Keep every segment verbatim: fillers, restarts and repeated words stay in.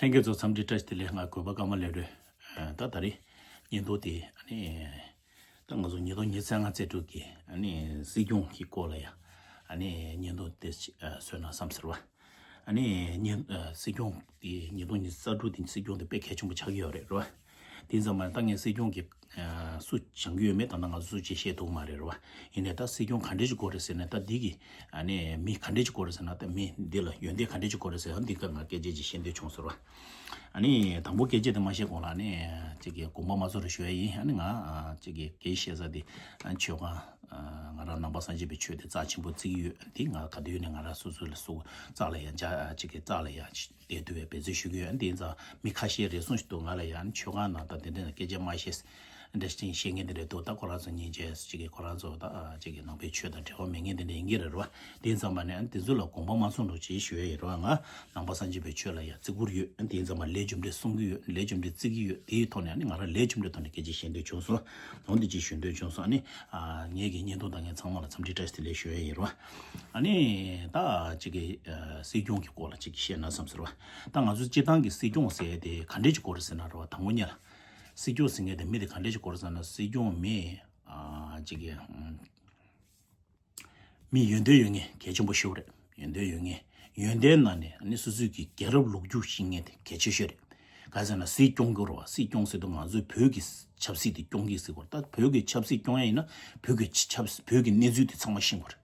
ལྷན་རྒྱས་ཚོ་འཚམས་འདྲི་བཀྲ་ཤིས་བདེ་ལེགས། ང་གུས་པ་ཀརྨ་ལེགས་སྒྲོན། ད་ད་རེས་བརྙན་ཐུང་དེ་ཨ་ནི་ད་ང་ཚོ་ཉིས་སྟོང་ཉི་ཤུ་རྩ་ལྔ་རྩེ་དྲུག་གི་ཨ་ནི་སྲིད་སྐྱོང་གི་སྐོར་ལ་ཡ་ཨ་ནི་བརྙན་ཐུང་དེ་བཟོས་ན་བསམ་ཟེར་བ། ཨ་ནི་བརྙན་སྲིད་སྐྱོང་དེ་ཉིས་སྟོང་ཉི་ཤུ་རྩ་དྲུག་དེ་སྲིད་སྐྱོང་དེ་དཔེ་གལ་ཆེན་པོ་ཆགས་ཀྱི་ཡོད་རེད་རེད་བ། དེ་ཙམ་མ་ད་ངས་སྲིད་སྐྱོང་གི་སུ་བྱང་གི་ཡོད་མེད་ད་ང་ཚོ་སུ་ཅིག་ཤེས་ཐུབ་མ་རེད་རེད་བ། ཡིན་ནའི་ད་སྲིད་སྐྱོང་ག་འདྲས་ཅིག་དགོས་རེད་ཟེར་ན་ད་འདི་གི་ཨ་ནི་མི་ག་འདྲས་ཅིག་དགོས་རེད་ཟེར་ན་ད་མི་འདི་ལ་ཡོན་ཏན་ག་འདྲས་ཅིག་དགོས་རེད་ཟེར་ན་འདི་ག་ང་སྐད་ཆ་ཅིག་བཤད་འདོད་བྱུང་ཟེར་བ། ཨ་ནི་དང་པོ་སྐད་ཆ་དེ་མ་བཤད་གོང་ལ་ཨ་ནི་ཅིག་གི་དགོངས་པ་མ་ཚོམ་རེ་ཞུ་ཡ་ཡིན། ཨ་ནི་ང་ཅིག་གི་སྐད་བཤད་ས་དེ་ཨ་ནི་ཆོས་ཁང་ང་རང་ནང་པ་སངས་རྒྱས་པའི་ཆོས་དེ་རྩ་ཆེན་པོ་བརྩི་གི་ཡོད། འདི་ང་ག་དུས་ནས་ང་རང་སོ་སོ་ལ་སུ་རྩ་ལ་ཡ་འཇག་ཅིག་གི་རྩ་ལ་ཡ་བསྡད་ཐུབ་པའི་འབད་བརྩོན་ཞུ་གི་ཡོད། དེ་ཡིན་ཙང་མི་ཁ་ཤས་རེ་ཟུང་ཞིག་འདུག་ང་ལ་ཡང་ཆོས་ཁང་ནང་དང་དེ་འདྲ་ནས་སྐད་ཆ་མ་བཤད། འདྲ་ཞིག་བཤད་མཁན་དེ་འདྲ་འདུག་ད་ཁོ་རང་ཚོ་སྙིང་རྗེ་ཅིག་གིས་ཁོ་རང་ཚོ་ད་ཅིག་གི་ནང་པའི་ཆོས་དང་འབྲེལ་བ་མེད་མཁན་དེ་འདྲ་ཡིན་གྱི་རེད་རེད་བ། དེ་ཡིན་ཙང་མ་ནས་དེ་ཚོ་ལ་དགོངས་པ་མ་ཚོམ་རོགས་ཅེས་ཞུ་ཡ་ཡིན་རེད་བ། ང་ནང་པ་སངས་རྒྱས་པའི་ཆོས་ལ་ཡང་བརྩི་བཀུར་ཡོད། དེ་ཡིན་ཙང་མ་ལས་རྒྱུ་འབྲས་གསུང་གི་ཡོད། ལས་རྒྱུ་འབྲས་བརྩི་གི་ཡོད། དེའི་ཐོག་ནས་ཨ་ནི་ང་རང་ལས་རྒྱུ་འབྲས་ཐོག་ནས་སྐད་ཆ་བཤད་འདོད་བྱུང་སོང་། འོ་འདི་ཅིག་ཞུ་འདོད་བྱུང་སོང་། ཨ་ནི་ངེད་ཀྱི་བརྙན་ཐུང་ལྟ་མཁན་ཚང་མ་ལ་འཚམས་འདྲི་བཀྲ་ཤིས་བདེ་ལེགས་ཞུ་ཡ་ཡིན་རེད་བ། ཨ་ནི་ད་ཅིག་གི་སྲིད་སྐྱོང་གི་སྐོར་ལ་ཅིག་བཤད་ན་བསམ་ཟེར་བ། ད་ང་ཚོ་སྤྱི་བཏང་གི་སྲིད་སྐྱོང་ཟེར་དེ་ག་འདྲས་ཅིག་དགོས་རེད་ཟེར་ན་རེད་བ། དང་པོ་ཉིད་ལ་སྲིད་སྐྱོང་ཟེར་མཁན་དེ་མི་དེ་ག་འདྲས་ཅིག་དགོས་རེད་ཟེར་ན་སྲིད་སྐྱོང་མི་ཨ་ཅིག་གི་ཨམ་མི་ཡོན་ཏན་ཡོད་མཁན་གལ་ཆེན་པོ་ཞིག་རེད། ཡོན་ཏན་ཡོད་མཁན། ཡོན་ཏན་ནང་ནས་ཨ་ནི་སོ་སོའི་གི་རྒྱལ་རབས་ལོ་རྒྱུས་ཤེས་མཁན་དེ་གལ་ཆེ་ཤོས་རེད། ག་ཟེར་ན་སྲིད་སྐྱོང་གི་རེད་བ། སྲིད་སྐྱོང་ཟེར་དུས་ང་ཚོའི་བོད་ཀྱི་ཆབ་སྲིད་དེ་སྐྱོང་གི་ཟེར་དགོས་རེད། ད་བོད་ཀྱི་ཆབ་སྲིད་སྐྱོང་ཡ་ཡིན་ན་བོད་ཀྱི་ཆབ་བོད་ཀྱི་གནས་ཚུལ་དེ་ཚང་མ་ཤེས་དགོས་རེད།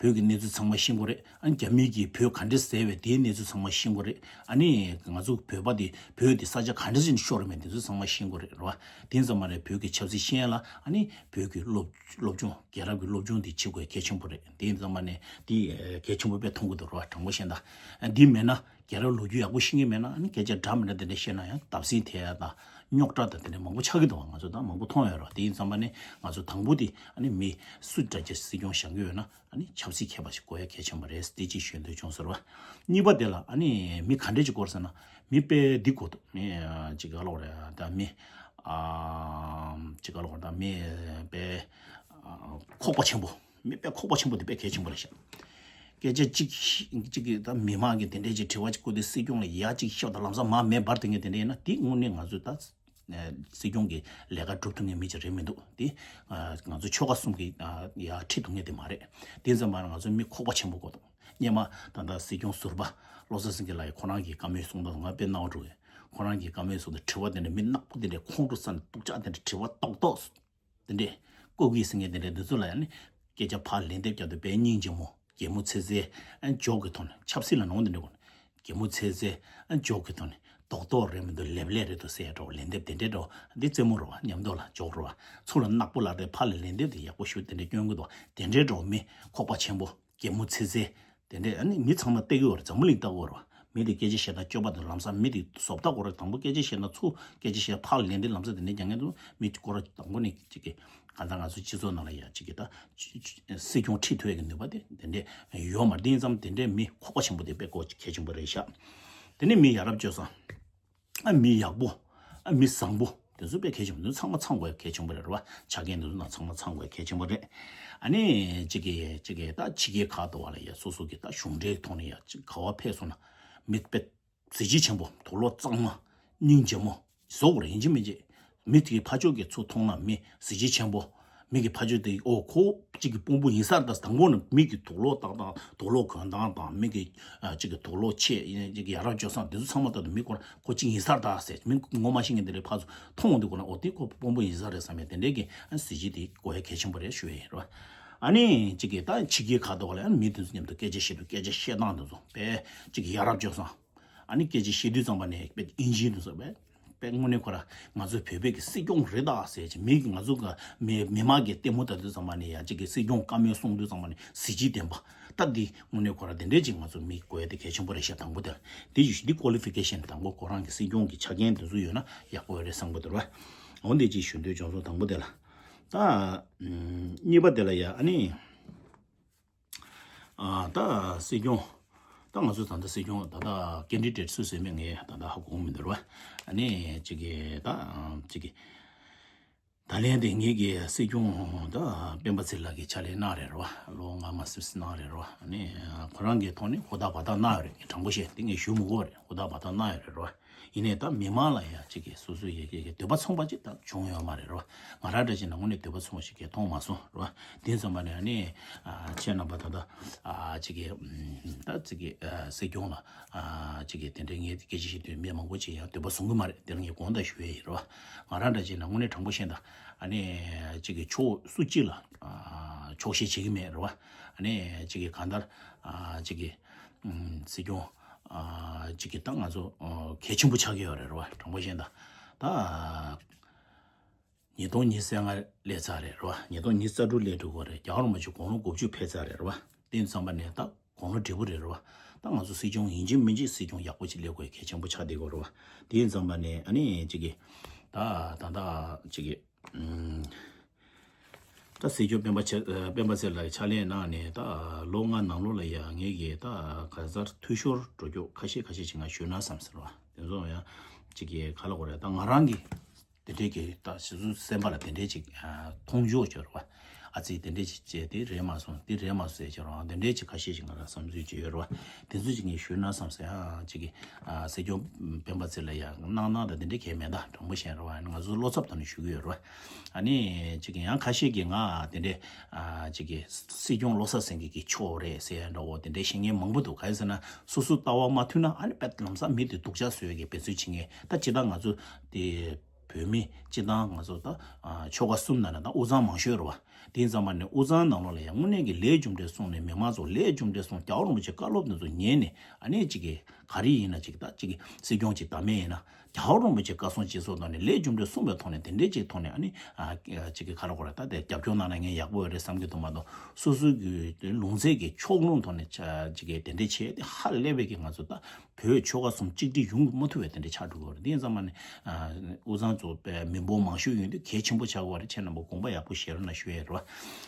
བོད་ཀྱི་གནས་ཚུལ་ཚང་མ་ཤེས་དགོས་རེད། ཨ་ནི་རྒྱ་མི་གིས་བོད་ག་འདྲས་བཟས་པས་དེའི་གནས་ཚུལ་ཚང་མ་ཤེས་དགོས་རེད། ཨ་ནི་ང་ཚོ་བོད་པ་དེ་བོད་དེ་ས་ཆ་ག་འདྲས་ཅིག་ནས་ཤོར་མེད་དེ་ཚོ་ཚང་མ་ཤེས་དགོས་རེད་རེད་བ། དེ་ཙམ་མ་རེད། བོད་ཀྱི་ཆབ་སྲིད་ཤེས་ཡ་ལ་ཨ་ནི་བོད་ཀྱི་སློབ་སློབ་སྦྱོང་རྒྱལ་རབས་ཀྱི་སློབ་སྦྱོང་དེ་བྱེད་དགོས་གལ་ཆེན་པོ་རེད། དེ་ཙམ་མ་ནས་དེ་གལ་ཆེན་པོ་དཔེ་མཐོང་གི་འདུག་རེད་བ། དྲང་པོ་བཤད་ན་འདི་མེད་ན་རྒྱལ་རབས་ལོ་རྒྱུས་ཡག་པོ་ཤེས་ཀྱི་མེད་ན་ཨ་ནི་སྐད་ཆ་འདྲ་མི་འདྲ་དེ་འདྲ་བཤད་ན་ཡང་བརྡབ་གསིག་ཐེབས་ཡ་དང་རྙོག་དྲ་དང་དེ་འདྲ་མང་པོ་ཆགས་ཀྱི་འདུག་ང་ཚོ་ད་མང་པོ་མཐོང་ཡོད་རེད་བ། དེ་ཡིན་ཙམ་པ་ནི་ང་ཚོ་དང་པོ་དེ་ཨ་ནི་མི་སུ་འདྲ་ཅིག་སྲིད་སྐྱོང་བཞེངས་ཀྱི་ཡོད་ན་ཨ་ནི་ཆབ་སྲིད་མཁས་པ་ཞིག་དགོས་ཡ་གལ་ཆེན་པོ་རེད། དེ་ཅིག་ཞུ་འདོད་བྱུང་ཟེར་བ། གཉིས་པ་དེ་ལ་ཨ་ནི་མི་ག་འདྲས་ཅིག་དགོས་ཟེར་ན་མི་དཔེ་འདི་དགོས་འདུག་མི་ཅིག་ག་ལོག་རེད་ད་མི་ཨ་ཅིག་ག་ལོག་རེད་ད་མི་དཔེ་ཁོག་པ་ཆེན་པོ། མི་དཔེ་ཁོག་པ་ཆེན་པོ་དེ་དཔེ་གལ་ཆེན་པོ་རེད་ཤག་སྐད་ཆ་གཅིག་གཅིག་གིས་ད་མི་མང་གི་དེ་འདྲས་ཀྱི་དྲི་བ་གཅིག་བཀོད་དེ་སྲིད་སྐྱོང་ལ་ཡ་གཅིག་བཤད་དང་ལམ་སང་མ་མེ་འབར་དེ་ངས་དེ་འདྲས་ཡིན་ན་དེ་དངོས་གནས་ང་ཚོས་ད་སྲིད་སྐྱོང་གི་ལས་ཀ་སྒྲུབ་ཐུབ་མཁན་མི་ཅིག་རེད་མི་འདུག་དེ་ང་ཚོ་ཆོལ་ཁ་གསུམ་གྱི་ཡ་ཁྲིད་ཐུབ་མཁན་དེ་མ་རེད། དེ་ཙམ་པ་ང་ཚོ་མི་ཁོག་པ་ཆེན་པོ་དགོས་འདུག་སྙེ་མ་ད་ལྟ་སྲིད་སྐྱོང་ཟུར་པ་བློ་བཟང་སེང་གེ་ལགས་ཀྱིས་ཁོ་རང་གི་བཀའ་མོལ་གསུང་སྟངས་ང་དཔེ་རྣ་བ་འགྲོ་གི་ཁོ་རང་གི་བཀའ་མོལ་གསུང་དང་དྲི་བ་དེ་འདྲས་མི་ནག་པོ་དེ་འདྲས་ཁོང་ཁྲོ་ཟ་ནས་སྡུག་ཅག་དེ་འདྲས་དྲི་བ་ཏོག་ཏོག་དེ་འདྲས་ལྐོག་གི་ཟེར་མཁན་དེ་འདྲས་འདི་ཚོ་ལ་ཡང་ནི་སྐད་ཆ་ཕར་ལན་འདེབས་རྒྱག་དུས་དཔེ་སྙིང་རྗེ་མོ་གད་མོ་ཚེ་ཚེ་ཨ་འཇོག་གི་ཐོག་ནས་ཆབ་སྲིད་ལ་ནོར་འདི་འདྲས་གོ་ནས་གད་མོ་ཚེ་ཚེ་ཨ་འཇོག་གི་ཐོག་ནས་རྡོག་རྡོག་རེད་མི་འདུག་ལེབ་ལེབ་རེད་འདུག་ཟེར་ཡ་འདྲ་བོ་ལན་འདེབས་དེ་འདྲས་འདྲ་བོ་འདི་རྩེད་མོ་རེད་བ། མཉམ་དུ་ལ་འཇོག་རེད་བ། ཚུར་ལ་ནག་པོ་ལབ་དེ་ཕར་ལ་ལན་འདེབས་དེ་ཡག་པོ་ཞུ་དེ་འདྲས་སྐྱོན་གི་འདུག་དེ་འདྲས་འདྲ་བོ་མི་ཁོག་པ་ཆེན་པོ་གད་མོ་ཚེ་ཚེ། དེ་འདྲས་ཨ་ནི་མི་ཚང་མ་བལྟ་གི་ཡོད་རེད། འཛམ་བུ་གླིང་བལྟ་གི་ཡོད་རེད་བ། མི་དེ་སྐད་ཆ་བཤད་སྟངས་སྤྱོད་པ་དང་ལམ་སང་མི་དེ་བཟོ་ལྟ་སྐོར་རེད། དང་པོ་སྐད་ཆ་བཤད་ན་ཚུར་སྐད་ཆ་བཤད་ཕར་ལན་དེ་ལམ་སང་དེ་འདྲས་རྒྱག་མཁན་དུ་མི་སྐོར་དང་པོ་ནས་ཅིག་གི་གང་ལྟར་ང་ཚོ་སྤྱི་ཚོགས་ནང་ལ་ཡ་ཅིག་གི་ད་སྲིད་སྐྱོང་ཁྲིད་ཐུབ་ཡ་གི་ནུས་པ་དེ་དེ་འདྲས་ཡོད་མ་རེད། དེ་ཡིན་ཙང་དེ་འདྲས་མི་ཁོག་པ་ཆེན་པོ་དེ་དཔེ་ཁོ་གལ་ཆེན་པོ་རེད་ཤག་དེ་ནས་མི་ཡ་རབས་སྤྱོད་བཟང་། ཨ་མི་ཡག་པོ། ཨ་མི་བཟང་པོ། དེ་ཚོ་དཔེ་གལ་ཆེན་པོ། དེ་ཚོ་ཚང་མ་ཚང་དགོས་གལ་ཆེན་པོ་རེད་རེད་བ། ཆ་རྐྱེན་དེ་ཚོ་ནང་ཚང་མ་ཚང་དགོས་གལ་ཆེན་པོ་རེད། ཨ་ནི་གཅིག་གིས་གཅིག་གིས་ད་ཕྱི་རྒྱལ་ཁག་ཏུ་བ་ལ་ཡ་སོ་སོ་གི་ད་གཞུང་འབྲེལ་ཐོག་ནས་ཡ་གཅིག་ག་བ་ཕེབས་སོང་ན་མི་དཔེ་གཟི་བརྗིད་ཆེན་པོ། དུག་ལོག་གཙང་མ། སྙིང་རྗེ་མོ། བཟོ་དགོས་རེད་ཡིན་གཅིག་མིན་གཅིག་མི་དེ་གི་ཕར་ཕྱོགས་ཀྱི་ཚུར་མཐོང་ན་མི་གཟི་བརྗིད་ཆེན་པོ། མི་གི་ཕ་ཆོས་དེ་ཨོ་ཁོ་གཅིག་གི་དཔོན་པོ་ཡིན་ས་རེད། ད་དང་པོ་ནས་མི་གི་དུག་ལོག་བཏགས་སྟངས་དུག་ལོག་གོན་སྟངས་དང་མི་གི་ཨ་གཅིག་གི་དུག་ལོག་ཆས་ཡིན་གཅིག་གི་ཡ་རབས་སྤྱོད་བཟང་དེ་ཚོ་ཚང་མ་ལྟར་དུ་མི་ཁོ་ཁོ་གཅིག་ཡིན་ས་རེད་ཟེར། མི་ངོ་མ་ཤེས་མཁན་དེ་འདྲའི་ཕར་ཚུར་མཐོང་འོང་དུས་ཁོ་ན་ཨོ་དེ་ཁོ་དཔོན་པོ་ཡིན་ས་རེད་བསམ་ཡས་དེ་འདྲའི་གི་ཨ་གཟི་བརྗིད་དེ་དགོས་ཡ་གལ་ཆེན་པོ་རེད་ཞུ་ཡ་ཡིན་རེད་བ། ཨ་ནི་གཅིག་གི་ད་ཕྱི་རྒྱལ་ཁག་ཏུ་བ་ལ་ཨ་མི་དེ་ཚོ་མཉམ་དུ་སྐད་ཆ་བཤད་དུས་སྐད་ཆ་བཤད་སྟངས་དེ་ཚོ་དཔེ་གཅིག་གི་ཡ་རབས་སྤྱོད་བཟང་། ཨ་ནི་སྐད་ཆ་བཤད་དུས་ཙམ་པ་ནས་དཔེ་ཨིན་ཇིའི་དུས་ཙམ་པས་དཔེ་དངོས་གནས་ཁོ་ར་ང་ཚོའི་བོད་པའི་གི་སྲིད་སྐྱོང་རེད་ད་ཟེར་གྱི་མི་གི་ང་ཚོ་ག་མི་མི་མང་གི་ལྟད་མོ་ལྟ་དུས་ཙམ་པ་ནས་ཡ་གཅིག་གི་སྲིད་སྐྱོང་བཀའ་མོལ་གསུང་དུས་ཙམ་པ་ནས་གཟི་བརྗིད་ལྡན་པ། ད་འདི་དངོས་གནས་ཁོ་ར་དེ་འདྲས་ཅིག་ང་ཚོ་མི་དགོས་ཡ་དེ་གལ་ཆེན་པོ་རེད་ཤག་དང་པོ་དེ་ལ་དེ་ཡུལ་ཤུལ་འདི་ཀོ་ལི་ཕི་ཀེ་ཤན་དང་པོ་ཁོ་རང་གི་སྲིད་སྐྱོང་གི་ཆ་རྐྱེན་དེ་ཚོ་ཡོད་ན་ཡག་པོ་ཡོད་རེད་བསམ་གི་འདུག་ར། འོ་འདི་ཅིག་ཞུ་འདོད་བྱུང་སོང་དང་པོ་དེ་ལ། ད་གཉིས་པ་དེ་ལ་ཡ་ཨ་ནི། ཨ་ད་སྲིད་སྐྱོང་། ད་ང་ཚོ་ད་ལྟ་སྲིད་སྐྱོང་ད་ལྟ་ཀེན་ཌི་ཌེ་ཊི་སུ་ཟེར་མིན་ངས་ད་ལྟ་ཧ་གོ་མི་འདུག་ར། ཨ་ནི་གཅིག་གི་ད་གཅིག་གི་ད་ལན་དེ་ངེད་ཀྱི་སྲིད་སྐྱོང་ད་སྤེན་པ་ཚེ་རིང་ལགས་ཀྱིས་ཕྱག་ལས་གནང་རེད་ར། ལོ་ལྔ་མ་ཟིན་ཟིན་གནང་རེད་ར། ཨ་ནི་ཁོ་རང་གི་ཐོག་ནས་ཧོ་ད་བ་ད་གནང་ཡོད་རེད། ངས་དྲང་པོ་བཤད་དེ་ངས་ཞུ་མི་དགོས་རེད། ད་བར་ཐག་གནང་ཡོད་རེད་རོ། ཡིན་ནའི་ད་མི་མང་ལ་ཡང་གཅིག་གི་སོ་སོའི་ཡ་གི་གི་འདོད་པ་མཚུངས་པ་ཅིག་ད་བྱུང་ཡོད་མ་རེད་རོ། ང་རང་འདྲ་ཅིག་ན་དངོས་གནས་འདོད་པ་མཚུངས་པ་ཞིག་གི་མཐོང་མ་སོང་རོ། དེ་ཙམ་པ་ནས་ཨ་ནི་ཨ་ཁྱེད་རྣམ་པ་ད་ལྟ་ཨ་གཅིག་གི་ད་གཅིག་གི་ཨ་སྲིད་སྐྱོང་ལ་ཨ་གཅིག་གི་དེ་འདྲའི་ངས་སྐད་ཆ་བཤད་དུས་མི་མང་པོ་ཅིག་ཡང་འདོད་པ་བཟུང་གི་མ་རེད། དེ་ལ་ངས་དགོངས་དག་ཞུ་ཡས་ཡིན་རོ། ང་རང་འདྲ་ཅིག་ན་དངོས་གནས་དྲང་པོ་བཤད་ན་ཨ་ནི་གཅིག་གི་ཕྱོགས་སུ་གཅིག་ལ་ཨ་ཕྱོགས་ཞེན་བྱེད་ཀྱི་མེད་རོ། ཨ་ནི་གཅིག་གི་གང་ལྟར་ཨ་གཅིག་གི་ཨུམ། སྲིད་སྐྱོང་ཨ་གཅིག་གི་ད་ང་ཚོ་ཨ་གལ་ཆེན་པོ་ཆགས་ཀྱི་ཡོད་རེད་རེད་བ། དྲང་པོ་བཤད་ན་ད་ཉིས་སྟོང་ཉི་ཤུ་རྩ་ལྔ་སླེབས་ཚར་རེད་རེད་བ། ཉིས་སྟོང་ཉི་ཤུ་རྩ་དྲུག་སླེབས་འགྲོ་གི་རེད། རྒྱལ་བ་རིན་པོ་ཆེ་དགུང་ལོ་དགུ་བཅུ་ཕེབས་ཚར་རེད་རེད་བ། དེ་ཙམ་པ་ནས་ད་དགུང་ལོ་བགྲེས་པོ་རེད་རེད་བ། ད་ང་ཚོ་སྲིད་སྐྱོང་ཡིན་གཅིག་མིན་གཅིག་སྲིད་སྐྱོང་ཡག་པོ་ཅིག་སླེབས་དགོས་གལ་ཆེན་པོ་ཆགས་བསྡད་ཀྱི་ཡོད་རེད་བ། དེ་ཙམ་པ་ནས་ཨ་ནི་གཅིག་གི་ད་ད་ད་གཅིག་གི་ཨུམ། ད་སྲིད་སྐྱོང་སྤེན་པ་ཆེ་ཨ་སྤེན་པ་ཚེ་ལགས་ཕྱག་ལས་གནང་ནས་ད་ལོ་ལྔ་ནང་ལོགས་ལ་ཡ་ངེད་ཀྱིས་ད་ག་ཚར་འཐུས་ཤོར་འགྲོ་རྒྱུ་ཁ་ཤས་ཁ་ཤས་ཅིག་ང་ཞུས་ན་བསམ་ཟེར་བ། དེ་ཚོ་ཡང་གཅིག་གི་ག་ལ་གོ་རེད། ད་ང་རང་གིས་དེ་འདྲས་ཀྱི་ད་ཞི་སུ་སེམས་པ་ལ་དེ་འདྲས་ཅིག་ཨ་མཐོང་ཆོས་བྱོས་ར་བ། ཨ་ཙི་དེ་འདྲས་ཅིག་བྱས་དེ་རེད་མ་སོང་དེ་རེད་མ་སོང་ཟེར་བྱས་ར་བ། དེ་འདྲས་ཅིག་ཁ་ཤས་ཅིག་ང་རང་བསམ་ཚུལ་ཅིག་ཡོད་ར་བ། དེ་ཚོ་ཅིག་ངས་ཞུས་ན་བསམ་ཟེར་ཨ་ཅིག་གི་ཨ་སྲིད་སྐྱོང་སྤེན་པ་ཚེ་ལ་ཡ་གནང་གནང་དང་དེ་འདྲས་གས་མེད། ད་དྲང་པོ་བཤད་ར་བ། ང་ཚོ་བློ་འཚབ་དང་ནི་ཞུ་གི་ཡོད་ར་བ། ཨ་ནི་ཅིག་གི་ཡང་ཁ་ཤས་ཀྱིས་ང་དེ་འདྲས་ཨ་ཅིག་གི་སྲིད་སྐྱོང་བློ་བཟང་སེང་གེ་གི་ཕྱོགས་རེད་ཟེར་ཡ་འདྲ་བོ་དེ་འདྲས་བཤད་མཁན་མང་པོ་འདུག་ག་རེ་ཟེར་ན་སོ་སོ་ལྟ་བ་མ་མཐུན་ན་ཨ་ནི་དཔེ་ལམ་སང་མི་དེ་སྡུག་ཅག་བཟོ་ཡ་གི་འབད་རྩོལ་བྱེད་མཁན། ད་སྤྱིར་བཏང་ང་ཚོ་དེ་བོད་མི་སྤྱིར་བཏང་ང་ཚོ་ད་ཨ་ཆོལ་ཁ་གསུམ་ནང་ནས་ད་དབུས་གཙང་མང་ཤོས་རེད་བ། དེ་ཙམ་པ་ནས་དབུས་གཙང་ནང་ལོགས་ལ་ཡང་དངོས་གནས་ཀྱི་ལས་རྒྱུ་འབྲས་གསུངས་ནས་མི་མང་ཚོ་ལས་རྒྱུ་འབྲས་གསུངས། རྒྱལ་བ་རིན་པོ་ཆེ་བཀའ་སློབ་དེ་ཚོ་ཉན་ནས་ཨ་ནི་གཅིག་གི་ག་རེ་ཡིན་ན་གཅིག་ད་གཅིག་གི་སྲིད་སྐྱོང་གཅིག་བདམས་མེད་ཡིན་ན་རྒྱལ་བ་རིན་པོ་ཆེ་བཀའ་གསུང་གཅིག་སོགས་དང་ནི་ལས་རྒྱུ་འབྲས་གསུངས་པའི་ཐོག་ནས་དེ་འདྲའི་གཅིག་ཐོག་ནས་ཨ་ནི་ཨ་གཅིག་གི་ག་རེ་གོ་རེ་ད་དེ་རྒྱབ་སྐྱོར་གནང་ན་ངས་ཡག་པོ་ཡོད་རེད་བསམ་གྱི་འདུག་མ་གཏོགས་སོ་སོའི་གི་ལུང་ཚན་གྱི་ཕྱོགས་ལྷུང་ཐོག་ནས་ཆ་གཅིག་གི་དེ་འདྲའི་བྱས་ཏེ་ཧ་ལས་པའི་གི་ང་ཚོ་ད་བོད་ཆོལ་ཁ་གསུམ་གཅིག་སྒྲིལ་ཡོང་མ་ཐུབ་པའི་དེ་འདྲ་ཆགས་འགྲོ་གི་རེད། དེ་ཡིན་ཙང་མ་ནི་ཨ་དབུས་གཙང་ཚོ་པའི་མི་འབོར་མང་ཤོས་ཡོད་དུས་གལ་ཆེན་པོ་ཆགས་ཀྱི་རེད། ཁྱེད་རྣམ་པ་དགོངས་པ་ཡག་པོ་བཞེས་རོགས་གནང་ཞུ་ཡས་རེད་བ།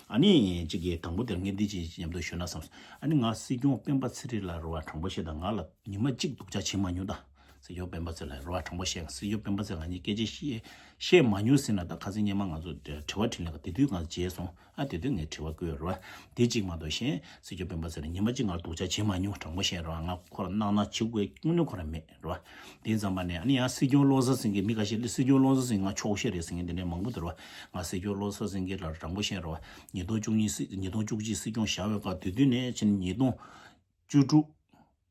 ཨ་ནི་གཅིག་གི་དང་པོ་དེར་ངས་འདི་ཅིག་མཉམ་དུ་ཞུས་ན་བསམ་སོང་། ཨ་ནི་ང་སྲིད་སྐྱོང་སྤེན་པ་ཚེ་རིང་ལགས་རེད་བ། དྲང་པོ་བཤད་ད་ང་ལ་ཉི་མ་གཅིག་སྡུག་ཅག་བྱེད་མ་མྱོང་ད། སྲིད་སྐྱོང་སྤེན་པ་ཚེ་ལགས་རེད་བ། དྲང་པོ་བཤད་ང་སྲིད་སྐྱོང་སྤེན་པ་ཚེ་ང་གཉིས་སྐད་ཆ་བཤད་བཤད་མ་མྱོང་ཟེར་ན་ད་ཁ་སང་སྔོན་མ་ང་ཚོ་དྲི་བ་དྲིས་ལན་ག་དེ་དུས་ང་ཚོ་བརྗེད་སོང་། ཨ་དེ་དུས་ངས་དྲི་བ་བཀོད་རེད་བ། དེ་གཅིག་མ་གཏོགས་གཞན་སྲིད་སྐྱོང་སྤེན་པ་ཚེ་ལགས་ཉི་མ་གཅིག་ང་ལ་སྡུག་ཅག་བྱེད་མ་མྱོང་། དྲང་པོ་བཤད་རེད་བ། ང་ཁོ་ལ་གནང་གནང་བྱེད་དགོས་དངོས་གནས་ཁོ་རང་མེད་རེད་བ། དེ་ཙམ་པ་ནས་ཨ་ནི་ཡང་སྲིད་སྐྱོང་བློ་བཟང་སེང་གེ་མི་ཁ་ཤས་ལ་སྲིད་སྐྱོང་བློ་བཟང་སེང་གེ་ང་ཕྱོགས་ཞེན་རེད་ཟེར་མཁན་དེ་འདྲ་མང་པོ་འདུག་རེད་བ། ང་སྲིད་སྐྱོང་བློ་བཟང་སེང་གེ་ལ་དྲང་པོ་བཤད་རེད་བ། ཉིས་སྟོང་བཅུ་གཉིས་སྲིད་ཉིས་སྟོང་བཅུ་གཅིག་སྲིད་སྐྱོང་བཞག་པའི་སྐབས་དེ་དུས་ནས་ཕྱིན་ཉིས་སྟོང་བཅུ་དྲུག་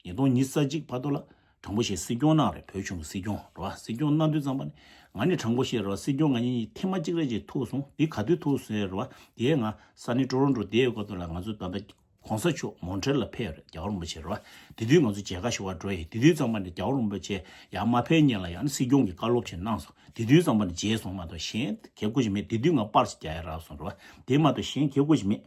ཉིས་སྟོང་ཉི་ཤུ་རྩ་གཅིག་བར་དུ་ལ་དྲང་པོ་བཤད་སྲིད་སྐྱོང་གནང་རེད། བོད་གཞུང་གི་སྲིད་སྐྱོང་རེད་བ། སྲིད་སྐྱོང་གནང་དུས་ཙམ་པ་ནས་ང་ནི་དྲང་པོ་བཤད་རེད་བ། སྲིད་སྐྱོང་ང་གཉིས་ཐེངས་མ་གཅིག་རེ་གཅིག་ཐུག་སོང་། དེ་ག་དུས་ཐུག་སོང་རེད་བ། དེ་ང་ས་གནས་ཀྲོ་རོན་ཀྲོ་བསྡད་ཡོད་སྐབས་དུས་ལ་ང་ཚོ་ད་ལྟ་གོང་ས་མཆོག་མོན་ཊི་རེལ་ལ་ཕེབས་རེད། རྒྱལ་བ་རིན་པོ་ཆེ་རེད་བ། དེ་དུས་ང་ཚོ་མཇལ་ཁ་ཞུ་བར་འགྲོ་ཡི། དེ་དུས་ཙམ་པ་ནས་རྒྱལ་བ་རིན་པོ་ཆེ་ཡར་མ་ཕེབས་སྔོན་ལ་ཡང་ནི་སྲིད་སྐྱོང་གི་བཀའ་སློབ་ཅིག་གནང་སོང་། དེ་དུས་ཙམ་པ་ནས་མཇལ་སོང་མ་གཏོགས་གཞན་གལ་དགོས་ཞིག་མེད། དེ་དུས་ང་པར་ཞིག་རྒྱག་ཡ་རག་སོང་རེད་བ། དེ་མ་གཏོགས་གཞན་གལ་དགོས་ཞིག་མེད།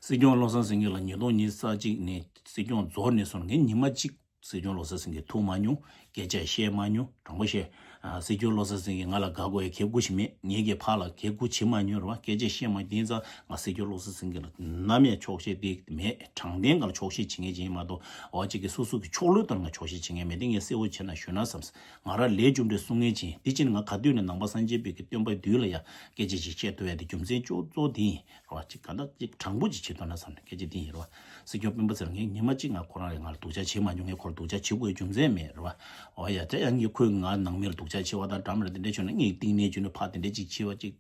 སྲིད་སྐྱོང་བློ་བཟང་སེང་གེ་ལ་ཉིས་སྟོང་ཉི་ཤུ་རྩ་གཅིག་ནས་སྲིད་སྐྱོང་རྫོགས་ནས་བཟུང་ངས་ཉི་མ་གཅིག་སྲིད་སྐྱོང་བློ་བཟང་སེང་གེ་ཐུག་མ་མྱོང་། སྐད་ཆ་བཤད་མ་མྱོང་། དྲང་པོ་བཤད། ཨ་སྲིད་སྐྱོང་བློ་བཟང་སེང་གེ་ང་ལ་དགའ་དགོས་ཡ་གལ་དགོས་ཞིག་མེད། ངེད་ཀྱི་ཕར་ལ་གལ་དགོས་བྱེད་མ་མྱོང་རེད་བ། སྐད་ཆ་བཤད་མ་དེ་ཙང་ང་སྲིད་སྐྱོང་བློ་བཟང་སེང་གེ་ལ་ནམ་ཡང་ཆོག་ཤེས་དེ་མེད། དྲང་བདེན་སྒང་ལ་ཆོག་ཤེས་བྱེད་མཁན་ཅིག་ཡིན་མ་གཏོགས་འོ་གཅིག་གི་སོ་སོ་གི་ཕྱོགས་ལྷུང་ལྟར་ང་ཆོག་ཤེས་བྱེད་མཁན་མེད། དེ་ངས་གསལ་བོ་བྱས་ན་ཞུས་ན་བསམ། ང་རང་ལས་རྒྱུ་འབྲས་གསུང་མཁན་ཅིག་ཡིན། དེ་ཕྱིར་ང་ག་དུས་ནས་ནང་པ་སངས་རྒྱས་པའི་གི་སྟོན་པ་མདུན་ལ་ཡ་སྐད་ཆ་ཅིག་བཤད་ཐུབ་ཡ་དེ་རྒྱུ་མཚན་གཙོ་གཙོ་དེ་ཡིན། རེད་བ། ཅིག་ག་འདྲ་ཅིག་དྲང་པོ་ཅིག་བྱེད་ཐུབ་ན་བསམ་ནས་སྐད་ཆ་འདི་ཡིན། རེད་བ། སྲིད་སྐྱོང་སྤེན་པ་ཚེ་རིང་ངས་ཉི་མ་གཅིག་ང་ཁོ་རང་ལ་ང་ལ་སྡུག་ཅག་བྱེད་མ་མྱོང་། ངས་ཁོར་སྡུག་ཅག་བྱེད་དགོས་རྒྱུ་མཚན་མེད། རེད་བ། འོ་ཡ་ད་ཡང་ངས་ཁོས་ང་ནང་མི་ལ་སྡུག་ཅག་བྱེད་པ་དང་འདྲ་མི་འདྲ་དེ་འདྲ་བྱུང་ན་ངས་གཏིང་ནས་བྱུང་ནས་ཕར་དེ་འདྲ་ཅིག་བྱེད་པ་ཅིག་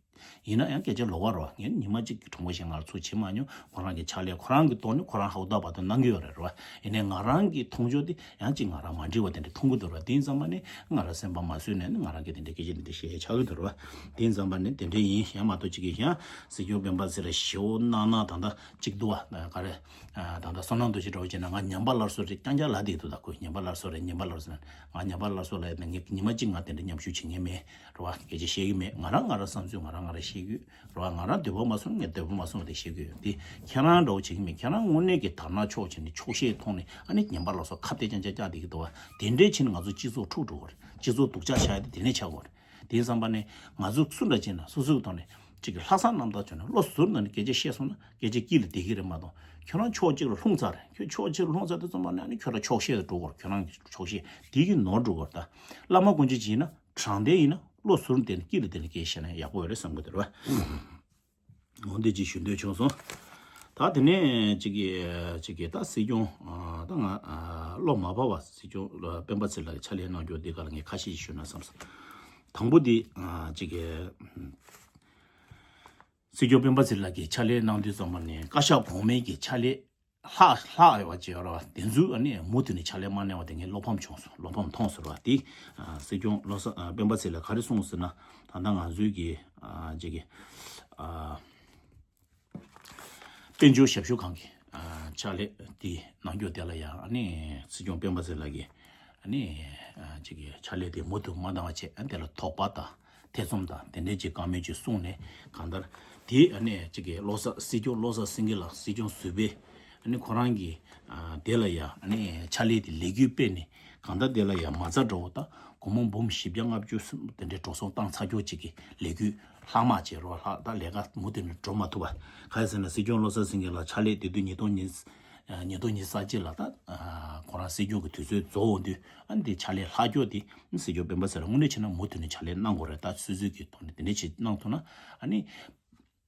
ཡིན་ན་ཡང་སྐད་ཆ་ལོགས་ཀ་རེད་བ། ངས་ཉི་མ་གཅིག་གི་དྲང་པོ་བཤད་ང་ལ་ཚུར་བྱེད་མ་མྱོང་། ཁོ་རང་གི་ཕྱག་ལས་ཁོ་རང་གི་ཐོག་ནས་ཁོ་རང་ཧ་གོ་ད་བར་དུ་གནང་གི་ཡོད་རེད། རེད་བ། ཡིན་ནའི་ང་རང་གི་མཐོང་ཕྱོགས་དེ་ཡང་ཅིག་ང་རང་མ་འགྲིག་པ་དེ་འདྲ་མཐོང་གི་འདུག་རེད་བ། དེ་ཡིན་ཙམ་པ་ནི་ང་རང་སེམས་པ་མ་བཟོད་ནས་ནི་ང་རང་གི་དེ་འདྲ་སྐད་ཆ་འདི་འདྲ་བཤད་ཆགས་ཀྱི་འདུག་རེད་བ། དེ་ཡིན་ཙམ་པ་ནི་དེ་འདྲ་ཡིན། ཡང་མ་གཏོགས་ཅིག་གིས་ཡང་སྲིད་སྐྱོང་སྤེན་པ་ཚེ་རིང་ཞེ་པོ་གནང་གནང་ད་ལྟ་གཅིག་འདུག་བ། ག་རེ། ད་ལྟ་བསོད་ནམས་རྡོ་རྗེ་འདྲ་བོ་བྱས་ན་ང་ཉམས་པ་སླར་གསོ་རེད་རྐྱང་རྐྱང་ལབ་བསྡད་འདུག་ད་ཁོས་ཉམས་པ་སླར་གསོ་རེད། ཉམས་པ་སླར་གསོ་རེད། ང་ཉམས་པ་སླར་གསོ་ལབ་ཡ་ངས་ཉི་མ་གཅིག་ང་དེ་འདྲ་མཉམ་ཞུགས་བྱེད་མཁན་མེད། རེད་བ། སྐད་ཆ་བཤད་ཀྱི་མེད། ང་རང་ང་རང་བསམ་ཚུལ་ང་རང་ང་རང་བཤད་ཀྱི་ཡོད། རེད་བ། ང་རང་འདོད་པ་མ་སོང་ངས་འདོད་པ་མ་སོང་བ་དེ་བཤད་ཀྱི་ཡོད། དེ་ཁྱེད་རང་འདྲ་བོ་བྱེད་ཀྱི་མེད། ཁྱེད་རང་དངོས་གནས་ཀྱི་དར་ནག་ཕྱོགས་བྱས་ནས་ཕྱོགས་ཞེན་མཐོང་ནས་ཨ་ནི་ཉམས་པ་སླར་གསོ་ཁ་གཏད་རྐྱང་རྐྱང་བཀྱག་བསྡད་ཀྱི་འདུག་བ། དེ་འདྲའི་ཕྱིན་ང་ཚོ་སྤྱི་ཚོགས་འཁྲུག་འགྲོ་གི་རེད། སྤྱི་ཚོགས་སྡུག་ཅག་ཆགས་ཡ་དེ་དེ་ནས་ཆགས་ཀྱི་རེད། དེ་ཙམ་པ་ནས་ང་ཚོ་སུ་འདྲ་བྱས་ན་སོ་སོའི་ཐོག་ནས་གཅིག་གི་ལྷག་བསམ་རྣམ་དག་བྱུང་ན་བློ་གཟུར་ནས་ནི་སྐད་ཆ་བཤད་སོང་ན་སྐད་ཆ་དཀྱིལ་ལ་བསྡད་ཀྱི་རེད་མ་གཏོགས་ཁྱོད་རང་ཕྱོགས་གཅིག་ལ་ལྷུང་ཚར་རེད། ཁྱོད་ཕྱོགས་གཅིག་ལ་ལྷུང་ཚར་དུས་ཙམ་པ་ནས་ཨ་ནི་ཁྱོད་རང་ཕྱོགས་ཞེན་དུ་འགྲོ་གི་རེད། ཁྱོད་རང་གི་ཕྱོགས་ཞེན་དེ་གི་ནོར་འགྲོ་གི་རེད། ད་བླ་མ་དཀོན་མཆོག་ཅིག་ཡིན་ན་དྲང་བདེན་ཡིན་ན་བློ་གཟུར་དེ་ནི་དཀྱིལ་ལ་བསྡད་ནས་སྐད་བཤད་ན་ཡག་པོ་ཡོད་རེད་བསམ་གི་འདུག་རེད་བ། འོ་འདི་ཅིག་ཞུ་འདོད་བྱུང་སོང་། ད་དེ་ནས་ཅིག་གི་ཅིག་གི་ད་སྲིད་སྐྱོང་ཨ་ད་ང་ཨ་བློ་མ་བབས་པ་སྲིད་སྐྱོང་སྤེན་པ་ཚེ་ལགས་ཀྱི་ཕྱག་ལས་གནང་རྒྱུ་འདི་ག་ལ་ངས་ཁ་ཤས་ཤིག་ཞུ་ན་བསམ་སོང་། དང་པོ་འདི་ཨ་ཅིག་གི་སྲིད་སྐྱོང་སྤེན་པ་ཚེ་ལགས་ཀྱི་ཕྱག་ལས་གནང་དུས་ཙམ་པ་ནས་བཀའ་ཤག་གོང་མའི་གི་ཕྱག་ལས་ལྷག་ལྷག་ཡོད་པ་ཅིག་ཡོད་རེད་བ། དེ་ཚོ་ཨ་ནི་མུ་མཐུད་ནས་ཕྱག་ལས་མ་གནང་བ་དེ་ངས་བློ་ཕམ་བྱུང་སོང་། བློ་ཕམ་མཐོང་སོང་རེད་བ། དེ་ཨ་སྲིད་སྐྱོང་བློ་བཟང་ཨ་སྤེན་པ་ཚེ་ལགས་ག་རེ་གསུངས་ཟེར་ན། ད་ལྟ་ང་ཚོའི་གི་ཨ་ཅིག་གི་ཨ་དཔལ་འབྱོར་ཞབས་ཞུ་ཁང་གི་ཨ་ཕྱག་ལས་དེ་གནང་རྒྱུ་དེ་ལ་ཡང་ཨ་ནི་སྲིད་སྐྱོང་སྤེན་པ་ཚེ་ལགས་ཀྱིས་ཨ་ནི་ཨ་ཅིག་གི་ཕྱག་ལས་དེ་མུ་མཐུད་མ་གནང་བ་བྱས། ཨ་དེ་ལ་དོགས་པ་དང་ཐེ་ཚོམ་དང་དེ་འདྲའི་ཅིག་བཀའ་མོལ་ཅིག་གསུངས་ནས། གང་ལྟར་དེ་ཨ་ནི་ཅིག་གི་བློ་བཟང་སྲིད་སྐྱོང་བློ་བཟང་སེང་གེ་ལགས་སྲིད་སྐྱོང་ཟུར་པས་ཨ་ནི་ཁོ་རང་གི་ཨ་དེ་ལ་ཡང་ཨ་ནི་ཕྱག་ལས་དེ་ལས་འགུལ་སྤེལ་ནས། གང་ལྟར་དེ་ལ་ཡང་མ་རྩ་འདྲ་བོ་དང་སྒོར་མོ་འབུམ་བཞི་བརྒྱ་ལྔ་བཅུ་དེ་འདྲའི་འགྲོ་སོང་བཏང་ཚར་རྒྱུ་ཅིག་གི་ལས་འགུལ་ལྷག་མ་བྱས་རོགས། ལྷག་ད་ལས་ཀ་མུ་མཐུད་ནས་འགྲོ་མ་ཐུབ་པ། ག་རེ་ཟེར་ན་སྲིད་སྐྱོང་བློ་བཟང་སེང་གེ་ལགས་ཕྱག་ལས་དེ་དུས་ཉིས་སྟོང་ཉི་ཉིས་སྟོང་ཉི་ཤུ་རྩ་གཅིག་ལ་ད་ཁོ་རང་སྲིད་སྐྱོང་གི་དུས་ཚོད་རྫོགས་འོང་དུས་ཨ་ནི་དེ་ཕྱག་ལས་ལྷག་རྒྱུ་དེ་སྲིད་སྐྱོང་སྤེན་པ་ཚེ་ལགས་དངོས་གནས་བྱས་ན་མུ་མཐུད་ནས་ཕྱག་ལས་གནང་དགོས་རེད། ད་སོ་སོའི་གི་ཐོག་ནས་དེ་འདྲ་ཅིག་གནང་ཐུབ་ན་ཨ་ནི།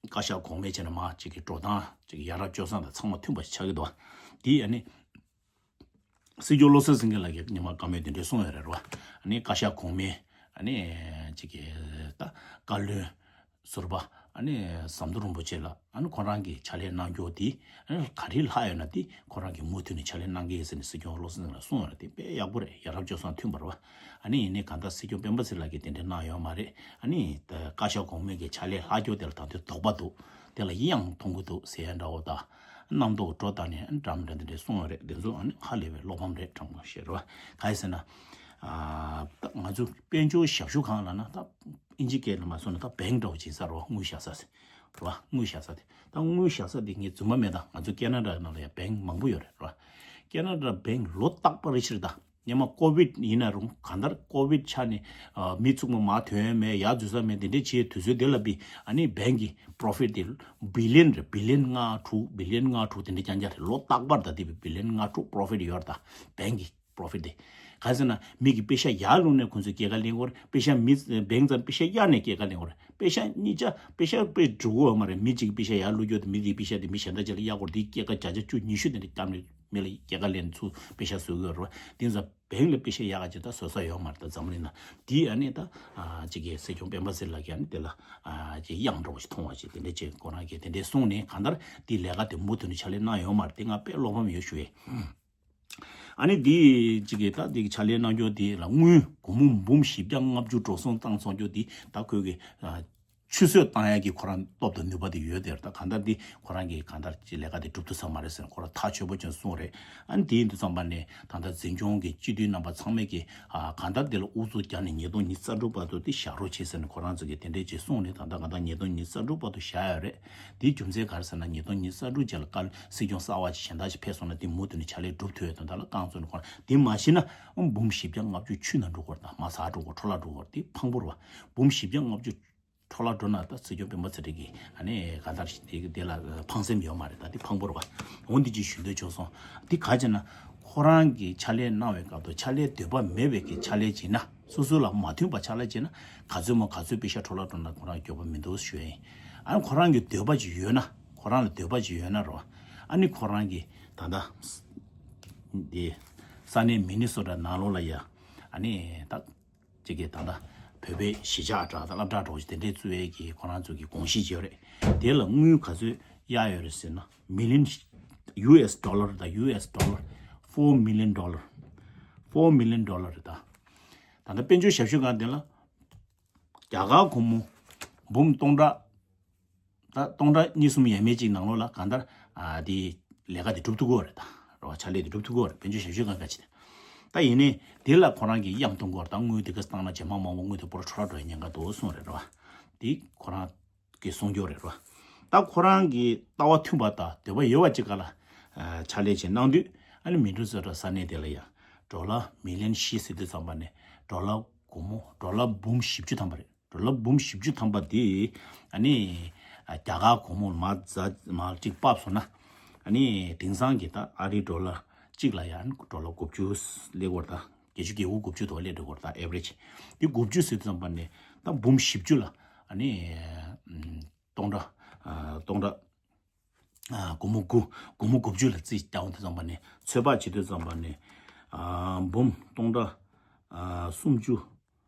བཀའ་ཤག་གོང་མའི་བྱས་ན་མ་ཅིག་གི་འགྲོ་སྟངས་ཅིག་ཡ་རབས་སྤྱོད་བཟང་དང་ཚང་མ་མཐུན་པ་ཞིག་ཆགས་ཀྱི་འདུག་བ། དེ་ཨ་ནི་སྲིད་སྐྱོང་བློ་བཟང་སེང་གེ་ལགས་ཀྱིས་སྔོན་མ་བཀའ་མོལ་དེ་འདྲ་གསུངས་ཡོད་རེད་བ། ཨ་ནི་བཀའ་ཤག་གོང་མའི་ཨ་ནི་ཅིག་གི་ད་བཀའ་བློན་ཟུར་པ་ཨ་ནི་ཟམ་གདོང་རིན་པོ་ཆེ་ལགས་ཨ་ནི་ཁོ་རང་གི་ཕྱག་ལས་གནང་རྒྱུ་དེ་ཨ་ནི་ག་རེ་ལྷག་ཡོད་ན་དེ་ཁོ་རང་གིས་མུ་མཐུད་ནས་ཕྱག་ལས་གནང་གི་ཡིན་ཟེར་ནས་སྲིད་སྐྱོང་བློ་བཟང་སེང་གེ་ལགས་གསུངས་ཡོད་རེད། དེ་དཔེ་ཡག་པོ་རེད། ཡ་རབས་སྤྱོད་བཟང་མཐུན་པ་རེད་བ། ཨ་ནི་ཡིན་ནའི་གང་ལྟར་སྲིད་སྐྱོང་སྤེན་པ་ཚེ་ལགས་ཀྱིས་དེ་འདྲ་གནང་ཡོད་མ་རེད། ཨ་ནི་ད་བཀའ་ཤག་གོང་མའི་གི་ཕྱག་ལས་ལྷག་རྒྱུ་དེ་ལ་ད་དུང་དོགས་པ་འདུག་དེ་ལ་གཡང་མཐོང་གི་འདུག་ཟེར་ཡ་འདྲ་བོ་དང་། རྣམ་རྟོག་འགྲོ་ད་ནས་འདྲ་མི་འདྲ་དེ་འདྲ་གསུངས་ཡོད་རེད། དེ་ཚོ་ཨ་ནི་ཧ་ལས་པའི་བློ་ཕམ་རེད། དྲང་པོ་བཤད་རེད་བ། ག་རེ་ཟེར་ན། ཨ་ད་ང་ཚོ་དཔལ་འབྱོར་ཞབས་ཞུ་ཁང་ལབ་ན་ད་ཨིན་ཇི་སྐད་ལ་མ་སོང་ན་ད་བེང་འདྲ་བོ་ཅིག་ཡིན་ས་རེད་བ། དངུལ་བཞག་ས་ཟེར་རེད་བ། དངུལ་བཞག་ས་དེ་ད་དངུལ་བཞག་ས་དེ་ངས་རྫུན་མ་མེད། ད་ང་ཚོ་ཁེ་ན་ཌ་ནང་ལ་ཡང་བེང་མང་པོ་ཡོད་རེད་རེད་བ། ཁེ་ན་ཌ་བེང་ལོ་རྟག་པར་རེ་ཕྱིར་ད། སྔོན་མ་ཀོ་བིད་ཡིན་ན་རུང་གང་ལྟར་ཀོ་བིད་ཆ་ནས་ཨ་མི་ཚང་མ་མར་ཐོན་ཡ་མེད། ཡར་འཛུལ་ས་མེད། དེ་འདྲའི་བྱས་དུས་ཚོད་དེ་ལ་བི་ཨ་ནི་བེང་གི་པོ་རོ་ཕིཊ་དེ་བི་ལི་ཡན་རེད། བི་ལི་ཡན་ལྔ་དྲུག་བི་ལི་ཡན་ལྔ་དྲུག་དེ་འདྲ་རྐྱང་རྐྱང་རེད། ལོ་རྟག་པར་ད་དེ་བི་ལི་ཡན་ལྔ་དྲུག་པོ་རོ་ཕིཊ་ཡོད་རེད། ད་བེང་གི་པོ་རོ་ཕིཊ་དེ། ག་རེ་ཟེར་ན་མི་གི་པེ་ཤ་ཡར་བླུགས་ནས་ཁོང་ཚོས་སྐྱེད་ཀ་ལེན་དགོས་རེད། པེ་ཤ་མི་བེང་ཙམ་པེ་ཤ་གཡར་ནས་སྐྱེད་ཀ་ལེན་དགོས་རེད། པེ་ཤ་གཉིས་ཆ་པེ་ཤ་དཔེ་འགྲོ་གི་ཡོད་མ་རེད། མི་གཅིག་གི་པེ་ཤ་ཡར་བླུགས་རྒྱུ་དེ་མི་དེའི་པེ་ཤ་དེ་མི་གཞན་དག་ཅིག་ལ་གཡར་དགོས་རེད། དེའི་སྐྱེད་ཀ་བརྒྱ་ཆ་བཅུ་ཉི་ཤུ་དེ་འདྲ་བསྐྱབས་ནས་མི་ལ་སྐྱེད་ཀ་ལེན་ཚུར་པེ་ཤ་བཟོ་གི་ཡོད་རེད་བ། དེ་ཚོ་བེང་ལ་པེ་ཤ་གཡར་ག་ཅིག་ད་བཟོ་ས་ཡོད་མ་རེད། ད་འཛམ་གླིང་ན་དེ་ཨ་ནི་ད་ཨ་ཅིག་གི་སྲིད་སྐྱོང་སྤེན་པ་ཚེ་ལགས་ཀྱིས་ཨ་ནི་དེ་ལ་ཨ་ཅིག་གཡང་འདྲ་བོ་ཞིག་མཐོང་བ་ཅིག་དེ་འདྲ་ཅིག་ཁོ་རང་གིས་དེ་འདྲ་གསུངས་ནས་གང་ལྟར་དེའི་ལས་ཀ་དེ་མུ་མཐུད་ནས་ཕྱག་ལས་གནང་ཡོད་མ་རེད། དེ་ང་དཔེ་བློ་ཕམ་ཡོད་ཞུ་ཡས། ཨ་ནི་འདི་གཅིག་གིས་ད་འདི་གི་ཕྱག་ལས་གནང་རྒྱུ་འདི་ལ་དངུལ་སྒོར་མོ་འབུམ་བཞི་བརྒྱ་ལྔ་བཅུ་འགྲོ་སོང་བཏང་སོང་རྒྱུ་འདི་ད་ཁོས་གི་ཨ་ཆུད་ཟོས་བཏང་ཡ་གི་ཁོ་རང་སྟོབས་དང་ནུས་པ་དེ་ཡོད་དེ། ད་གང་ལྟར་འདི་ཁོ་རང་གིས་གང་ལྟར་གྱི་ལས་ཀ་དེ་སྒྲུབ་ཐུབ་ས་མ་རེད་ཟེར་ནས་ཁོ་རང་ཐག་ཆོད་པོ་བྱས་གསུངས་རེད། ཨ་ནི་དེ་ཡིན་དུས་ཙམ་པ་ནས་ད་ལྟ་འཛིན་སྐྱོང་གི་སྤྱི་འཐུས་རྣམ་པ་ཚང་མས་ཀྱི་ཨ་གང་ལྟར་འདི་ལ་ཨུ་ཚུགས་རྒྱག་ནས་ཉིས་སྟོང་ཉི་ཤུ་རྩ་དྲུག་བར་དུ་འདི་བཞག་རོགས་བྱེད་ཟེར་ནས་ཁོ་རང་ཚོ་གིས་དེ་འདྲས་ཅིག་གསུངས་ནས་ད་ལྟ་གང་ལྟར་ཉིས་སྟོང་ཉི་ཤུ་རྩ་དྲུག་བར་དུ་བཞག་ཡོད་རེད། དེའི་རྒྱུ་མཚན་ག་རེ་ཟེར་ན་ཉིས་སྟོང་ཉི་ཤུ་རྩ་དྲུག་རྗེས་ལ་བཀའ་སྲིད་སྐྱོང་གསར་པ་ཅིག་གཞན་དག་ཅིག་ཕེབས་སོང་ན་དེ་མུ་མཐུད་ནས་ཕྱག་ལས་སྒྲུབ་ཐུབ་ཡོད་དོན་དག་ལ་རྐང་བཙུགས་ནས་ཁོ་རང་དེ་མ་ཤེས་ན་འབུམ་བཞི་བརྒྱ་ལྔ་བཅུ་ཆུ་ནང་འགྲོ་དགོས་རེད། ད་མར་ཟག་འགྲོ་དགོས། འཕྲོ་བརླག་འགྲོ་དགོས་རེད། དེ་ཕངས་པོ་རེད་བ། འབུམ་བཞི་བརྒྱ་ལྔ་བཅུ་འཕྲོ་བརླག་འགྲོ་ན་ད་སྲིད་སྐྱོང་སྤེན་པ་ཚེ་རིང་གིས་ཨ་ནི་གང་ལྟར་དེ་དེ་ལ་ཕངས་སེམས་ཡོད་མ་རེད། ད་དེ་ཕངས་པོ་རེད་བ། འོ་འདི་ཅིག་ཞུ་འདོད་བྱུང་སོང་། དེ་ག་ཅེ་ན་ཁོ་རང་གིས་ཕྱག་ལས་གནང་བའི་སྐབས་དུ་ཕྱག་ལས་འདོད་པ་མེད་པའི་གི་ཕྱག་ལས་བྱས་ན། སོ་སོ་ལ་མ་མཐུན་པ་ཕྱག་ལས་བྱས་ན་ག་ཚོད་མ་ག་ཚོད་པེ་ཤ་འཕྲོ་བརླག་འགྲོ་ན་ཁོ་རང་འགྱོད་པ་མི་འདུག་ཞུ་ཡ་ཡིན། ཨ་ནི་ཁོ་རང་གི་འདོད་པ་ཅིག་ཡོད་ན། ཁོ་རང་ལ་འདོད་པ་ཅིག་ཡོད་ན་རོ། ཨ་ནི་ཁོ་རང་གིས་ད་ལྟ་འདི་ས་གནས་མི་ནི་སོ་ཊ་ནང་ལོགས་ལ་ཡ་ཨ་ནི་ད་ཅིག་གི་ད་ལྟ་བོད་པའི་གཞིས་ཆགས་འདྲ་དང་སློབ་གྲྭ་འདྲ་བོ་ཞིག་དེ་འདྲས་བཙུགས་ཡས་ཀྱི་ཁོ་རང་ཚོ་གི་དགོངས་གཞི་ཅིག་ཡོད་རེད། དེ་ལ་དངུལ་ག་ཚོད་གཡར་ཡོད་རེད་ཟེར་ན་མི་ལི་ཡན་ཡུ་ཨེས་ཌོ་ལར་དང་ཡུ་ཨེས་ཌོ་ལར་ཕོར་མི་ལི་ཡན་ཌོ་ལར། ཕོར་མི་ལི་ཡན་ཌོ་ལར་རེད། ད་ད་ལྟ་དཔལ་འབྱོར་ཞབས་ཞུ་ཁང་དེ་ལ་རྒྱ་གར་སྒོར་མོ་འབུམ་སྟོང་ཕྲག་ད་སྟོང་ཕྲག་གཉིས་གསུམ་ཡས་མས་ཅིག་ནང་ལོགས་ལ་གང་ལྟར་ཨ་དེ་ལས་ཀ་དེ་སྒྲུབ་ཐུབ་ཀྱི་ཡོད་རེད། ད་རོ་ཕྱག་ལས་དེ་སྒྲུབ་ཐུབ་ཀྱི་ཡོད་རེད། དཔལ་འབྱོར་ཞབས་ཞུ་ཁང་ག་ཅིག་ད་ཡིན་ནའི་དེ་ལ་ཁོ་རང་གིས་གཡང་གཏོང་གི་ཡོད་རེད། ད་དངུལ་དེ་ག་བཏང་ན་རྗེས་མ་མང་པོ་དངུལ་དེ་པོ་ར་འཕྲོ་བརླག་འགྲོ་ཡའི་ཉེན་ཁ་འདུག་གསུངས་རེད་རོ། དེ་ཁོ་རང་གིས་གསུང་རྒྱུ་རེད་རོ། ད་ཁོ་རང་གི་ལྟ་བ་མཐུན་པ་དང་འདོད་པ་ཡོད་པ་ཅིག་ག་ལ་ཨ་ཕྱག་ལས་བྱེད་གནང་དུས་ཨ་ནི་མི་འགྲོ་ཟེར་ར་ས་གནས་དེ་ལ་ཡང་ཌོ་ལར་མི་ལི་ཡན་བཞི་ཟེར་དུས་ཙམ་པ་ནས་ཌོ་ལར་སྒོར་མོ་ཌོ་ལར་འབུམ་བཞི་བཅུ་ཐམ་པ་རེད། ཌོ་ལར་འབུམ་བཞི་བཅུ་ཐམ་པ་དེ་ཨ་ནི་རྒྱ་གར་སྒོར་མོ་མར་ཛ་མར་གཅིག་ཕབ་སོང་ན་ཨ་ནི་དེང་སང་གི་ད་ཨ་རིའི་ཌོ་ལར་གཅིག་ལ་ཡང་ཌོ་ལར་དགུ་བཅུ་སླེབས་ཀྱི་ཡོད་རེད། ད་བརྒྱད་ཅུ་གྱ་དགུ་དགུ་བཅུ་དོ་སླེབས་འགྲོ་གི་ཡོད་རེད། ད་ཨེ་ཝ་རེཇ་དེ་དགུ་བཅུ་ཟེར་དུས་ཙམ་པ་ནས་ད་འབུམ་བཞི་བཅུ་ལ་ཨ་ནི་སྟོང་ཕྲག་ཨ་སྟོང་ཕྲག་ ཨ་སྒོར་མོ་དགུ། སྒོར་མོ་དགུ་བཅུ་ལ་རྩིས་བཏང་དུས་ཙམ་པ་ནས་ཚོད་དཔག་བྱེད་དུས་ཙམ་པ་ནས། ཨ་འབུམ་སྟོང་ཕྲག་ཨ་སུམ་ཅུ།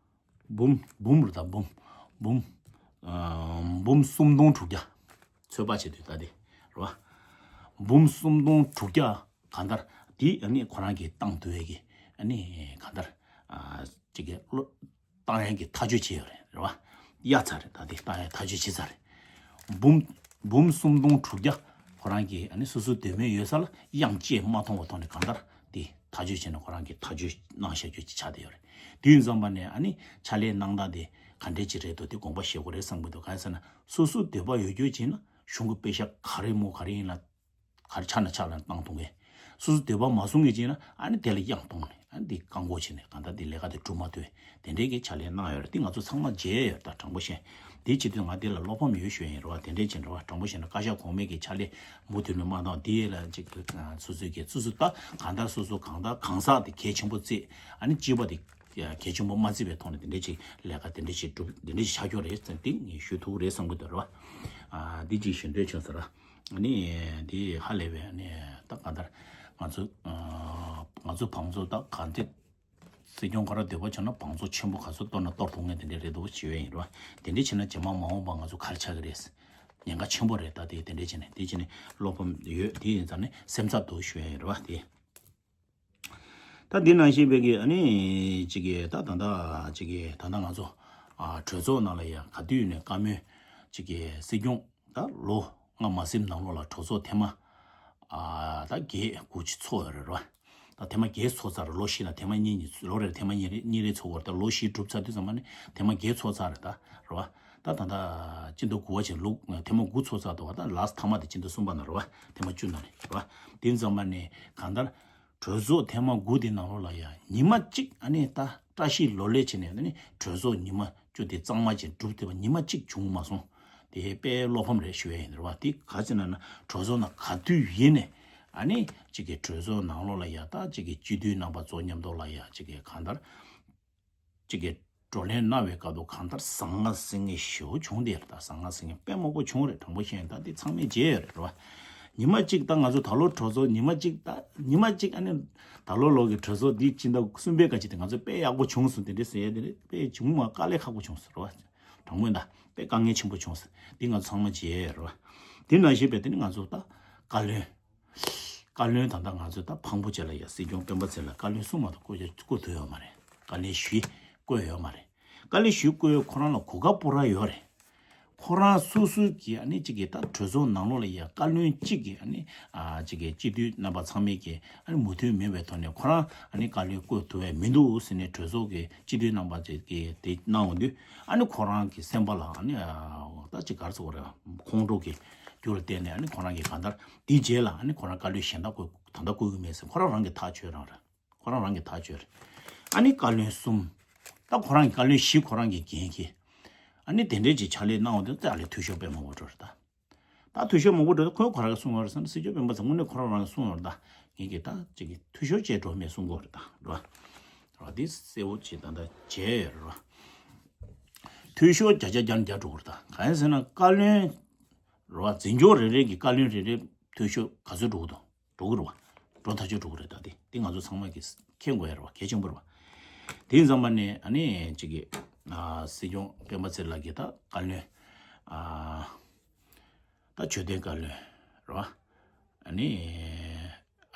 འབུམ་འབུམ་རེད་ད་འབུམ། འབུམ་ཨ་འབུམ་སུམ་སྟོང་དྲུག་བརྒྱ། ཚོད་དཔག་བྱེད་དུས་ད་དེ་རེད་བ། འབུམ་སུམ་སྟོང་དྲུག་བརྒྱ་གང་ལྟར་དེ་ཨ་ནི་ཁོ་རང་གིས་བཏང་ཐུབ་ཡས་ཀྱི་ཨ་ནི་གང་ལྟར་ཨ་ཅིག་གི་བློ་བཏང་ཡས་ཀྱི་ཐག་གཅོད་བྱས་ཡོད་རེད། རེད་བ། གཡར་ཚར་རེད། ད་དེ་བཏང་ཡས་ཐག་གཅོད་བྱས་ཚར་རེད། འབུམ་འབུམ་སུམ་སྟོང་དྲུག་བརྒྱ་ཁོ་རང་གིས་ཨ་ནི་སོ་སོའི་འདོད་མོས་ཡོད་ས་ལ་གཡང་བཅད་མ་མཐོང་བ་ཐོག་ནས་གང་ལྟར་དེ་ཐག་གཅོད་བྱས་ནས་ཁོ་རང་གིས་ཐག་གཅོད་གནང་བཞག་རྒྱུ་ཅིག་ཆགས་བསྡད་ཡོད་རེད། དུས་ཙམ་པ་ནས་ཨ་ནི་ཕྱག་ལས་གནང་སྟངས་དེ་ག་འདྲས་ཅིག་རེད་འདུག་དེ་དགོངས་པ་བཞེས་དགོས་རེད་བསམ་གྱི་འདུག་གང་ཡིན་ཟེར་ན་སོ་སོའི་འདོད་པ་ཡོད་རྒྱུ་ཅིག་ན་གཞུང་གི་དཔེ་ཤག་ག་རེ་མོ་ག་རེ་ཡིན་ན། གར་ཆག་ན་ཆག་ལ་བཏང་གཏོང་གི། སོ་སོ་འདོད་པ་མ་བཟུང་གི་ཅིག་ན་ཨ་ནི་དེ་ལ་གཡང་གཏོང་ནས་ཨ་ནི་དེ་བཀག་འགོག་བྱས་ནས་གང་ལྟར་དེ་ལས་ཀ་དེ་སྒྲུབ་མ་ཐུབ། དེ་འདྲའི་གི་ཕྱག་ལས་གནང་ཡོད་རེད། དེ་ང་ཚོ་ཚང་མ་མཇལ་ཡོད་རེད། ད་དྲང་པོ་བཤད། དེ་བྱེད་དུས་ང་དེ་ལ་བློ་ཕམ་ཡོད་ཞུ་ཡ་ཡིན་རེད་བ། དེ་འདྲས་བྱས་རེད་བ། དྲང་པོ་བཤད་ན་བཀའ་ཤག་གོང་མའི་གི་ཕྱག་ལས་མུ་མཐུད་ནས་མ་བཏང་དེ་ལ་ཅིག་སོ་སོའི་གི་སོ་སོ་ད་གང་ལྟར་སོ་སོ་གང་ལྟར་གང་ཟག་དེ་གལ་ཆེན་པོ་བརྩིས་ཨ་ནི་སྤྱི་པ་དེ་གལ་ཆེན་པོ་མ་བརྩིས་པའི་ཐོག་ནས་དེ་འདྲས་ཅིག་ལས་ཀ་དེ་འདྲས་ཅིག་སྒྲུབ་དེ་འདྲས་ཅིག་བྱ་རྒྱུ་རེད་ཟེར་དེ་ངས་ཞུ་ཐུབ་རེད་བསམ་གི་འདུག་རེད་བ། ཨ་འདི་ཅིག་ཞུ་འདོད་བྱུང་ཟེར། ཨ་ནི་དེ་ཧ་ལས་པའི་ཨ་ནི་ད་གང་ལྟར་ང་ཚོ་ཨ་ང་ཚོ་བང་མཛོད་ད་གང་དེ་སྲིད་སྐྱོང་ཁོ་ར་འདོད་པ་བྱུང་ན་བང་མཛོད་ཆེན་པོ་ག་ཚོད་གཏོར་ན་གཏོར་ཐུབ་མཁན་དེ་འདྲས་རེད་འདུག་ཞུ་ཡས་ཡིན་རེད་བ། དེ་འདྲས་བྱས་ན་རྗེས་མ་མ་འོངས་པ་ང་ཚོ་ག་རེ་ཆགས་ཀྱི་རེད། ཉེན་ཁ་ཆེན་པོ་རེད། ད་དེ་དེ་འདྲས་བྱས་ནས་དེ་བྱས་ནས་བློ་ཕམ་ཡོད། དེ་ཡིན་ཙང་ནས་སེམས་འཚབ་འདུག་ཞུ་ཡས་ཡིན་རེད་བ། དེ། ད་འདི་ནང་བཞིན་པའི་གི་ཨ་ནི་ཅིག་གི་ད་ད་ད་ཅིག་གི་ད་ད་ང་ཚོ་ཨ་གྲོས་ཚོགས་ནང་ལ་ཡང་ག་དུས་ནས་བཀའ་མོལ་ཅིག་གི་སྲིད་སྐྱོང་ད་ལོ་ལྔ་མ་ཟིན་ནང་ལོགས་ལ་གྲོས་ཚོགས་ཐེངས་མ་ཨ་ད་བརྒྱད་དགུ་ཅིག་ཚོགས་ཡོད་རེད་རོ། ད་ཐེངས་མ་བརྒྱད་ཚོགས་ཚར་རེད། ལོ་བཞི་ལ་ཐེངས་མ་གཉིས་གཉིས་ལོ་རེར་ཐེངས་མ་གཉིས་རེ་གཉིས་རེ་ཚོགས་ཡོད་རེད། ད་ལོ་བཞི་གྲུབ་ཚར་དུས་ཙམ་པ་ནི་ཐེངས་མ་བརྒྱད་ཚོགས་ཚར་རེད་ད་རོ། ད་ད་ད་སྤྱི་ཟླ་དགུ་པ་ཅིག་ལོ་ཐེངས་མ་དགུ་ཚོགས་ཚར་འདུག་བ། ད་ལཱསི་ཐ་མ་དེ་སྤྱི་ཟླ་གསུམ་པ་ན་རོ། ཐེངས་མ་བཅུ་ན་རེད་རོ། དེ་ཙམ་པ་ནི་གང་ལྟར། གྲོས་ཚོགས་ཐེངས་མ་དགུ་དེ་ནང་ལོགས་ལ་ཡང་ཉི་མ་གཅིག་ཨ་ནི་ད་བཀྲ་ཤིས་ལོ་ལེགས་བྱས་ནས་ཨ་ནི་གྲོས་ཚོགས་ཉི་མ་བཅུ་དེ་གཙང་མ་ཅིག་གྲུབ་བསྡད་པ་ཉི་མ་གཅིག་བྱུང་མ་སོང་། དེ་དཔེ་བློ་ཕམ་རེད་ཞུ་ཡ་ཡིན་རེད་བ། དེ་ག་ཅི་ན་ན་གྲོས་ཚོགས་ནང་ག་དུས་ཡིན་ནས་ཨ་ནི་གཅིག་གི་གྲོས་ཚོགས་ནང་ལོགས་ལ་ཡ་ད་གཅིག་གི་སྤྱི་འཐུས་རྣམ་པ་ཚོ་མཉམ་དུ་ལ་ཡ་གཅིག་གི་གང་ལྟར། གཅིག་གིས་བགྲོ་གླེང་གནང་བའི་སྐབས་དུ་གང་ལྟར་ཟང་ངེ་ཟིང་ངེ་ཞེ་པོ་བྱུང་སྟེ་ད་ཟང་ངེ་ཟིང་ངེ་དཔེ་མང་པོ་བྱུང་རེད། དྲང་པོ་བཤད་ན་ད་འདི་ཚང་མས་མཇལ་ཡོད་རེད་བ། ཉི་མ་གཅིག་ད་ང་ཚོ་ད་ལོ་གྲོས་ཚོགས་ཉི་མ་གཅིག་ད་ཉི་མ་གཅིག་ཨ་ནི་ད་ལོ་ལོ་གི་གྲོས་ཚོགས་འདི་སྤྱི་ཟླ་གསུམ་པའི་སྐབས་ཅིག་དེ་ང་ཚོ་དཔེ་ཡག་པོ་བྱུང་སོང་དེ་འདྲས་ཟེར་ཡ་དེ་རེད། དཔེ་བྱུང་མ་དཀའ་ལས་ཁག་པོ་བྱུང་ཟེར་བ། དྲང་པོ་ཡིན་ད་དཔེ་དཀའ་ངལ་ཆེན་པོ་བྱུང་ཟེར་འདི་ང་ཚོ་ཚང་མ་མཇལ་ཡོད་རེད་བ། དེ་ནང་བཞིན་པའི་དེ་ནི་ང་ཚོ་ད་བཀའ་བློན། བཀའ་བློན་ད་ལྟ་ང་ཚོས་ད་ཕངས་པོ་བྱས་ལ་ཡ་སྲིད་སྐྱོང་སྤེན་པ་ཚེ་ལ་བཀའ་བློན་གསུམ་མ་གཏོགས་བསྐོ་བསྐོ་ཐུབ་ཡོད་མ་རེད། བཀའ་བློན་བཞི་བསྐོས་ཡོད་མ་རེད། བཀའ་བློན་བཞི་བསྐོས་ཡོད་ཁོ་རང་ལ་གོ་སྐབས་པོ་ར་ཡོད་རེད། ཁོ་རང་སོ་སོའི་གི་ཨ་ནི་གཅིག་གི་ད་གྲོས་ཚོགས་ནང་ལོགས་ལ་ཡ་བཀའ་བློན་གཅིག་གི་ཨ་ནི་ཨ་གཅིག་གི་སྤྱི་འཐུས་རྣམ་པ་ཚང་མས་གི་ཨ་ནི་མོས་མཐུན་མེད་པའི་ཐོག་ནས་ཁོ་རང་ཨ་ནི་བཀའ་བློན་བསྐོ་ཐུབ་ཡ་མི་འདུག་ཟེར་ནས་གྲོས་ཚོགས་གི་སྤྱི་འཐུས་རྣམ་པ་ཚོས་གི་དེ་གནང་འོང་དུས་ཨ་ནི་ཁོ་རང་གི་སེམས་པ་ལ་ཨ་ནི་ཨ་ད་གཅིག་ག་རེ་ཟེར་དགོས་རེད། ཁོང་ཁྲོ་གི་རྒྱུ་ལ་བརྟེན་ནས་ཨ་ནི་ཁོ་རང་གི་གང་ལྟར་དེའི་རྗེས་ལ་ཨ་ནི་ཁོ་རང་བཀའ་བློན་གཞན་དག་བསྐོ་ད་ལྟ་བསྐོ་གི་མེད་ཟེར་ཁོ་རང་རང་གི་ཐག་ཆོད་རང་རེད། ཁོ་རང་རང་གི་ཐག་ཆོད་རེད། ཨ་ནི་བཀའ་བློན་གསུམ། ད་ཁོ་རང་གི་བཀའ་བློན་བཞི་ཁོ་རང་གི་འགན་འཁྱེར། ཨ་ནི་དེ་འདྲའི་ཅིག་ཕྱག་ལས་གནང་བ་དེ་ད་ལས་འཐུས་ཤོར་དཔེ་མང་པོ་འགྲོ་རེད་ད། ད་འཐུས་ཤོར་མང་པོ་འགྲོ་ད་ཁོས་ཁོ་རང་གིས་གསུངས་པ་རེད་ཟེར་ན་སྲིད་སྐྱོང་སྤེན་པ་ཚེ་དངོས་གནས་ཁོ་རང་རང་གིས་གསུངས་ཡོད་རེད་ད། ངེད་ཀྱིས་ད་ཅིག་གི་འཐུས་ཤོར་བྱས་འགྲོ་མེད་གསུང་གི་རེད་ད་རེད་བ། རེད་བ་འདི་གསལ་པོ་ཅིག་ད་ལྟ་བྱས་ཡོད་རེད་བ། འཐུས་ཤོར་བརྒྱ་ཆ་བརྒྱ་ནས་བརྒྱ་འགྲོ་གི་རེད་ད། གང་ཡིན་ཟེར་ན་བཀའ་བློན་རེད་བ། འཛིན་སྐྱོང་རེ་རེ་གི་བཀའ་བློན་རེ་རེ་འཐུས་ཤོར་ག་ཚོད་འགྲོ་གི་འདུག་འགྲོ་གི་རེད་བ། འགྲོ་ཐག་ཆོད་འགྲོ་གི་རེད་ད། དེ་དེ་ང་ཚོ་ཚང་མ་གིས་མཁྱེན་དགོས་ཡ་རེད་བ། གལ་ཆེན་པོ་རེད་བ། དེ་ཡིན་ཙང་མ་ནས་ཨ་ནི་གཅིག་གི་ཨ་སྲིད་སྐྱོང་སྤེན་པ་ཚེ་ལགས་ཀྱིས་ད་བཀའ་བློན་ཨ་ད་ཆོས་དོན་བཀའ་བློན་རེད་བ། ཨ་ནི་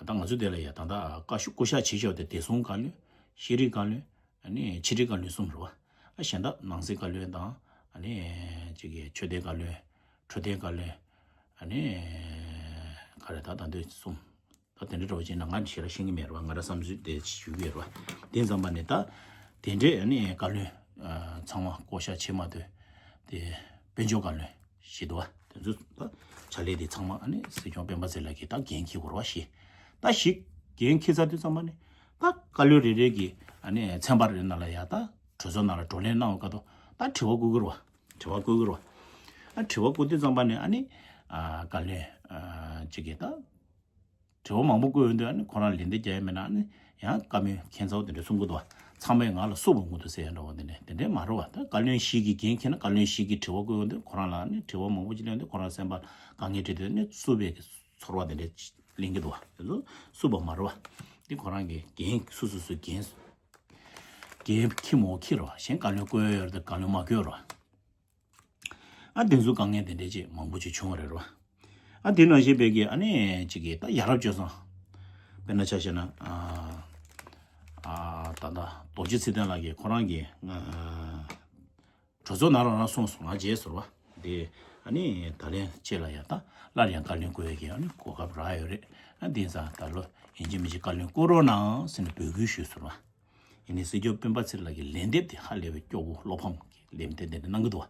ད་ང་ཚོ་དེ་ལ་ཡ་ད་ད་བཀའ་ཤོག་བསྐོ་བཞག་བྱེད་ཆོག་དེ་བདེ་སྲུང་བཀའ་བློན། ཤེས་རིག་བཀའ་བློན། ཨ་ནི་ཕྱི་དྲིལ་བཀའ་བློན་གསུམ་རེད་བ། ཨ་གཞན་དག་ནང་སྲིད་བཀའ་བློན་དང་ཨ་ནི་གཅིག་གི་ཆོས་དོན་བཀའ་བློན། འཕྲོད་བསྟེན་བཀའ་བློན། ཨ་ནི་ག་རེ་ད་ད་འདོད་གསུམ། ད་དེ་འདྲ་འདྲ་བོ་བྱས་ན་ང་ཞེ་དྲག་ཤེས་ཀྱི་མེད་རེད་བ། ང་རང་བསམ་ཚུལ་དེ་ཞུ་གི་ཡོད་རེད་བ། དེ་ཙམ་པ་ནས་ད་དེ་འདྲས་ཨ་ནི་བཀའ་བློན་ཚང་མ་བསྐོ་བཞག་བྱེད་མ་ཐུབ། དེ་དཔལ་འབྱོར་བཀའ་བློན་ཞིག་འདུག་བ། དེ་ཚོ་ད་ཕྱག་ལས་དེ་ཚང་མ་ཨ་ནི་སྲིད་སྐྱོང་སྤེན་པ་ཚེ་ལགས་ཀྱིས་ད་འགན་འཁྱེར་དགོས་རེད་བ་ཞེས། ད་ཞིག་འགན་འཁྱེར་ཚར་དུས་ཙམ་པ་ནས་ད་བཀའ་བློན་རེ་རེ་གིས་ཨ་ནི་ཚན་པ་རེ་ནང་ལ་ཡ་ད་གྲོས་ཚོགས་ནང་ལ་བགྲོ་གླེང་གནང་བའི་སྐབས་དུ་ད་དྲི་བ་བཀོད་ཀྱི་རེད་བ། དྲི་བ་བཀོད་ཀྱི་རེད་བ། ཨ་དྲི་བ་བཀོད་དུས་ཙམ་པ་ནས་ཨ་ནི་ཨ་བཀའ་བློན་ཨ་གཅིག་གིས་ད་དྲི་བ་མང་པོ་བཀོད་ཡོང་དུས་ཨ་ནི་ཁོ་རང་ལན་འདེབས་རྒྱག་ཡ་མེད་ན་ཨ་ནི་ཡང་བཀའ་མོལ་ཁྱད་མཚར་པོ་དེ་འདྲ་གསུང་གི་འདུག་བ། ཚང་མས་ང་ལ་བསུ་བ་མངོན་འདུག་ཟེར་ཡ་འདྲ་བོ་དེ་འདྲ་དེ་འདྲ་མ་རེད་བ། ད་བཀའ་བློན་ཞིག་གིས་འགན་འཁྱེར་ན་བཀའ་བློན་ཞིག་གིས་དྲི་བ་བཀོད་ཡོང་དུས་ཁོ་རང་ལ་ནི་དྲི་བ་མང་པོ་ཅིག་གླེང་དུས་ཁོ་རང་སེམས་པ་དཀའ་ངལ་འཕྲད་དུས་ནི་བསུ་བའི་ཚོར་བ་དེ་འདྲ་གླེང་གི་འདུག་བ། དེ་ཚོ་བསུ་བ་མ་རེད་བ། འདི་ཁོ་རང་གི་འགན་སོ་སོ་སོའི་འགན་འགན་འཁྱེར་མོ་འཁྱེར་རེད་བ། གཞན་བཀའ་བློན་བསྐོས་ཡོད་རེད་དེ་བཀའ་བློན་མ་བསྐོས་རེད་བ། ཨ་དེ་ཚོ་དཀའ་ངལ་དེ་འདྲས་ཅིག་མང་པོ་ཅིག་བྱུང་བ་རེད་རོ། ཨ་དེ་ནང་བཞིན་པའི་གི་ཨ་ནི་ཅིག་གི་ད་ཡ་རབས་སྤྱོད་བཟང་། དཔེར་ན་ཆ་བཞག་ན་ཨ་ཨ་ད་ལྟ་རྡོ་རྗེ་ཚེ་བརྟན་ལགས་ཀྱིས་ཁོ་རང་གི་ཨ་གྲོས་ཚོགས་ནང་ལ་རང་གསུངས་སོང་ང་རྗེས་ཟུར་བ་དེ་ཨ་ནི་ད་ལན་ཅེ་ལ་ཡ་ད་སླར་ཡང་བཀའ་བློན་བསྐོ་ཡ་གི་ཨ་ནི་གོ་སྐབས་རག་ཡོད་རེད། ཨ་དེ་ཙང་ད་ལོ་ཡིན་གཅིག་མིན་གཅིག་བཀའ་བློན་བསྐོ་རོགས་གནང་ཟེར་ནས་འབོད་སྐུལ་ཞུས་ཟུར་བ། ཡིན་ནའི་སྲིད་སྐྱོང་སྤེན་པ་ཚེ་རིང་ལགས་ཀྱི་ལན་འདེབས་དེ་ཧ་ལས་པའི་སྐྱོ་བོ་བློ་ཕམ་གྱི་ལན་འདེབས་དེ་འདྲ་གནང་གི་འདུག་བ།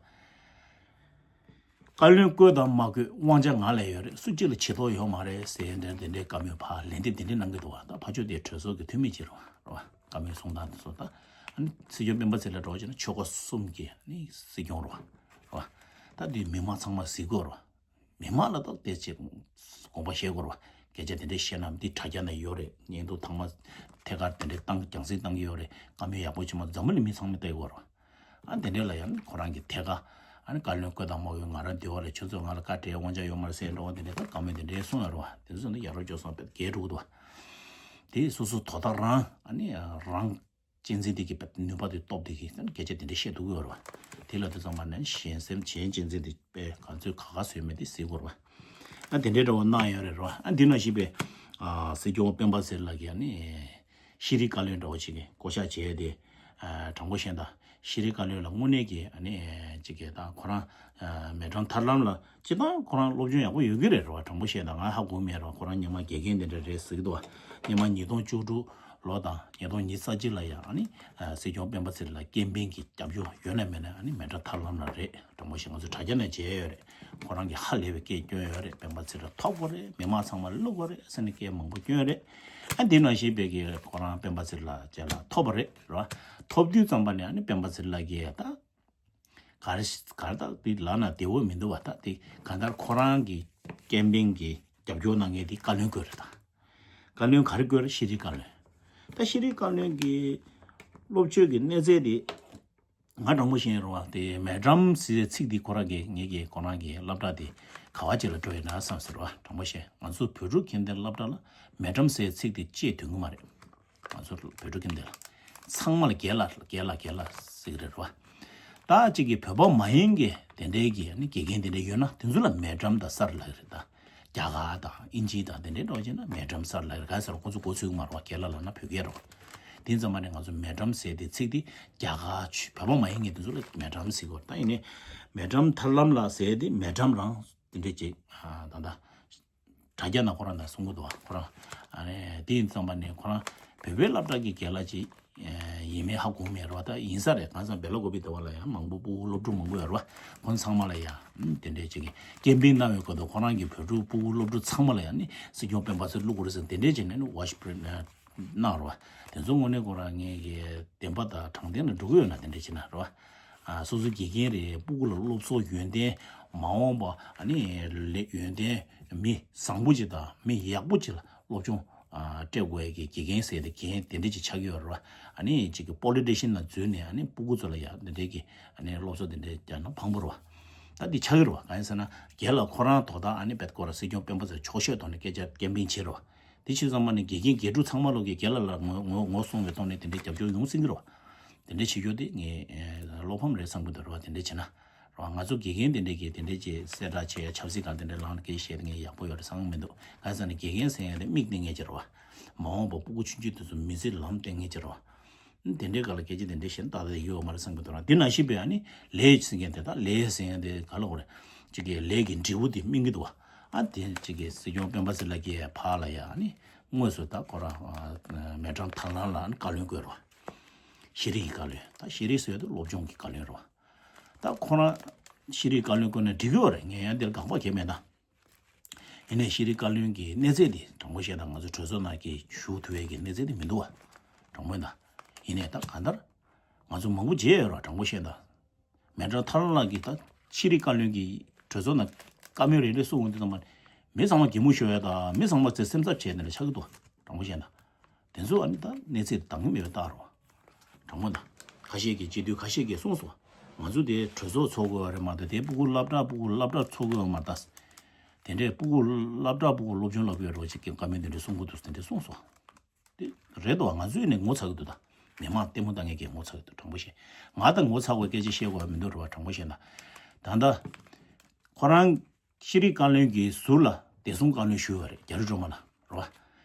བཀའ་བློན་བསྐོས་དང་མ་བསྐོས་དབང་ཆ་ང་ལ་ཡོད་རེད། སུ་གཅིག་ལ་ཇུས་གཏོགས་ཡོད་མ་རེད་ཟེར་འདྲ་དེ་འདྲའི་བཀའ་མོལ་ཕར་ལན་འདེབས་དེ་འདྲ་གནང་གི་འདུག་བ། ད་ཕར་ཕྱོགས་དེ་གྲོས་ཚོགས་ཀྱི་འཐུས་མི་ཅིག་རེད་བ། བཀའ་མོལ་གསུང་སྟངས་དེ་ཚོ་ད་ཨ་ནི་སྲིད་སྐྱོང་སྤེན་པ་ཚེ་རིང་ལགས་འགྲོ་བྱས་ན་ཆོལ་ཁ་གསུམ་གྱི་ཨ་ནི་སྲིད་སྐྱོང་རེད་བ། རེད་བ། ད་དེ་མི་མང་ཚང་མ་གཟིགས་དགོས་རེད་བ། མི་མང་ལ་ཏོག་ཙམ་ཅིག་དགོངས་པ་བཞེས་དགོས་རེད་བ། སྐད་ཆ་དེ་འདྲ་བཤད་ན་འདི་དྲ་རྒྱ་ན་ཡོད་རེད། བརྙན་ཐུང་ཐོག་མ་ཐད་ཀར་དེ་འདྲ་བཏང་རྒྱང་སྲིང་བཏང་གི་ཡོད་རེད། བཀའ་མོལ་ཡག་པོ་བྱེད་མ་འཛམ་བུ་གླིང་མི་ཚང་མས་བལྟ་གི་ཡོད་རེད་བ། ཨ་དེ་འདྲ་ལ་ཡང་ཁོ་རང་གི་ཐད་ཀར་ཨ་ནི་བཀའ་བློན་བསྐོས་དང་མ་བསྐོས་ང་རང་འདི་བ་རེད། ཁྱོད་ཚོས་ང་ལ་བཀའ་སྤྲད་དབང་ཆ་ཡོད་མ་རེད་ཟེར་འགྲོ་བ་དེ་འདྲ་ད་བཀའ་མོལ་དེ་འདྲ་གསུངས་ཡོད་རེད་བ། དེ་ཚོ་ནི་ཡ་རབས་སྤྱོད་བཟང་དཔེ་རྒྱས་འགྲོ་གི་འདུག་བ། དེ་སོ་སོ་དོ་བདག་རང་ཨ་ནི་རང་གཅེས་འཛིན་དེ་གི་ནུས་པ་དེ་སྟོབས་དེ་གི་སྐད་ཆ་དེ་འདྲ་བཤད་ཐུབ་ཀྱི་ཡོད་རེད་བ། དེ་ལ་དེ་ཚང་མ་ནས་གཞན་སེམས་གཞན་གཅེས་འཛིན་དེ་དཔེ་ག་ཚོད་ག་ག་བཟོས་མེད་དེ་གཟིགས་དགོས་རེད་བ། ཨ་དེ་འདྲའི་འདྲ་བོ་གནང་ཡོད་རེད་རོ། ཨ་འདི་ནང་བཞིན་པའི་ཨ་སྲིད་སྐྱོང་སྤེན་པ་ཚེ་རིང་ལགས་ཀྱིས་ཨ་ནི་ཤེས་རིག་བཀའ་བློན་འདྲ་བོ་ཅིག་གི་བསྐོ་གཞག་བྱས་ཏེ། ཨ་དྲང་པོ་བཤད་ན་ཤེས་རིག་བཀའ་བློན་ལ་དངོས་གནས་ཀྱི་ཨ་ནི་ཅིག་གི་ད་ཁོ་རང་ཨ་མེ་ཀྲམ་ཐར་ལམ་ལ་སྤྱིར་བཏང་ཁོ་རང་སློབ་སྦྱོང་ཡག་པོ་ཡོད་ཀྱི་རེད་རོ། དྲང་པོ་བཤད་ན་ང་ཧ་གོ་མེད་རོ། ཁོ་རང་སྔོན་མ་དགེ་རྒན་དེ་འདྲ་རེད་ཟེར་གྱི་འདུག་བ། སྔོན་མ་ཉིས་སྟོང་བཅུ་དྲུག་ལོ་དང་ཉིས་སྟོང་ཉི་ཤུ་རྩ་གཅིག་ལ་ཡང་ཨ་ནི་ཨ་སྲིད་སྐྱོང་སྤེན་པ་ཚེ་རིང་ལ་སྐད་འཕེན་གྱི་རྒྱབ་སྐྱོར་ཡོད་ན་མེད་ན་ཨ་ནི་མེ་ཀྲམ་ཐར་ལམ་ལ་རེད། དྲང་པོ་བཤད་ང་ཚོ་དྲ་རྒྱ་ནས་མཇལ་ཡོད་རེད། ཁོ་རང་གིས་ཧ་ལས་པའི་སྐད་སྐྱོན་ཡོད་རེད། སྤེན་པ་ཚེ་རིང་ཐོབ་དགོས་རེད། མི་མང་ཚང་མ་བླུག་དགོས་རེད་ཟེར་ནས་སྐད་མང་པོ་སྐྱོན་རེད། ཨ་འདི་ནང་བཞིན་པའི་གི་ཁོ་རང་སྤེན་པ་ཚེ་རིང་ལགས་ལ་ཐོབ་པ་རེད་རོ། ཐོབ་དུས་ཙམ་པ་ནས་ཨ་ནི་སྤེན་པ་ཚེ་རིང་ལགས་ཀྱིས་ད་ག་རེ་ག་རེ་ད་དེ་ལབ་ན་བདེ་བོ་མི་འདུག་བ། ད་དེ་གང་ལྟར་ཁོ་རང་གི་ཀེམ་པེན་གི་རྒྱབ་སྐྱོར་གནང་མཁན་དེ་བཀའ་བློན་བསྐོས་རེད་ད། བཀའ་བློན་ག་རེ་བསྐོས་རེད། ཤེས་རིག་བཀའ་བློན། ད་ཤེས་རིག་བཀའ་བློན་གྱི་སློབ་དཔྱོད་ཀྱི་གནས་ཚད་དེ་ང་དྲང་པོ་བཤད་རོགས་དེ་མེ་ཀྲམ་ཟེར་ཚིག་དེ་ཁོ་རང་གི་ངེད་ཀྱི་ཁོ་རང་གི་སློབ་གྲྭ་དེ་ག་བ་ཅིག་ལ་འགྲོ་ཡིན་ན་བསམ་ཟེར་བ། དྲང་པོ་བཤད་ང་ཚོ་བོད་ཕྲུག་ཁྱིམ་སྡེ་སློབ་གྲྭ་ལ་མེ་ཀྲམ་ཟེར་ཚིག་དེ་ཅེས་འདོན་གི་མ་རེད། ང་ཚོ་བོད་ཕྲུག་ཁྱིམ་སྡེ་ལ་ཚང་མ་ལ་རྒན་ལགས་རྒན་ལགས་རྒན་ལགས་ཟེར་གི་རེད་བ། ད་ཅིག་གི་བོད་པ་མ་ཡིན་གི་དེ་འདྲའི་གི་ནི་དགེ་རྒན་དེ་འདྲ་ཡོད་ན་དེ་ཚོ་ལ་མེ་ཀྲམ་དང་སར་ལབ་གི་རེད་ད། རྒྱ་གར་དང་ཨིན་ཇི་དང་དེ་འདྲའི་འགྲོ་བྱས་ན་མེ་ཀྲམ་སར་ལབ་ག་ཟེར་ཁོ་ཚོ་གོ་ཚུགས་མ་རེད་བ། རྒན་ལགས་ལབ་ན་བོད་སྐད་རེད་བ། དེ་ཙམ་པ་ནས་ང་ཚོ་མེ་ཀྲམ་ཟེར་དེ་ཚིག་དེ་རྒྱ་གར་ཆུ་བོད་པ་མ་ཡིན་མཁན་དེ་ཚོ་ལ་མེ་ཀྲམ་ཟེར་གོ། ད་ཡིན་ནའི་མེ་ཀྲམ་ཐར་ལམ་ལགས་ཟེར་དེ་མེ་ཀྲམ་རང་དེ་འདྲས་ཅིག་ད་ལྟ་དྲ་རྒྱ་ནང་ཁོ་རང་ནས་གསུང་གི་འདུག་བ། ཁོ་རང་ཨ་ནི་དེ་ཡིན་ཙམ་པ་ནས་ཁོ་རང་བོད་པའི་སློབ་གྲྭ་གི་རྒན་ལགས་ཅིག་ཡིན་མིན་ཧ་གོ་མེད་རེད་བ། ད་ཡིན་ས་རེད། གང་ཟེར་ན་སྦེ་ལ་ཀོ་པི་དེ་བ་ལ་ཡང་མང་པོ་སྤུ་གུ་སློབ་ཕྲུག་མང་པོ་ཡོད་རེད་བ། ཁོང་ཚང་མ་ལ་ཡང་དེ་འདྲས་ཅིག་གི་ཀེམ་པིང་གནང་བའི་སྐབས་དུ་ཁོ་རང་གི་བོད་ཕྲུག་སྤུ་གུ་སློབ་ཕྲུག་ཚང་མ་ལ་ཡང་ནི་སྲིད་སྐྱོང་སྤེན་པ་ཚེ་བླུག་དགོས་རེད་ཟེར་དེ་འདྲས་ཅིག་ནས་ནི་ཝ་ཤི་པི་རི་གནང་རེད་བ། དེ་ཚོ་དངོས་གནས་ཁོ་རང་ངས་ཀྱི་བདེན་པ་དང་དྲང་བདེན་ལ་འགྲོ་གི་ཡོད་ན་དེ་འདྲས་ཅིག་ན་རེད་བ། སོ་སོ་དགེ་རྒན་རེད། སྤུ་གུ་ལ་སློབ་གསོ་ཡོན་ཏན་མ་འོངས་པ་ཨ་ནི་ལས་ཡོན་ཏན་མི་བཟང་པོ་ཅིག་དང་མི་ཡག་པོ་ཅིག་ལ་སློབ་སྦྱོང་སྤྲད་དགོས་ཀྱི་དགེ་རྒན་ཟེར་ཏེ་རྒན་དེ་འདྲས་ཅིག་ཆགས་ཀྱི་ཡོད་རེད་བ། ཨ་ནི་ཅིག་གི་པོ་ལི་ཊི་ཤན་ནང་འཛུལ་ནས་ཨ་ནི་སྤུ་གུ་ཚོ་ལ་ཡང་དེ་འདྲས་ཀྱི་ཨ་ནི་སློབ་གསོ་དེ་འདྲས་རྒྱག་ན་ཕངས་པོ་རེད་བ། ད་འདི་ཆགས་ཀྱི་རེད་བ། གང་ཡིན་ཟེར་ན་རྒན་ལགས་ཁོ་རང་དོ་བདག་ཨ་ནི་བེད་ཀོ་ར་སྲིད་སྐྱོང་སྤེན་པ་ཚེ་ཕྱོགས་ཤོད་ཐོག་ནས་སྐད་ཆ་ཀེམ་པིང་བྱེད་རེད་བ། དེ་ཕྱིར་ཚང་མ་ནི་དགེ་རྒན་དགེ་ཕྲུག་ཚང་མ་ལོག་གི་རྒན་ལགས་ལ་ངོ་ངོ་ངོ་སྲུང་བའི་ཐོག་ནས་དེ་འདྲའི་རྒྱབ་སྐྱོར་ཡོང་སྲིད་ཀྱི་རེད་བ། དེ་འདྲའི་བྱེད་རྒྱུ་དེ་ངས་བློ་ཕམ་རེད་བསམ་གྱི་འདུག་རེད་བ། དེ་འདྲའི་བྱེད་ན་རེད་བ། ང་ཚོ་དགེ་རྒན་དེ་འདྲའི་གི་དེ་འདྲའི་ཅིག་གསལ་བསྒྲགས་བྱས་ཡ་ཆབ་སྲིད་སྒང་དེ་འདྲའི་ལངས་སྐད་བཤད་ངས་ཡག་པོ་ཡོད་རེད་བསམ་གྱི་མི་འདུག་གང་ཟེར་ན་དགེ་རྒན་ཟེར་ཡ་དེ་མིག་བསྟན་མཁན་ཅིག་རེད་བ། མ་འོངས་པ་སྤུ་གུ་ཆུང་ཆུང་དེ་ཚོ་མི་ཚེ་ལམ་སྟོན་མཁན་ཅིག་རེད་བ། དེ་འདྲའི་སྒང་ལ་སྐད་ཆ་དེ་འདྲའི་བཤད་ན་ཏག་ཏག་ཡོད་མ་རེད་བསམ་གྱི་འདུག་ར། དེ་ནང་བཞིན་པའི་ཨ་ནི་ལས་ཟེར་མཁན་དེ་དག་ལས་ཟེར་མཁན་དེ་ག་ལ་གོ་རེད། གཅིག་གི་ལས་ཀྱི་འབྲས་བུ་དེ་སྨིན་གྱི་འདུག་བ། ཨ་དེ་གཅིག་གི་སྲིད་སྐྱོང་སྤེན་པ་ཚེ་ལགས་ཀྱིས་ཕར་ལ་ཡ་ཨ་ནི་དངོས་སུ་ད་ཁོ་རང་མེ་ཀྲམ་ཐར་ལམ་ལ་ཨ་ནི་བཀའ་བློན་བསྐོས་རེད་བ། ཤེས་རིག་གི་བཀའ་བློན། ད་ཤེས་རིག་ཟེར་དུས་སློབ་སྦྱོང་གི་བཀའ་བློན་རེད་བ། ད་ཁོ་རང་ཤེས་རིག་བཀའ་བློན་བསྐོས་ནས་འགྲིག་གི་ཡོད་རེད། ངས་ཡང་འདིར་དགག་པ་བྱས་མེད་ད། ཡིན་ནའི་ཤེས་རིག་བཀའ་བློན་གྱི་གནས་ཚད་དེ་དྲང་པོ་བཤད་ན་ང་ཚོ་གྲོས་ཚོགས་ནང་གི་ཞུགས་ཐུབ་ཡས་ཀྱི་གནས་ཚད་དེ་མི་འདུག་བ། དྲང་པོ་ཡིན་ད། ཡིན་ནའི་ད་གང་ལྟར་ང་ཚོ་མང་པོ་མཇལ་ཡོད་ར། དྲང་པོ་བཤད་ན་མེ་ཀྲམ་ཐར་ལམ་ལགས་ཀྱིས་ད་ཤེས་རིག་བཀའ་བློན་གྱི་གྲོས་ཚོགས་ནང་བཀའ་མོལ་རེ་རེ་གསུང་འོང་དུས་ཙམ་པ་མི་ཚང་མ་གད་མོ་ཤོར་ཡ་ད་མི་ཚང་མ་ཚེ་སེམས་འཚབ་བྱས་ནས་ཆགས་ཀྱི་འདུག་དྲང་པོ་བཤད་ན། དེ་ཚོ་ཨ་ནི་ད་གནས་ཚད་འདང་གི་མེད་པའི་རྟགས་རེད་བ། མོ་དང་། ཁ་ཤས་ཀྱིས་སྤྱི་འཐུས་ཁ་ཤས་ཀྱིས་གསུངས་སོང་། ང་ཚོ་དེ་གྲོས་ཚོགས་ཚོགས་དགོས་པ་རེད་མ་གཏོགས། དེ་སྤུ་གུ་སློབ་གྲྭ་སྤུ་གུ་སློབ་གྲྭ་ཚོགས་དགོས་པ་མ་གཏོགས། དེ་འདྲས་སྤུ་གུ་སློབ་གྲྭ་སྤུ་གུ་སློབ་སྦྱོང་སློབ་དགོས་རོགས་ཅིག་གི་བཀའ་མོལ་དེ་འདྲས་གསུང་གི་འདུག་དེ་འདྲས་གསུངས་སོང་། དེ་རེད་དོ། ང་ཚོས་ནས་ངོ་ཚ་གི་འདུག་ད། མི་མང་ལྟད་མོ་ལྟ་མཁན་གྱིས་ངོ་ཚ་གི་འདུག་དྲང་པོ་བཤད། ང་ད་ངོ་ཚ་བའི་སྐད་ཆ་བཤད་དགོས་པ་མི་འདུག་རེད་བ། དྲང་པོ་བཤད་ན། ད་ལྟ་ཁོ་རང་ཤེས་རིག་བཀའ་བློན་གྱི་ཟུར་ལ་བདེ་སྲུང་བཀའ་བློན་ཞུས་པ་རེད། རྒྱ་རི་སྒྲོལ་མ་ལགས་རེད་བ།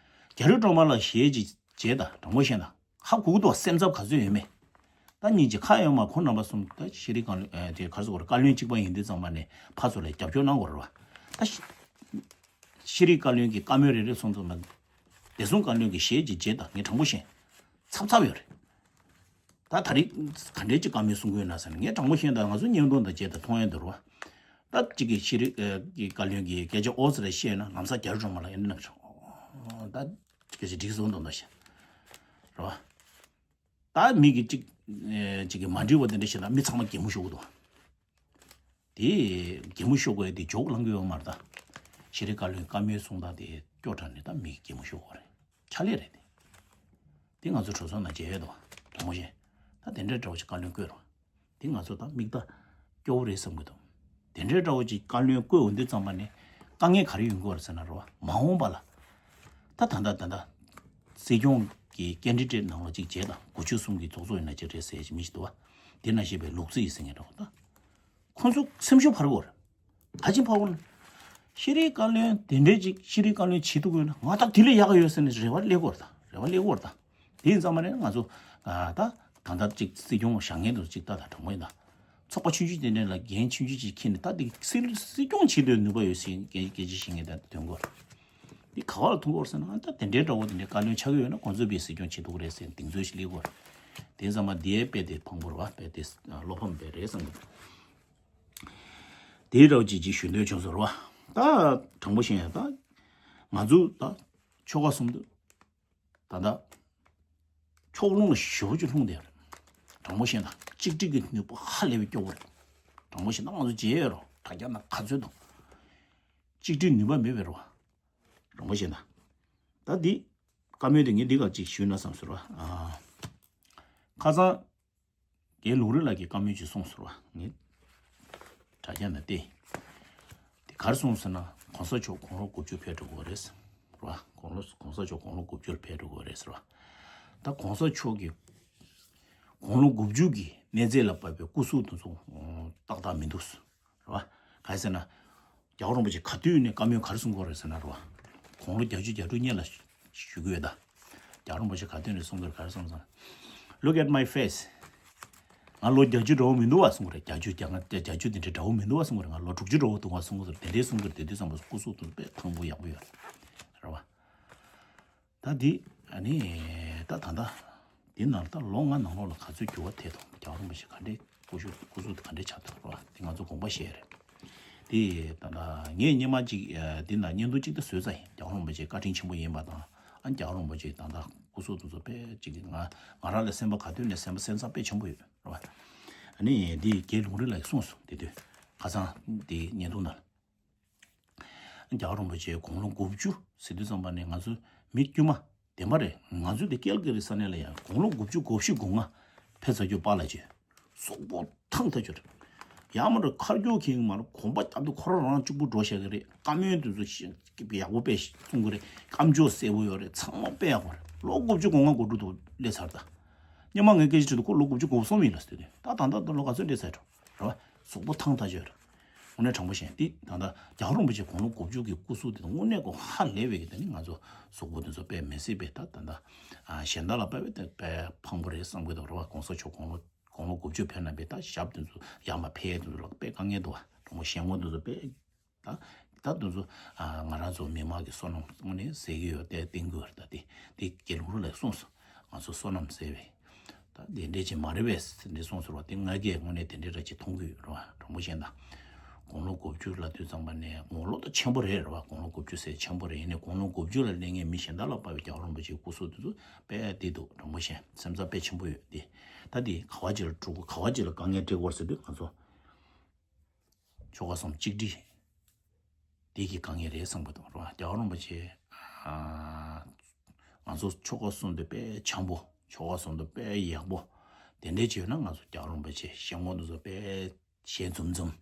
རྒྱ་རི་སྒྲོལ་མ་ལགས་ཞེས་ཅིག་བྱས་ད། དྲང་པོ་བཤད་ན་ཧ་གོ་གི་འདུག་སེམས་འཚབ་ག་ཚོད་ཡོད་མེད། ད་སྙིང་རྗེ་ཁ་ཡོད་མ། ཁོང་རྣམ་པ་གསུམ་ད་ཤེས་རིག་བཀའ་བློན་ཨ་དེ་ག་རེ་ཟེར་དགོས་རེད། བཀའ་བློན་གཅིག་པ་ཡིན་དུས་ཙམ་པ་ནས་ཕར་ཚུར་ལ་རྒྱབ་སྐྱོར་གནང་དགོས་རེད་བ། ད་ཤེས་ཤེས་རིག་བཀའ་བློན་གྱི་བཀའ་མོལ་རེ་རེ་གསུང་དུས་ན། བདེ་སྲུང་བཀའ་བློན་གྱི་ཞེས་ཅིག་བྱས་ད། ངས་དྲང་པོ་བཤད། འཚབ་འཚབ་ཡོད་རེད། ད་ད་རེས་ག་འདྲས་ཅིག་བཀའ་མོལ་གསུང་གི་ཡོད་ན་ཟེར་ན། ངས་དྲང་པོ་བཤད་ད། ང་ཚོ་བརྙན་ཐུང་དང་བཅས་ད་མཐོང་ཡ་འདུག་རེད་བ། ད་གཅིག་གིས་ཤེས་རིག་ཨ་གི་བཀའ་བློན་གྱི་སྐད་ཆ་ཨོ་ཙི་རེ་བཤད་ན་ལམ་སང་རྒྱ་རི་སྒྲོལ་མ་ལགས་ཡིན་ན་ད་སྐད་ཆ་འགྲིག་སོང་དང་འདྲ་ཞིག་རེད་བ། ད་མི་གི་གཅིག་ཨེ་གཅིག་གིས་མ་འགྲིག་པ་དེ་འདྲ་བཤད་ན་མི་ཚང་མ་གད་མོ་ཤོར་གི་འདུག་དེ་གད་མོ་ཤོར་དགོས་དེ་ཇོག་ལང་གི་ཡོད་མ་རེད་ད། ཤེས་རིག་བཀའ་བློན་བཀའ་མོལ་གསུང་སྟངས་དེ་སྐྱོ་དྲགས་ནས་ད་མི་གི་གད་མོ་ཤོར་དགོས་རེད། ཕྱག་ལས་རེད་དེ། དེ་ང་ཚོ་གྲོས་ཚོགས་ནང་མཇལ་ཡོད་དོ། དྲང་པོ་བཤད། ད་དེ་འདྲའི་འདྲ་བོ་ཞིག་བཀའ་བློན་བསྐོས་རོགས། དེ་ང་ཚོ་ད་མིག་ལྟ་སྐྱོ་བོ་རེད་བསམ་གི་འདུག་དེ་འདྲའི་འདྲ་བོ་ཞིག་བཀའ་བློན་བསྐོས་འོང་དུས་ཙམ་པ་ནས་དཀའ་ངལ་ག་རེ་ཡོང་གི་ཡོད་རེད་ཟེར་ན་རོ། མ་འོངས་པ་ལ་ད་ད་ད་ད་ད་སྲིད་སྐྱོང་གི་ཀེན་ཌི་ཌེ་ཊི་ནང་ལ་ཅིག་བྱས་དང་། དགུ་བཅུ་གསུམ་གི་ཚོགས་གཙོ་ཡིན་ན་ཅིག་རེད་ཟེར་ཡ་ཅིག་མི་ཞིག་འདུག་བ། དེ་ནང་བཞིན་པའི་ལུག་རྫི་ཡིན་ཟེར་མཁན་འདྲ་བོ་ད། ཁོང་ཚོ་སེམས་ཤུགས་འཕར་གི་ཡོད་རེད། ག་ཅིག་འཕར་གི་ཡོད་ན། ཤེས་རིག་བཀའ་བློན་དེ་འདྲའི་ཅིག་ཤེས་རིག་བཀའ་བློན་བྱེད་ཐུབ་ཀྱི་ཡོད་ན་ང་ད་དེ་ལས་ཡག་ག་ཡོད་ཟེར་ནས་རེ་བ་སླེབས་ཀྱི་ཡོད་རེད་ད། རེ་བ་སླེབས་ཀྱི་ཡོད་རེད་ད། དེ་ཡིན་ཙང་མ་ནས་ང་ཚོ་ཨ་ད་ད་ལྟ་ཅིག་སྲིད་སྐྱོང་བཞེངས་མཁན་དེ་ཚོ་ཅིག་ལྟ་ད། དྲང་པོ་ཡིན་ད། ཚོགས་པ་ཆུང་ཆུང་དེ་འདྲ་ལ་འགན་ཆུང་ཆུང་ཅིག་འཁྱེར་ནས། ད་དེ་སྲིད་སྲིད་སྐྱོང་བྱེད་འདོད་ནུས་པ་ཡོད་སའི་སྐད་སྐད་ཆ་བཤད་མཁན་དེ་ཐོན་གྱི་ཡོད་རེད། འདི་ག་བ་ལ་ཐུག་གི་ཡོད་ཟེར་ན། ད་དེ་འདྲའི་འདྲ་བོ་དེ་འདྲའི་བཀའ་བློན་ཆགས་ཀྱི་ཡོད་ན་ཁོང་ཚོས་དཔེ་སྲིད་སྐྱོང་བྱེད་ཐུབ་ཀྱི་རེད་ཟེར་གདེང་ཚོད་ཞིག་སླེབས་ཀྱི་ཡོད་རེད། དེ་ཙམ་མ་འདི་དཔེ་དེ་ཕངས་པོ་རེད་བ། དཔེ་དེ་བློ་ཕམ་དཔེ་རེད་བསམ་གྱི་འདུག་དེའི་འདྲ་བོ་ཅིག་ཅིག་ཞུ་འདོད་བྱུང་སོང་རེད་བ། ད་དྲང་པོ་བཤད་ཡ་ད། ང་ཚོ་ད་ཆོལ་ཁ་གསུམ་དུ་ད་ལྟ་ཕྱོགས་ལྷུང་ལ་ཞེ་པོ་ཅིག་ལྷུང་བསྡད་ཡོད་རེད། དྲང་པོ་བཤད་ན་གཅིག་སྒྲིལ་གྱི་ནུས་པ་ཧ་ལས་པའི་སྐྱོ་བོ་རེད། དྲང་པོ་བཤད་ན་ང་ཚོ་མཇལ་ཡོད་རེད། དྲ་རྒྱ་ནང་ག་ཚོད་དང་། གཅིག་སྒྲིལ་ནུས་པ་མེད་པའི་རེད་བ། དྲང་པོ་བཤད་ན། ད་འདི་བཀའ་མོལ་དེ་ངས་འདི་ག་ཅིག་ཞུས་ན་བསམ་ཟེར་བ། ཨ། ཁ་སང་རྒན་ལུང་རིགས་ལགས་ཀྱིས་བཀའ་མོལ་ཅིག་གསུངས་ཟེར་བ། ངས་དྲ་རྒྱ་ནས་བལྟས། དེ་ག་རེ་གསུངས་ཟེར་ན། གོང་ས་མཆོག་དགུང་ལོ་དགུ་བཅུ་ཕེབས་འགྲོ་གི་རེད་ཟེར་བ། དགུང་ལོ་གོང་ས་མཆོག་དགུང་ལོ་དགུ་བཅུར་ཕེབས་འགྲོ་གི་རེད་ཟེར་བ། ད་གོང་ས་མཆོག་གི་དགུང་ལོ་དགུ་བཅུ་གི་གནས་ཚད་ལ་བབས་པའི་སྐུ་གཟུགས་དེ་ཚོ་ཏག་ཏག་མི་འདུག་ཟེར་བ། ག་རེ་ཟེར་ན། རྒྱལ་བ་རིན་པོ་ཆེ་ག་དུས་ནས་བཀའ་མོལ་ག་རེ་གསུང་གི་ཡོད་རེད་ཟེར་ན་རེད་བ། དགུང་ལོ་བརྒྱད་ཅུ་གྱ་དྲུག་སྔོན་ལ་ཞུ་གི་ཡོད་ད། རྒྱལ་བ་རིན་པོ་ཆེ་ག་དུས་ནས་གསུང་གི་ཡོད་རེད། ག་རེ་གསུངས་སོང་། Look at my face. ང་ལོ་བརྒྱད་ཅུ་འདྲ་བོ་མི་འདུག་བ་གསུང་གི་རེད། བརྒྱད་ཅུ་བརྒྱད་ཅུ་དེ་འདྲ་འདྲ་བོ་མི་འདུག་བ་གསུང་གི་རེད། ང་ལོ་དྲུག་ཅུ་འདྲ་བོ་འདུག་བ་གསུང་གི་རེད། དེ་འདྲའི་གསུང་གི་རེད། དེ་དུས་ཙམ་པ་སྐུ་གཟུགས་དེ་དཔེ་ཐང་པོ་ཡག་པོ་ཡོད་རེད་བ། ད་འདི་ཨ་ནི་ད་ད་ད་འདི་ནང་ད་ལོ་ལྔ་ནང་ལོགས་ལ་ག་ཚོད་འགྱུར་བ་ཐེབས་འདུག་རྒྱལ་བ་རིན་པོ་ཆེ་ག་འདྲའི་སྐུ་གཟུགས་སྐུ་གཟུགས་དེ་ག་འདྲའི་ཆགས་འདུག་རེད་བ། དེ་ང་ཚོ་དགོངས་པ་བཞེས་རེད། དེ་ད་ལྟ་ངས་སྔོན་མ་ཅིག་ཨ་འདི་ན་བརྙན་ཐུང་ཅིག་ད་བཟོས་ཚར་ཡིན། རྒྱལ་བ་རིན་པོ་ཆེ་བཀའ་དྲིན་ཆེན་པོ་ཡིན་པ་དང་། ཨ་རྒྱལ་བ་རིན་པོ་ཆེ་ད་ལྟ་སྐུ་གཟུགས་དེ་ཚོ་དཔེ་ཅིག་ང་ང་རང་ལ་སེམས་པ་ག་དུས་ནས་སེམས་པ་སེམས་ཚབ་དཔེ་ཆེན་པོ་ཡོད་རེད་བ། ཨ་ནི་འདི་རྒན་ལུང་རིགས་ལགས་ཀྱིས་གསུངས་སོང་། དེ་དུས་ཁ་སང་འདི་བརྙན་ཐུང་ནང་ལ། རྒྱལ་བ་རིན་པོ་ཆེ་དགུང་ལོ་དགུ་བཅུ་ཟེར་དུས་ཙམ་པ་ནས་ང་ཚོ་མི་དཀྱུས་མ་བདེན་པ་རེད། ང་ཚོ་དེ་ཀལ་ཀ་རི་ས་གནས་ལ་ཡང་དགུང་ལོ་དགུ་བཅུ་གོ་བཞི་གོ་ལྔ་ཕེབས་ཚར་རྒྱུ་པཱ་ལགས་ཀྱིས་གཟུགས་པོ་ཐང་ཐག་ཆོད་རེད། ཡར་མར་ཁ་རྒྱུག་ཁྱེར་གྱི་མ་རེད། གོམ་པ་རྒྱབ་དུས་ཁོ་རང་རང་གཅིག་པུ་འགྲོ་བཞག་གི་རེད། བཀའ་མོལ་དེ་ཚོ་ཡག་པོ་དཔེ་གསུང་གི་རེད། བཀའ་འགྱུར་གསལ་པོ་ཡོད་རེད། ཚང་མ་དཔེ་ཡག་པོ་རེད། ལོ་དགུ་བཅུ་གོ་ལྔ་གོ་དྲུག་ཏུ་སླེབས་ཚར་ད། སྔོན་མ་ངས་སྐད་ཆ་དྲིས་དུས་ཁོ་ལོ་དགུ་བཅུ་གོ་གསུམ་ཡིན་ལབ་ཟེར་དུས། ད་ད་ལྟ་ད་ལོ་ག་ཚོད་འདྲེས་ཚར་འགྲོ་རེད་བ། གཟུགས་པོ་ཐང་ཐག་ཆོད་རེད། དངོས་གནས་དྲང་པོ་བཤད་དེ་ད་ལྟ་རྒྱལ་བ་རིན་པོ་ཆེ་དགུང་ལོ་དགུ་བཅུ་གི་སྐུ་གཟུགས་དེ་དངོས་གནས་ཁོ་ཧ་ལས་པའི་གི། ད་ནི་ང་ཚོ་གཟུགས་པོ་དེ་ཚོ་དཔེ་མི་སྲིད་པའི་ད་ད་ལྟ་ཨ་གཞན་དག་ལ་དཔེ་དཔེ་དཔེ་ཕངས་པོ་རེད་བསམ་གི་འདུག་རེད་བ། གོང་ས་མཆོག་དགུང་ལོ་དགུང་ལོ་དགུ་བཅུ་ཕེབས་ན་དཔེ་ད་ཞབས་དེ་ཚོ་ཡར་མར་ཕེབས་དེ་ཚོ་ལ་དཔེ་དཀའ་ངལ་འདུག་བ། དྲང་པོ་ཞལ་ངོ་དེ་ཚོ་དཔེ། ད་ད་དེ་ཚོ་ཨ་ང་རང་ཚོ་མི་མང་གི་བསོད་ནམས་དངོས་གནས་ཟེར་གི་ཡོད་དེ་བསྟན་གི་ཡོད་རེད། ད་དེ་དེ་རྒན་ལུང་རིགས་ལགས་གསུངས་སོང་། ང་ཚོ་བསོད་ནམས་ཟེར་བས་ད་དེ་འདྲས་ཅིག་མ་རེད་པས་ཟེར་འདྲས་གསུངས་སོང་བ། དེ་ང་གིས་དངོས་གནས་དེ་འདྲས་ར་ཅིག་མཐོང་གི་ཡོད་རེད་བ། དྲང་པོ་བཤད་ན་དགུང་ལོ་དགུ་བཅུ་ལབ་དུས་ཙམ་པ་ནས་དགུང་ལོ་ད་ཆེན་པོ་རེད་རེད་བ། དགུང་ལོ་དགུ་བཅུ་ཟེར་ཆེན་པོ་རེད། ཡིན་ནའི་དགུང་ལོ་དགུ་བཅུ་ལ་སླེབས་མཁན་མི་གཞན་དག་ལ་དཔག་པའི་རྒྱལ་བ་རིན་པོ་ཆེའི་སྐུ་གཟུགས་དེ་ཚོ་དཔེ་བདེ་འདུག་དྲང་པོ་བཤད་སེམས་འཚབ་དཔེ་ཆེན་པོ་ཡོད་དེ། ད་དེ་ག་བ་ཅིག་ལ་འགྲོ་དགོས། ག་བ་ཅིག་ལ་དཀའ་ངལ་འཕྲད་དགོས་ཟེར་དུས་ང་ཚོ། ཆོལ་ཁ་གསུམ་གཅིག་སྒྲིལ་དེ་གི་དཀའ་ངལ་རེད་བསམ་གི་འདུག་རེད་བ། རྒྱལ་བ་རིན་པོ་ཆེ་ཨ་ང་ཚོ་ཆོལ་ཁ་གསུམ་དེ་དཔེ་འཆམ་པོ། ཆོལ་ཁ་གསུམ་དེ་དཔེ་ཡག་པོ། དེ་འདྲས་བྱས་ན་ང་ཚོ་རྒྱལ་བ་རིན་པོ་ཆེ་ཞལ་ངོ་དེ་ཚོ་དཔེ་ཞལ་འཛུམ་འཛུམ།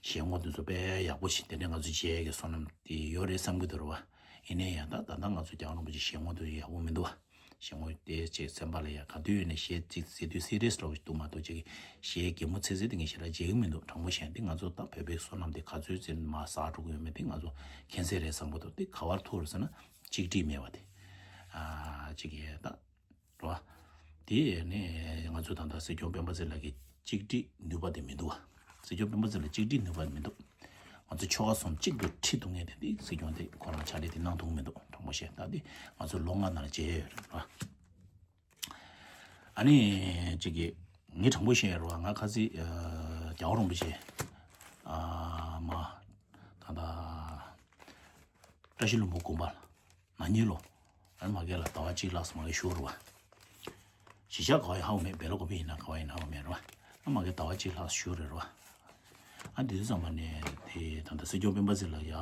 ཞལ་ངོ་དེ་ཚོ་དཔེ་ཡག་པོ་ཞིག་དེ་འདྲས་ང་ཚོ་མཇལ་ཡས་ཀྱི་བསོད་ནམས་དེ་ཡོད་རེད་བསམ་གྱི་འདུག་རེད་བ། ཡིན་ནའི་ཡང་ད་ད་ལྟ་ང་ཚོ་རྒྱལ་བ་རིན་པོ་ཆེ་ཞལ་ངོ་དེ་ཡག་པོ་མི་འདུག་བ། ཞལ་ངོ་དེ་ཅིག་སེམས་པ་ལ་ཡ་ག་དུས་ཡོད་ནས་ཞལ་ཅིག་ཟེར་དུས་སི་རི་ཡས་འདྲ་བོ་ཞིག་འདུག་མ་གཏོགས་ཅིག་ཞལ་གད་མོ་ཚིག་ཚིག་དེ་ངས་ཞེ་དྲག་མཇལ་གྱི་མི་འདུག་དྲང་པོ་བཤད། འདི་ང་ཚོ་ད་བོད་པའི་བསོད་ནམས་དེ་ག་ཚོད་ཅིག་མར་ཟག་འགྲོ་གི་ཡོད་མེད་དེ་ང་ཚོ་མཁྱེན་གསལ་རེད་བསམ་གྱི་འདུག་དེ་ག་བར་ཐུག་རེད་ཟེར་ན་གཅིག་སྒྲིལ་མེད་པ་དེ། ཨ་ཅིག་ཡ་ད། རེད་བ། དེ་ནས་ང་ཚོ་ད་ལྟ་སྲིད་སྐྱོང་སྤེན་པ་ཚེ་ལགས་ཀྱི་གཅིག་སྒྲིལ་ནུས་པ་དེ་མི་འདུག་བ། སྲིད་སྐྱོང་སྤེན་པ་ཚེ་ལགས་གཅིག་སྒྲིལ་ནུས་པ་མི་འདུག་ང་ཚོ་ཆོལ་ཁ་གསུམ་གཅིག་ཏུ་ཁྲིད་ཐུབ་མཁན་དེ་འདི་སྲིད་སྐྱོང་དེ་ཁོ་རང་ཕྱག་ལས་དེ་གནང་ཐུབ་མི་འདུག་དྲང་པོ་བཤད། ད་འདི་ང་ཚོ་ལོ་ལྔ་ནང་ལ་མཇལ་ཡོད་རེད་བ། ཨ་ནི་གཅིག་གིས་ངས་དྲང་པོ་བཤད་ཡོད་རེད་བ། ང་ཁ་སང་རྒྱལ་བ་རིན་པོ་ཆེ་ཨ་མ་ད་ལྟ་བཀྲ་ཤིས་ལྷུན་པོ་དགོན་པ་ལ་ན་ནིང་ལོ། ཨ་ནི་མ་གི་ལ་ཟླ་བ་གཅིག་ལྷག་ཙམ་མ་གི་བཞུགས་རེད་བ། གཞིས་ཆགས་ག་བ་ཡིན་ཧ་གོ་མེད། སྦེལ་ཀོབ་ཡིན་ན་ག་བ་ཡིན་ན་ཧ་གོ་མེད་རེད་བ། ཨ་མ་གི་ཟླ་བ་གཅིག་ལྷག་བཞུགས་རེད་རེད་བ། ཨ་དེ་དུས་ཙམ་པ་ནས་དེ་ད་ལྟ་སྲིད་སྐྱོང་སྤེན་པ་ཚེ་ལགས་ཡ་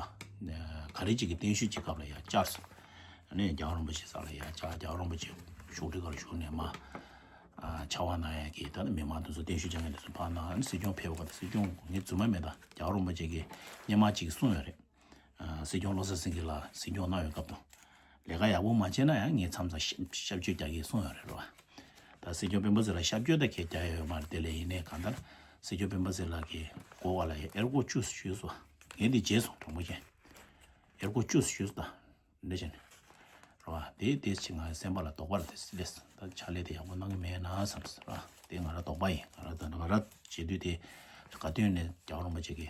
ག་རེ་ཅིག་གི་བརྟན་བཞུགས་ཅིག་སྐབས་ལ་ཡ་བཅར་སོང་། ཨ་ནི་རྒྱལ་བ་རིན་པོ་ཆེ་ས་ལ་ཡ་བཅར། རྒྱལ་བ་རིན་པོ་ཆེ་བཞུགས་ཁྲི་ཁར་བཞུགས་ནས་མ་ཨ་ཕྱག་དབང་གནང་ཡ་གི་ད་ནི་མི་མང་དེ་ཚོ་བརྟན་བཞུགས་བཅར་མཁན་དེ་ཚོ་ཕར་གནང་། ཨ་ནི་སྲིད་སྐྱོང་ཕེབས་པ་དང་སྲིད་སྐྱོང་ངས་རྫུན་མ་མེད་ད་རྒྱལ་བ་རིན་པོ་ཆེ་གིས་སྔོན་མ་ཅིག་གསུངས་ཡོད་རེད། ཨ་སྲིད་སྐྱོང་བློ་བཟང་སེང་གེ་ལ་སྲིད་སྐྱོང་གནང་བའི་སྐབས་དུ། ལས་ཀ་ཡག་པོ་མ་བྱས་ན་ཡང་ངས་མཚམས་མཚམས་ཤབ་ཤབ་བཅོས་རྒྱག་གི་གསུངས་ཡོད་རེད་རོ། ད་སྲིད་སྐྱོང་སྤེན་པ་ཚེ་ལ་ཤབ་བཅོས་ད་ཁྱེད་རྒྱག་ཡོད་མ་རེད། དེ་ལས་ཡིན་ནའི་གང་ལྟར་སྲིད་སྐྱོང་སྤེན་པ་ཚེ་ལགས་ཀྱི་མགོ་བ་ལ་ཡ་ཨེར་ཀོ་བཅུ་ཞུས་སོ། ངས་འདི་བརྗེད་སོང་། དྲང་པོ་བཤད། ཨེར་ཀོ་བཅུ་ཞུས་སོ་ད། འདི་བྱས་ནས། རོ། དེ་དེ་ཕྱི་ང་སེམས་པ་ལ་དོགས་པ་རེད་དེ་སི་ལེས། ད་ཕྱག་ལས་དེ་ཡག་པོ་གནང་གི་མེད་ན་བསམ་སོང་ར། དེ་ང་ར་དོགས་པ་ཡིན། ང་ར་ད་ང་ར་བྱེད་དུས་དེ་ག་དུས་ནས་རྒྱལ་བ་རིན་པོ་ཆེ་གི་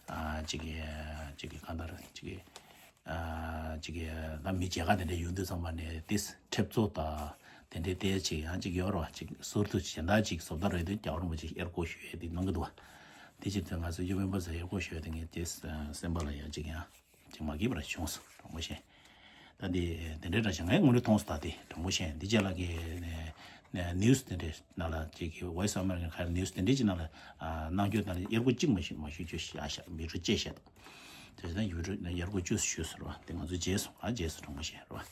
ཨ་ཅིག་གི་ཅིག་གི་གང་ལྟར་ཅིག་གི་ཨ་ཅིག་གི་ད་མི་མཇལ་ཁ་དེ་འདྲ་ཡོང་དུས་ཙམ་པ་ནས་དེ་ཁྲེབ་ཚོ་ད་དེ་འདྲའི་དེ་ཅིག་ཡང་ཅིག་ཡོད་རོ། ཅིག་ཟུར་དུ་གཞན་དག་ཅིག་བཟོ་ལྟ་རེད་དུས་རྒྱལ་བ་རིན་པོ་ཆེ་ཨེར་ཀོ་ཞུ་ཡས་དེ་གནང་གི་འདུག་བ། དེ་ཕྱིར་དུ་ང་ཚོ་ཡོ་མེན་པ་ཚོ་ཨེར་ཀོ་ཞུ་ཡས་དེ་ངས་དེ་སེམས་པ་ལ་ཡང་ཅིག་ཡང་། ཅིག་མ་སྐྱིད་པ་ར་བྱུང་སོང་། དྲང་པོ་བཤད། ད་འདི་དེ་འདྲའི་འདྲ་ཞིག་ངས་དངོས་གནས་མཐོང་སོང་། ད་དེ་དྲང་པོ་བཤད། འདི་རྗེས་ལ་གི་ནིའུ་སི་དེ་འདྲའི་ནང་ལ་ཅིག་གི་Voice of America ག་རེ་ནིའུ་སི་དེ་འདྲའི་ཅིག་ནང་ལ་གནང་རྒྱུ་དང་ཨེར་ཀོ་གཅིག་མ་ཞུ་མ་ཞུ་རྒྱུ་ཤ་ཤ་མི་འགྲོ་ཅེས་བཤད། དེ་ནས་ཡུ་ཊུབ་ནས་ཨེར་ཀོ་བཅུ་ཞུས་ཟེར་བ་དེ་ང་ཚོ་བརྗེད་སོང་། ཨ་བརྗེད་སོང་། དྲང་པོ་བཤད་རེད་བ།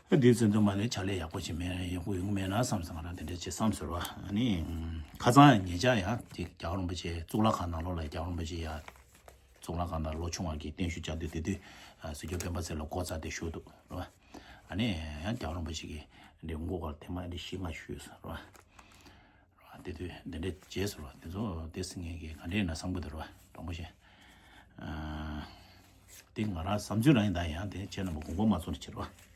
ཨ་དེ་ཚོ་འདུག་མ་ནས་ཕྱག་ལས་ཡག་པོ་ཅིག་མེད་ཡག་པོ་ཡོང་གི་མེད་ན་བསམ་སོང་། ང་རང་དེ་འདྲ་ཅིག་བསམ་ཟེར་བ། ཨ་ནི་ཁ་སང་ཉེ་ཆར་ཡང་དེ་རྒྱལ་བ་རིན་པོ་ཆེ་གཙུག་ལག་ཁང་ནང་ལོགས་ལ་རྒྱལ་བ་རིན་པོ་ཆེ་ཡ། གཙུག་ལག་ཁང་ནང་ལོ་ཆུང་བ་གི་བརྟན་བཞུགས་བཅར་དུས་དེ་དུས་ཨ་སྲིད་སྐྱོང་སྤེན་པ་ཚེ་ལ་སྒོ་བརྩམས་ཏེ་བཞུགས་འདུག་རེད་བ། ཨ་ནི་ཡང་རྒྱལ་བ་རིན་པོ་ཆེ་གིས་འདི་མགོ་སྐོར་དེ་མ་འདི་བཞི་ལྔ་ཞུས་སོང་རེད་བ། རེད་བ། དེ་དུས་འདི་འདྲའི་རྗེས་སུ་རེད་བ། དེ་ཚོ་དེ་སྲིད་ངེད་ཀྱིས་ག་འདྲས་ཡིན་ན་བསམ་གི་འདུག་རེད་བ། དྲང་པོ་བཤད། ཨ་དེ་ང་རང་བསམ་ཚུལ་རང་ཡིན། ད་ཡང་དེ་ཁྱེད་རྣམ་པ་དགོངས་པ་མ་ཚོམས་ནས་བྱེད་རེད་བ།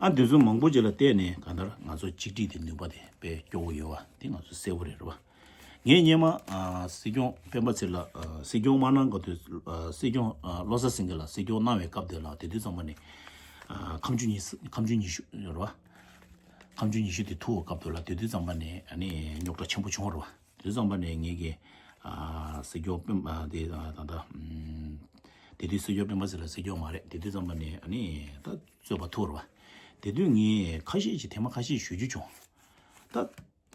ཨ་འདི་ཚོ་མང་པོ་ཅིག་ལ་བལྟས་ནས་གང་ལྟར་ང་ཚོ་གཅིག་སྒྲིལ་དེ་ནུས་པ་དེ་དཔེ་སྐྱོ་བོ་ཡོད་བ་དེ་ང་ཚོ་གསལ་པོ་རེད་རེད་བ། ངས་སྔོན་མ་ཨ་སྲིད་སྐྱོང་སྤེན་པ་ཚེ་ལ་ཨ་སྲིད་སྐྱོང་མ་གནང་ག་དུས་ཨ་སྲིད་སྐྱོང་ཨ་བློ་བཟང་སེང་གེ་ལ་སྲིད་སྐྱོང་གནང་བའི་སྐབས་དེ་ལ་དེ་དུས་ཙམ་པ་ནས་ཨ་ཁ་མཆུ་ཉི་ཤུ་ཁ་མཆུ་ཉི་ཤུ་རེད་བ། ཁ་མཆུ་ཉི་ཤུ་དེ་ཐུག་པའི་སྐབས་དེ་ལ་དེ་དུས་ཙམ་པ་ནས་ཨ་ནི་རྙོག་དྲ་ཆེན་པོ་བྱུང་བ་རེད་བ། དེ་དུས་ཙམ་པ་ནས་ངེད་ཀྱིས་ཨ་སྲིད་སྐྱོང་སྤེན་ཨ་དེ་ད་ད་ད་ཨམ་དེ་དུས་སྲིད་སྐྱོང་སྤེན་པ་ཚེ་ལ་སྲིད་སྐྱོང་མ་རེད། དེ་དུས་ཙམ་པ་ནས་ཨ་ནི་ད་རྩོད་པ་ཐུག་རེད་བ། དེ་དུས་ངས་ཁ་ཤས་ཅིག་ཐེངས་མ་ཁ་ཤས་ཞུ་རྒྱུ་བྱུང་། ད་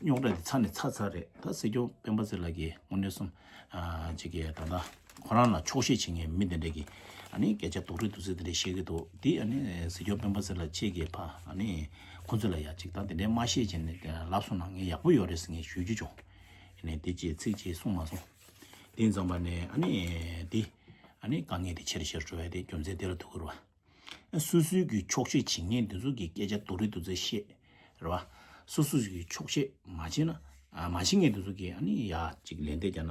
རྙོག་དྲ་དེ་ཚ་ནས་ཚ་ཚ་རེད། ད་སྲིད་སྐྱོང་སྤེན་པ་ཚེ་ལགས་ཀྱིས་དངོས་གནས་སོང་ཨ་ཅིག་གིས་ད་ད་ཁོ་རང་ལ་འཁྱོག་བཤད་བྱེད་མཁན་མི་དེ་འདྲས་ཀྱིས་ཨ་ནི་སྐད་ཆ་རྡོག་རིལ་རྡོག་རྩེ་དེ་འདྲས་བཤད་ཀྱི་འདུག་དེ་ཨ་ནི་སྲིད་སྐྱོང་སྤེན་པ་ཚེ་ལགས་ཁྱེད་ཀྱིས་ཕ་ཨ་ནི་ཁོ་ཚོ་ལ་ཡ་ཅིག་ད་དེ་འདྲས་མ་བཤད་བྱས་ནས་ལབ་སོང་ན་ངས་ཡག་པོ་ཡོད་རེད་ཟེར་ངས་ཞུ་རྒྱུ་བྱུང་། ཨ་ནི་དེ་ཅིག་ཚིག་ཅིག་གསུངས་མ་སོང་། དེ་ཙམ་པ་ནས་ཨ་ནི་དེ་ཨ་ནི་དཀའ་ངལ་དེ་ཆེ་རུ་ཆེ་རུ་འགྲོ་ཡ་དེ་རྒྱུ་མཚན་དེ་ལ་ཐུག་གི་རེད་བ། སོ་སོའི་གི་འཁྱོག་བཤད་བྱེད་མཁན་དེ་ཚོ་གི་སྐད་ཆ་རྡོག་རིལ་རྡོག་རྩེ་བཤད་རེད་བ། སོ་སོ་གི་འཁྱོག་བཤད་མ་བྱས་ན་ཨ་མ་བྱེད་མཁན་དེ་ཚོ་གི་ཨ་ནི་ཡ་ཅིག་ལན་འདེབས་རྒྱག་ན་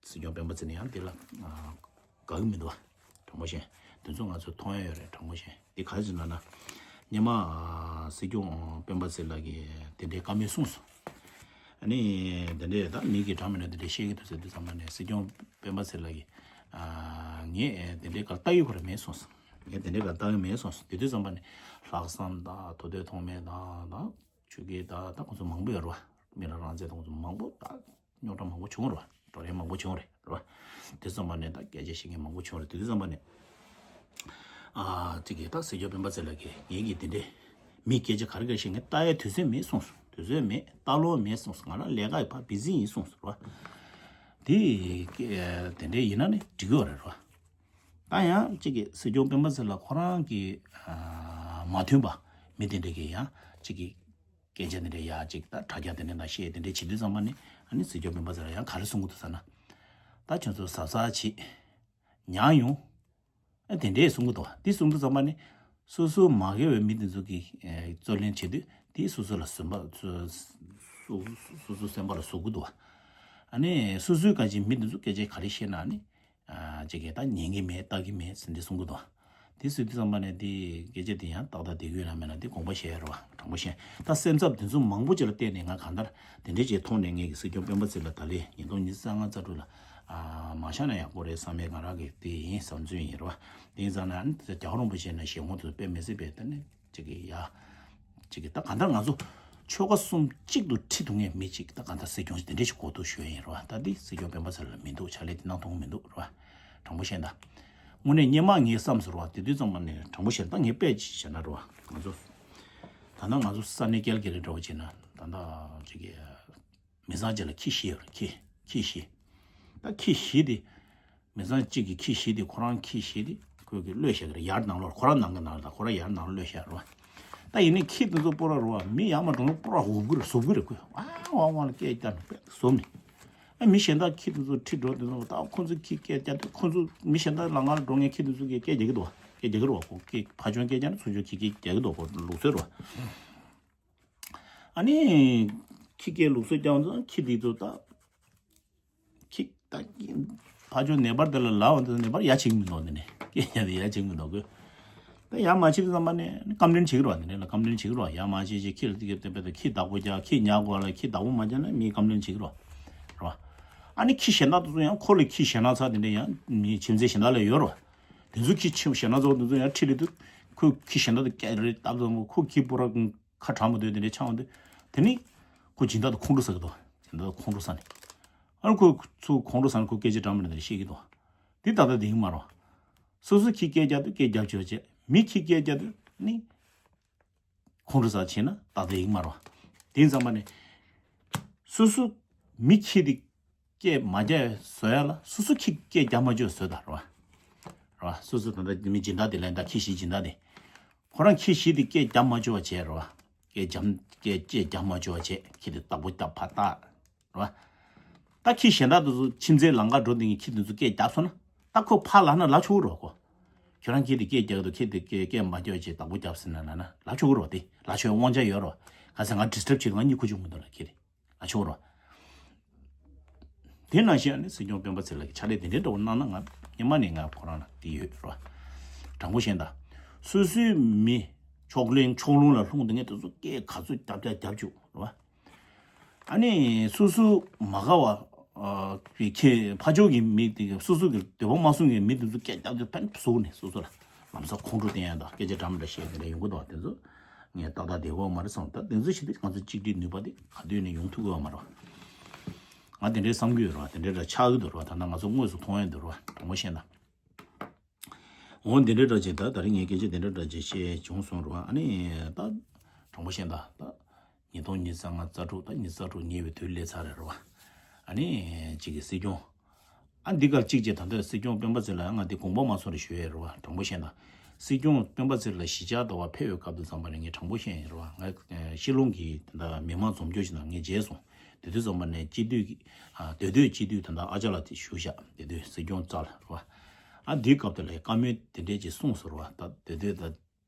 སྲིད་སྐྱོང་སྤེན་པ་ཚེ་ནས་ཡང་དེ་ལ་ཨ་དགའ་གི་མི་འདུག་བ། དྲང་པོ་བཤད། དེ་ཚོ་ང་ཚོ་མཐོང་ཡ་ཡོད་རེད། དྲང་པོ་བཤད། དེ་ག་རེ་ཟེར་ན་ན་སྔོན་མ་ཨ་སྲིད་སྐྱོང་སྤེན་པ་ཚེ་ལགས་ཀྱིས་དེ་འདྲའི་བཀའ་མོལ་གསུངས་སོང་། ཨ་ནི་དེ་འདྲའི་ད་མི་གི་འདྲ་མི་འདྲ་དེ་འདྲའི་བཤད་ཀྱི་འདུག་ཟེར་དུས་ཙམ་པ་ནས་སྲིད་སྐྱོང་སྤེན་པ་ཚེ་ལགས་ཀྱིས་ཨ་ངས་དེ་འདྲའི་སྐོར་ལྟ་ཡོད་པ་རེད་མེད་གསུངས་སོང་། ངས་དེ་འདྲའི་སྐོར་ལྟ་ཡོད་མེད་གསུངས་སོང་། དེ་དུས་ཙམ་པ་ནས་ལྷག་བསམ་དང་དོ་དོད་ཐོགས་མེད་དང་དང་ཆོས་དགེ་དང་ད་ཁོང་ཚོ་མང་པོ་ཡོད་རེད་བ། མི་རང་རང་བཙན་དང་ཁོང་ཚོ་མང་པོ་ད་རྙོག་དྲ་མང་པོ་བྱུང་རེད་བ། བགྲོ་གླེང་མང་པོ་བྱུང་རེད་རེད་བ། དེ་ཙམ་པ་ནས་ད་སྐད་ཆ་བཤད་མཁན་མང་པོ་བྱུང་རེད། དེ་དུས་ཙམ་པ་ནས་ཨ་ཅིག་གིས་ད་སྲིད་སྐྱོང་སྤེན་པ་ཚེ་ལགས་ཀྱིས་ངེད་ཀྱིས་དེ་འདྲའི་མི་སྐད་ཆ་ག་རེ་ག་རེ་བཤད་ངས་ལྟ་ཡའི་དུས་ཚོད་མེད་གསུངས་སོང་། དུས་ཚོད་མེད། ལྟ་ལོང་མེད་གསུངས་སོང་། ང་རང་ལས་ཀ་ཡི་ཕར་བི་ཟི་ཡིན་གསུངས་སོང་རེད་བ། དེ་དེ་འདྲའི་ཡིན་ན་ནི་འགྲིག་གི་ཡོད་རེད་རེད་བ། ད་ཡང་གཅིག་གིས་སྲིད་སྐྱོང་སྤེན་པ་ཚེ་ལགས་ཁོ་རང་གི་ཨ་མ་མཐུན་པ་མི་དེ་འདྲ་གིས་ཡང་གཅིག་གིས་ སྐད་ཆ་དེ་འདྲ་ཡ་ཅིག་ད་དྲ་རྒྱ་དེ་འདྲ་ནང་བཤད་དེ་འདྲ་བྱེད་དུས་ཙམ་པ་ནི་ཨ་ནི་སྲིད་སྐྱོང་སྤེན་པ་ཚེ་རིང་ཡང་ག་རེ་གསུང་གི་འདུག་ཟེར་ན། ད་ཁྱོད་ཚོ་གཟབ་གཟབ་བྱེད། མྱངས་ཡོང་། ཨ་དེ་འདྲས་གསུང་གི་འདུག་དེ་གསུང་དུས་ཙམ་པ་ནི་སོ་སོ་མ་དགེ་བའི་མི་དེ་ཚོ་གིས་ཨེ་རྩོད་ལེན་བྱེད་དུས་དེ་སོ་སོ་ལ་ཟིན་པ་སོ་སོ་སོ་སོ་སེམས་པ་ལ་ཟུག་གི་འདུག་ཨ་ནི་སོ་སོའི་ག་ཅིག་མི་དེ་ཚོ་སྐད་ཆ་ག་རེ་བཤད་ན་ནི་ཨ་ཅིག་གིས་ད་ཉན་གི་མེད་ལྟ་གི་མེད་ཟེར་འདྲས་གསུང་གི་འདུག་དེ་སྲིད་དུས་ཙམ་པ་ནས་དེ་སྐད་ཆ་དེ་ཡང་ཏག་ཏག་བསྡད་ཀྱི་ཡོད་ན་མེད་ན་དེ་དགོངས་པ་བཞེས་ཡ་རེད་བ། དྲང་པོ་བཤད། ད་སེམས་འཚབ་དེ་ཚོ་མང་པོ་ཅིག་ལ་བརྟེན་ནས་ང་གང་ལྟར་དེ་འདྲས་ཅིག་མཐོང་ནས་ངེད་ཀྱི་སྲིད་སྐྱོང་སྤེན་པ་ཚེ་རིང་ལ་ད་ལན་ཉིས་སྟོང་ཉི་ཤུ་རྩ་ལྔ་རྩ་དྲུག་ལ་ཨ་མ་བཞག་ན་ཡག་པོ་རེད་བསམ་པའི་ང་རང་གི་དེ་ཡིན་བསམ་ཚུལ་ཡིན་རེད་བ། དེ་ཡིན་ཙང་ན་ཨ་ནི་རྒྱལ་བ་རིན་པོ་ཆེ་ན་ཞལ་ངོ་དུ་དཔེ་མི་སྲིད་པའི་ད་ནི་ཅིག་གི་ཡ། ཅིག་གི་ད་གང་ལྟར་ང་ཚོ་ཆོལ་ཁ་གསུམ་གཅིག་ཏུ་ཁྲིད་ཐུབ་མཁན་མི་གཅིག་ད་གང་ལྟར་སྲིད་སྐྱོང་དེ་འདྲས་ཞིག་དགོས་འདུག་ཞུ་ཡ་ཡིན་རེད་བ། ད་འདི་སྲིད་སྐྱོང་སྤེན་པ་ཚེ་རིང་ལ་མི་འདུག་ཕྱག་ལས་དེ་གནང་ཐུབ་ཀྱི་མི་འདུག་རེད་བ། དྲང་པོ་བཤད་ན། དངོས་གནས་སྔོན་མ་ངས་བསམ་ཟེར་བ་དེ་དུས་ཙམ་པ་ནས་དྲང་པོ་བཤད་ན་ད་ངས་དཔེ་ཅིག་བྱས་ན་རེད་བ། ང་ཚོ་ད་ལྟ་ང་ཚོ་ས་གནས་ཀལ་ག་རི་འདྲ་བོ་བྱས་ན་ད་ལྟ་ཅིག་གི་མི་ཚང་གཅིག་ལ་ཁྱི་བཞི་ཡོད་རེད། ཁྱི་ཁྱི་བཞི། ད་ཁྱི་བཞི་དེ། མི་ཚང་གཅིག་གི་ཁྱི་བཞི་དེ་ཁོ་རང་ཁྱི་བཞི་དེ་ཁོས་གི་གློད་བཞག་གི་རེད། ཡར་ནང་ལོགས་ཁོ་རང་ནང་གི་ནང་ལ་ད་ཁོ་རང་ཡར་ནང་ལ་གློད་བཞག་རེད་བ། ད་ཡིན་ནའི་ཁྱི་དེ་ཚོ་སྤོ་ར་རེད་བ། མི་ཡར་མར་འགྲོ་ན་སྤོ་ར་འུབ་གི་རེད། ཟུག་གི་རེད། ཁོས་ཨ་ཝང་ཝང་ལ་སྐད་རྒྱག་ནས་དཔེ་ཟུག་ནས། ཨ་མི་གཞན་དག་ཁྱི་དེ་ཚོ་ཁྲིད་འགྲོ་དེ་ཚོ་ད་ཁོ་ཚོ་ཁྱི་སྐད་རྒྱག་དུས་ཁོ་ཚོ་མི་གཞན་དག་ལ་ང་ལ་འགྲོ་མཁན་ཁྱི་དེ་ཚོ་གིས་སྐད་རྒྱག་གི་འདུག་བ། སྐད་རྒྱག་གི་རེད་བ། ཁོ་སྐད་ཕ་ཆོས་སྐད་རྒྱག་ན་ཚུར་ཕྱོགས་ཁྱི་སྐད་རྒྱག་གི་འདུག་ཁོ་ལུགས་སྲོལ་རེད་བ། ཨ་ནི། ཁྱི་སྐད་ལུགས་སྲོལ་རྐྱང་ཙང་ཁྱི་འདི་ཚོ་ད། ཁྱི་ད། ཕ་ཆོས་ནད་པར་དེ་ལ་ལབ་འོང་དུས་ནད་པར་ཡ་བྱེད་ཀྱི་མི་འདུག་འདི་ནས་སྐད་རྒྱག་དེ་ཡ་བྱེད་ཀྱི་མི་འདུག་གོ། ད་ཡ་མ་བྱེད་དུས་ཙམ་པ་ནས་ནི་ཀམ་པི་ལེན་བྱེད་ཀྱི་རེད་བ། འདི་ནས་ལ་ཀམ་པི་ལེན་བྱེད་ཀྱི་རེད་བ། ཡ་མ་བྱེད་ཅེས་ཁྱི་ལ་དེ་ག་དེ་བས་ད་ཁྱི་བདག་པོ་རྒྱག་ཁྱི་ཉར་དགོས་ལ་ཁྱི་བདག་པོ་མ་རྒྱག་ན་མིས་ཀམ་པི་ལེན་བྱེད་ཀྱི་རེད་བ། རེད་བ། ཨ་ནི་ཁྱི་གཞན་དག་དེ་ཚོ་ཡང་ཁོ་ལ་ཁྱི་གཞན་དག་ཚ་དེ་འདྲ་ཡང་མི་ཁྱིམ་མཚེས་གཞན་དག་ལ་ཡོད་རེད་བ། དེ་ཚོ་ཁྱི་ཁྱི་གཞན་དག་ཚོ་དེ་ཚོ་ཡང་ཁྲིད་ལས་དུས་ཁོས་ཁྱི་གཞན་དག་དེ་སྐད་རེ་བཏབ་ཙམ་ཁོ་ཁྱི་སྤོ་ར་ཁ་གྲག་མ་འདོད་དེ་འདྲ་ཆགས་འོང་དུས། དེ་ནི་ཁོ་སྦྱིན་བདག་དེ་ཁོང་ཁྲོ་ཟ་གི་འདུག་སྦྱིན་བདག་ཁོང་ཁྲོ་ཟ་ནས། ཨ་ཁོ་ཚོ་ཁོང་ཁྲོ་ཟ་ནས་ཁོ་སྐད་ཆ་འདྲ་མི་འདྲ་དེ་བཤད་ཀྱི་འདུག་དེ་ད་ལྟ་དེ་ཡིན་མ་རེད། སོ་སོ་ཁྱི་སྐད་རྒྱག་དུས་སྐད་རྒྱབ་ཆོག་བྱས། མི་ཁྱི་སྐད་རྒྱག་དུས་ནི་ཁོང་ཁྲོ་ཟ་བྱས་ན་ད་ལྟ་ཡིན་མ་རེད། དེ་ཡིན་ཙམ་པ་ནི་སོ་སོ་མི་ཁྱི་དེ་སྐད་མ་རྒྱག་བཟོ་ཡ་ལ་སོ་སོ་ཁྱི་སྐད་རྒྱག་མ་ཆོག་བཟོ་ད་རེད་བ། རེད་བ། སོ་སོ་ད་ལྟ་མི་སྦྱིན་བདག་དེ་ལ་ད་ཁྱི་བཞི་སྦྱིན་བདག་དེ། ཁོ་རང་ཁྱི་བཞི་དེ་སྐད་རྒྱབ་མ་བཅུག་པ་བྱས་རེད་བ། སྐད་རྒྱབ་སྐད་སྐད་རྒྱབ་མ་བཅུག་པ་བྱས་ཁྱི་དེ་བདག་པོ་རྒྱབ་ཕར་བཏགས། རེད་བ། ད་ཁྱི་གཞན་དག་དེ་ཚོ་ཁྱིམ་མཚེས་ལམ་ཁ་འགྲོ་དེ་ངས་ཁྱི་དེ་ཚོ་སྐད་རྒྱབ་སོང་ན་ད་ཁོ་ཕར་ལབ་ན་ལབ་ཆོག་གི་རེད་བ་ཁོ། ཁྱོད་རང་ཁྱི་དེ་སྐད་རྒྱག་གི་འདུག་ཁྱི་དེ་སྐད་སྐད་མ་རྒྱབ་བྱས་བདག་པོ་རྒྱབ་ཟེར་ན་ལབ་ན་ལབ་ཆོག་གི་རེད་བ། དེ་ལབ་ཆོག་དབང་ཆ་ཡོད་རེད་བ། ག་ཚད་ང་ཌི་སི་ཊབ་བྱེད་དུས་ང་གཉིད་ཁུག་ཆོག་མི་འདུག་ལ་ཁྱི་དེ། ལ་ཆོག་རོ། དེ་ནང་བཞིན་ཨ་ནི་སྲིད་སྐྱོང་སྤེན་པ་ཚེ་རིང་ལགས་ཀྱིས་ཕྱག་ལས་དེ་འདྲའི་འདྲ་བོ་གནང་ན་ང་སྔོན་མ་ནས་ང་ཁོ་རང་ལ་དེ་ཡོད་རོ། དྲང་པོ་བཤད་ན། སོ་སོའི་མི་ཕྱོགས་ལྷུང་ཕྱོགས་ལྷུང་ལ་ལྷུང་དེ་ངས་དེ་ཚོ་སྐད་ག་ཚོད་རྒྱབ་རྒྱབ་རྒྱབ་བཅུག་རོ། ཨ་ནི་སོ་སོ་མ་དགའ་བ་ཨ་ཁྱེད་ཕ་ཕྱོགས་ཀྱི་མི་དེ་སོ་སོ་གི་འདོད་པ་མ་སྲུང་གི་མི་དེ་ཚོ་སྐད་རྒྱབ་དུས་ཕན་བཟོ་ནས་སོ་སོ་ལ། ལམ་སང་ཁོང་ཁྲོ་བསྟན་ཡ་དང་སྐད་ཆ་འདྲ་མི་འདྲ་བཤད་དེ་འདྲ་ཡོང་གི་འདུག་དེ་ཚོ་ངས་ཏག་ཏག་བསྡད་ཀྱི་ཡོད་མ་རེད་བསམ། ད་དེ་ཚོ་བྱེད་དུས་ང་ཚོ་གཅིག་སྒྲིལ་ནུས་པ་དེ་ག་དུས་ནས་ཡོང་ཐུབ་ཀྱི་ཡོད་མ་རེད། ང་དེ་འདྲའི་བསམ་གྱི་ཡོད་རེད་བ། དེ་འདྲའི་འདྲ་ཆགས་ཀྱི་འདུག་རེད་བ། ད་ལྟ་ང་ཚོ་དངོས་སུ་མཐོང་ཡ་འདུག་རེད་བ། དྲང་པོ་བཤད་ན། འོ་དེ་འདྲའི་འདྲ་ཅིག་ད་ད་རིང་ངས་སྐད་ཆ་དེ་འདྲའི་འདྲ་ཅིག་བཤད་བྱུང་སོང་རེད་བ། ཨ་ནི་ད་དྲང་པོ་བཤད་ན་ད། ཉིས་སྟོང་ཉི་ཤུ་རྩ་ལྔ་རྩ་དྲུག་ད་ཉི་ཤུ་རྩ་དྲུག་ཉེ་བའི་དུས་སླེབས་ཚར་རེད་རེད་བ། ཨ་ནི་གཅིག་གི་སྲིད་སྐྱོང་། ཨ་འདི་གར་གཅིག་བྱས་ད་ལྟ་སྲིད་སྐྱོང་སྤེན་པ་ཚེ་རིང་ལ་ང་འདི་དགོངས་པ་མ་ཚོམ་རེ་ཞུ་ཡས་རེད་བ། དྲང་པོ་བཤད་ན། སྲིད་སྐྱོང་སྤེན་པ་ཚེ་རིང་ལགས་གཞིས་ཆགས་དུ་བ་ཕེབས་ཡོད་སྐབས་དུས་ཙམ་པ་ནས་ངས་དྲང་པོ་བཤད་ཡིན་རེད་བ། ང་ཤི་ལོང་གི་ད་ལྟ་མི་མང་འཛོམས་སྐྱོང་ཞིག་ནང་ངས་མཇལ་སོང་། དེ་དུས་ཙམ་པ་ནས་སྤྱི་འཐུས་ཀྱི་ཨ་སྡོད་སྡོད་སྤྱི་འཐུས་ད་ལྟ་ཨ་ཅག་ལགས་དེ་བཞུགས་ཤག་དེ་དུས་སྲིད་སྐྱོང་རྩ་ལ་རེད་བ། ཨ་འདིའི་སྐབས་དེ་ལ་བཀའ་མོལ་དེ་འདྲས་ཅིག་གསུངས་སོང་རེད་བ། ད་དེ་དུས་ད།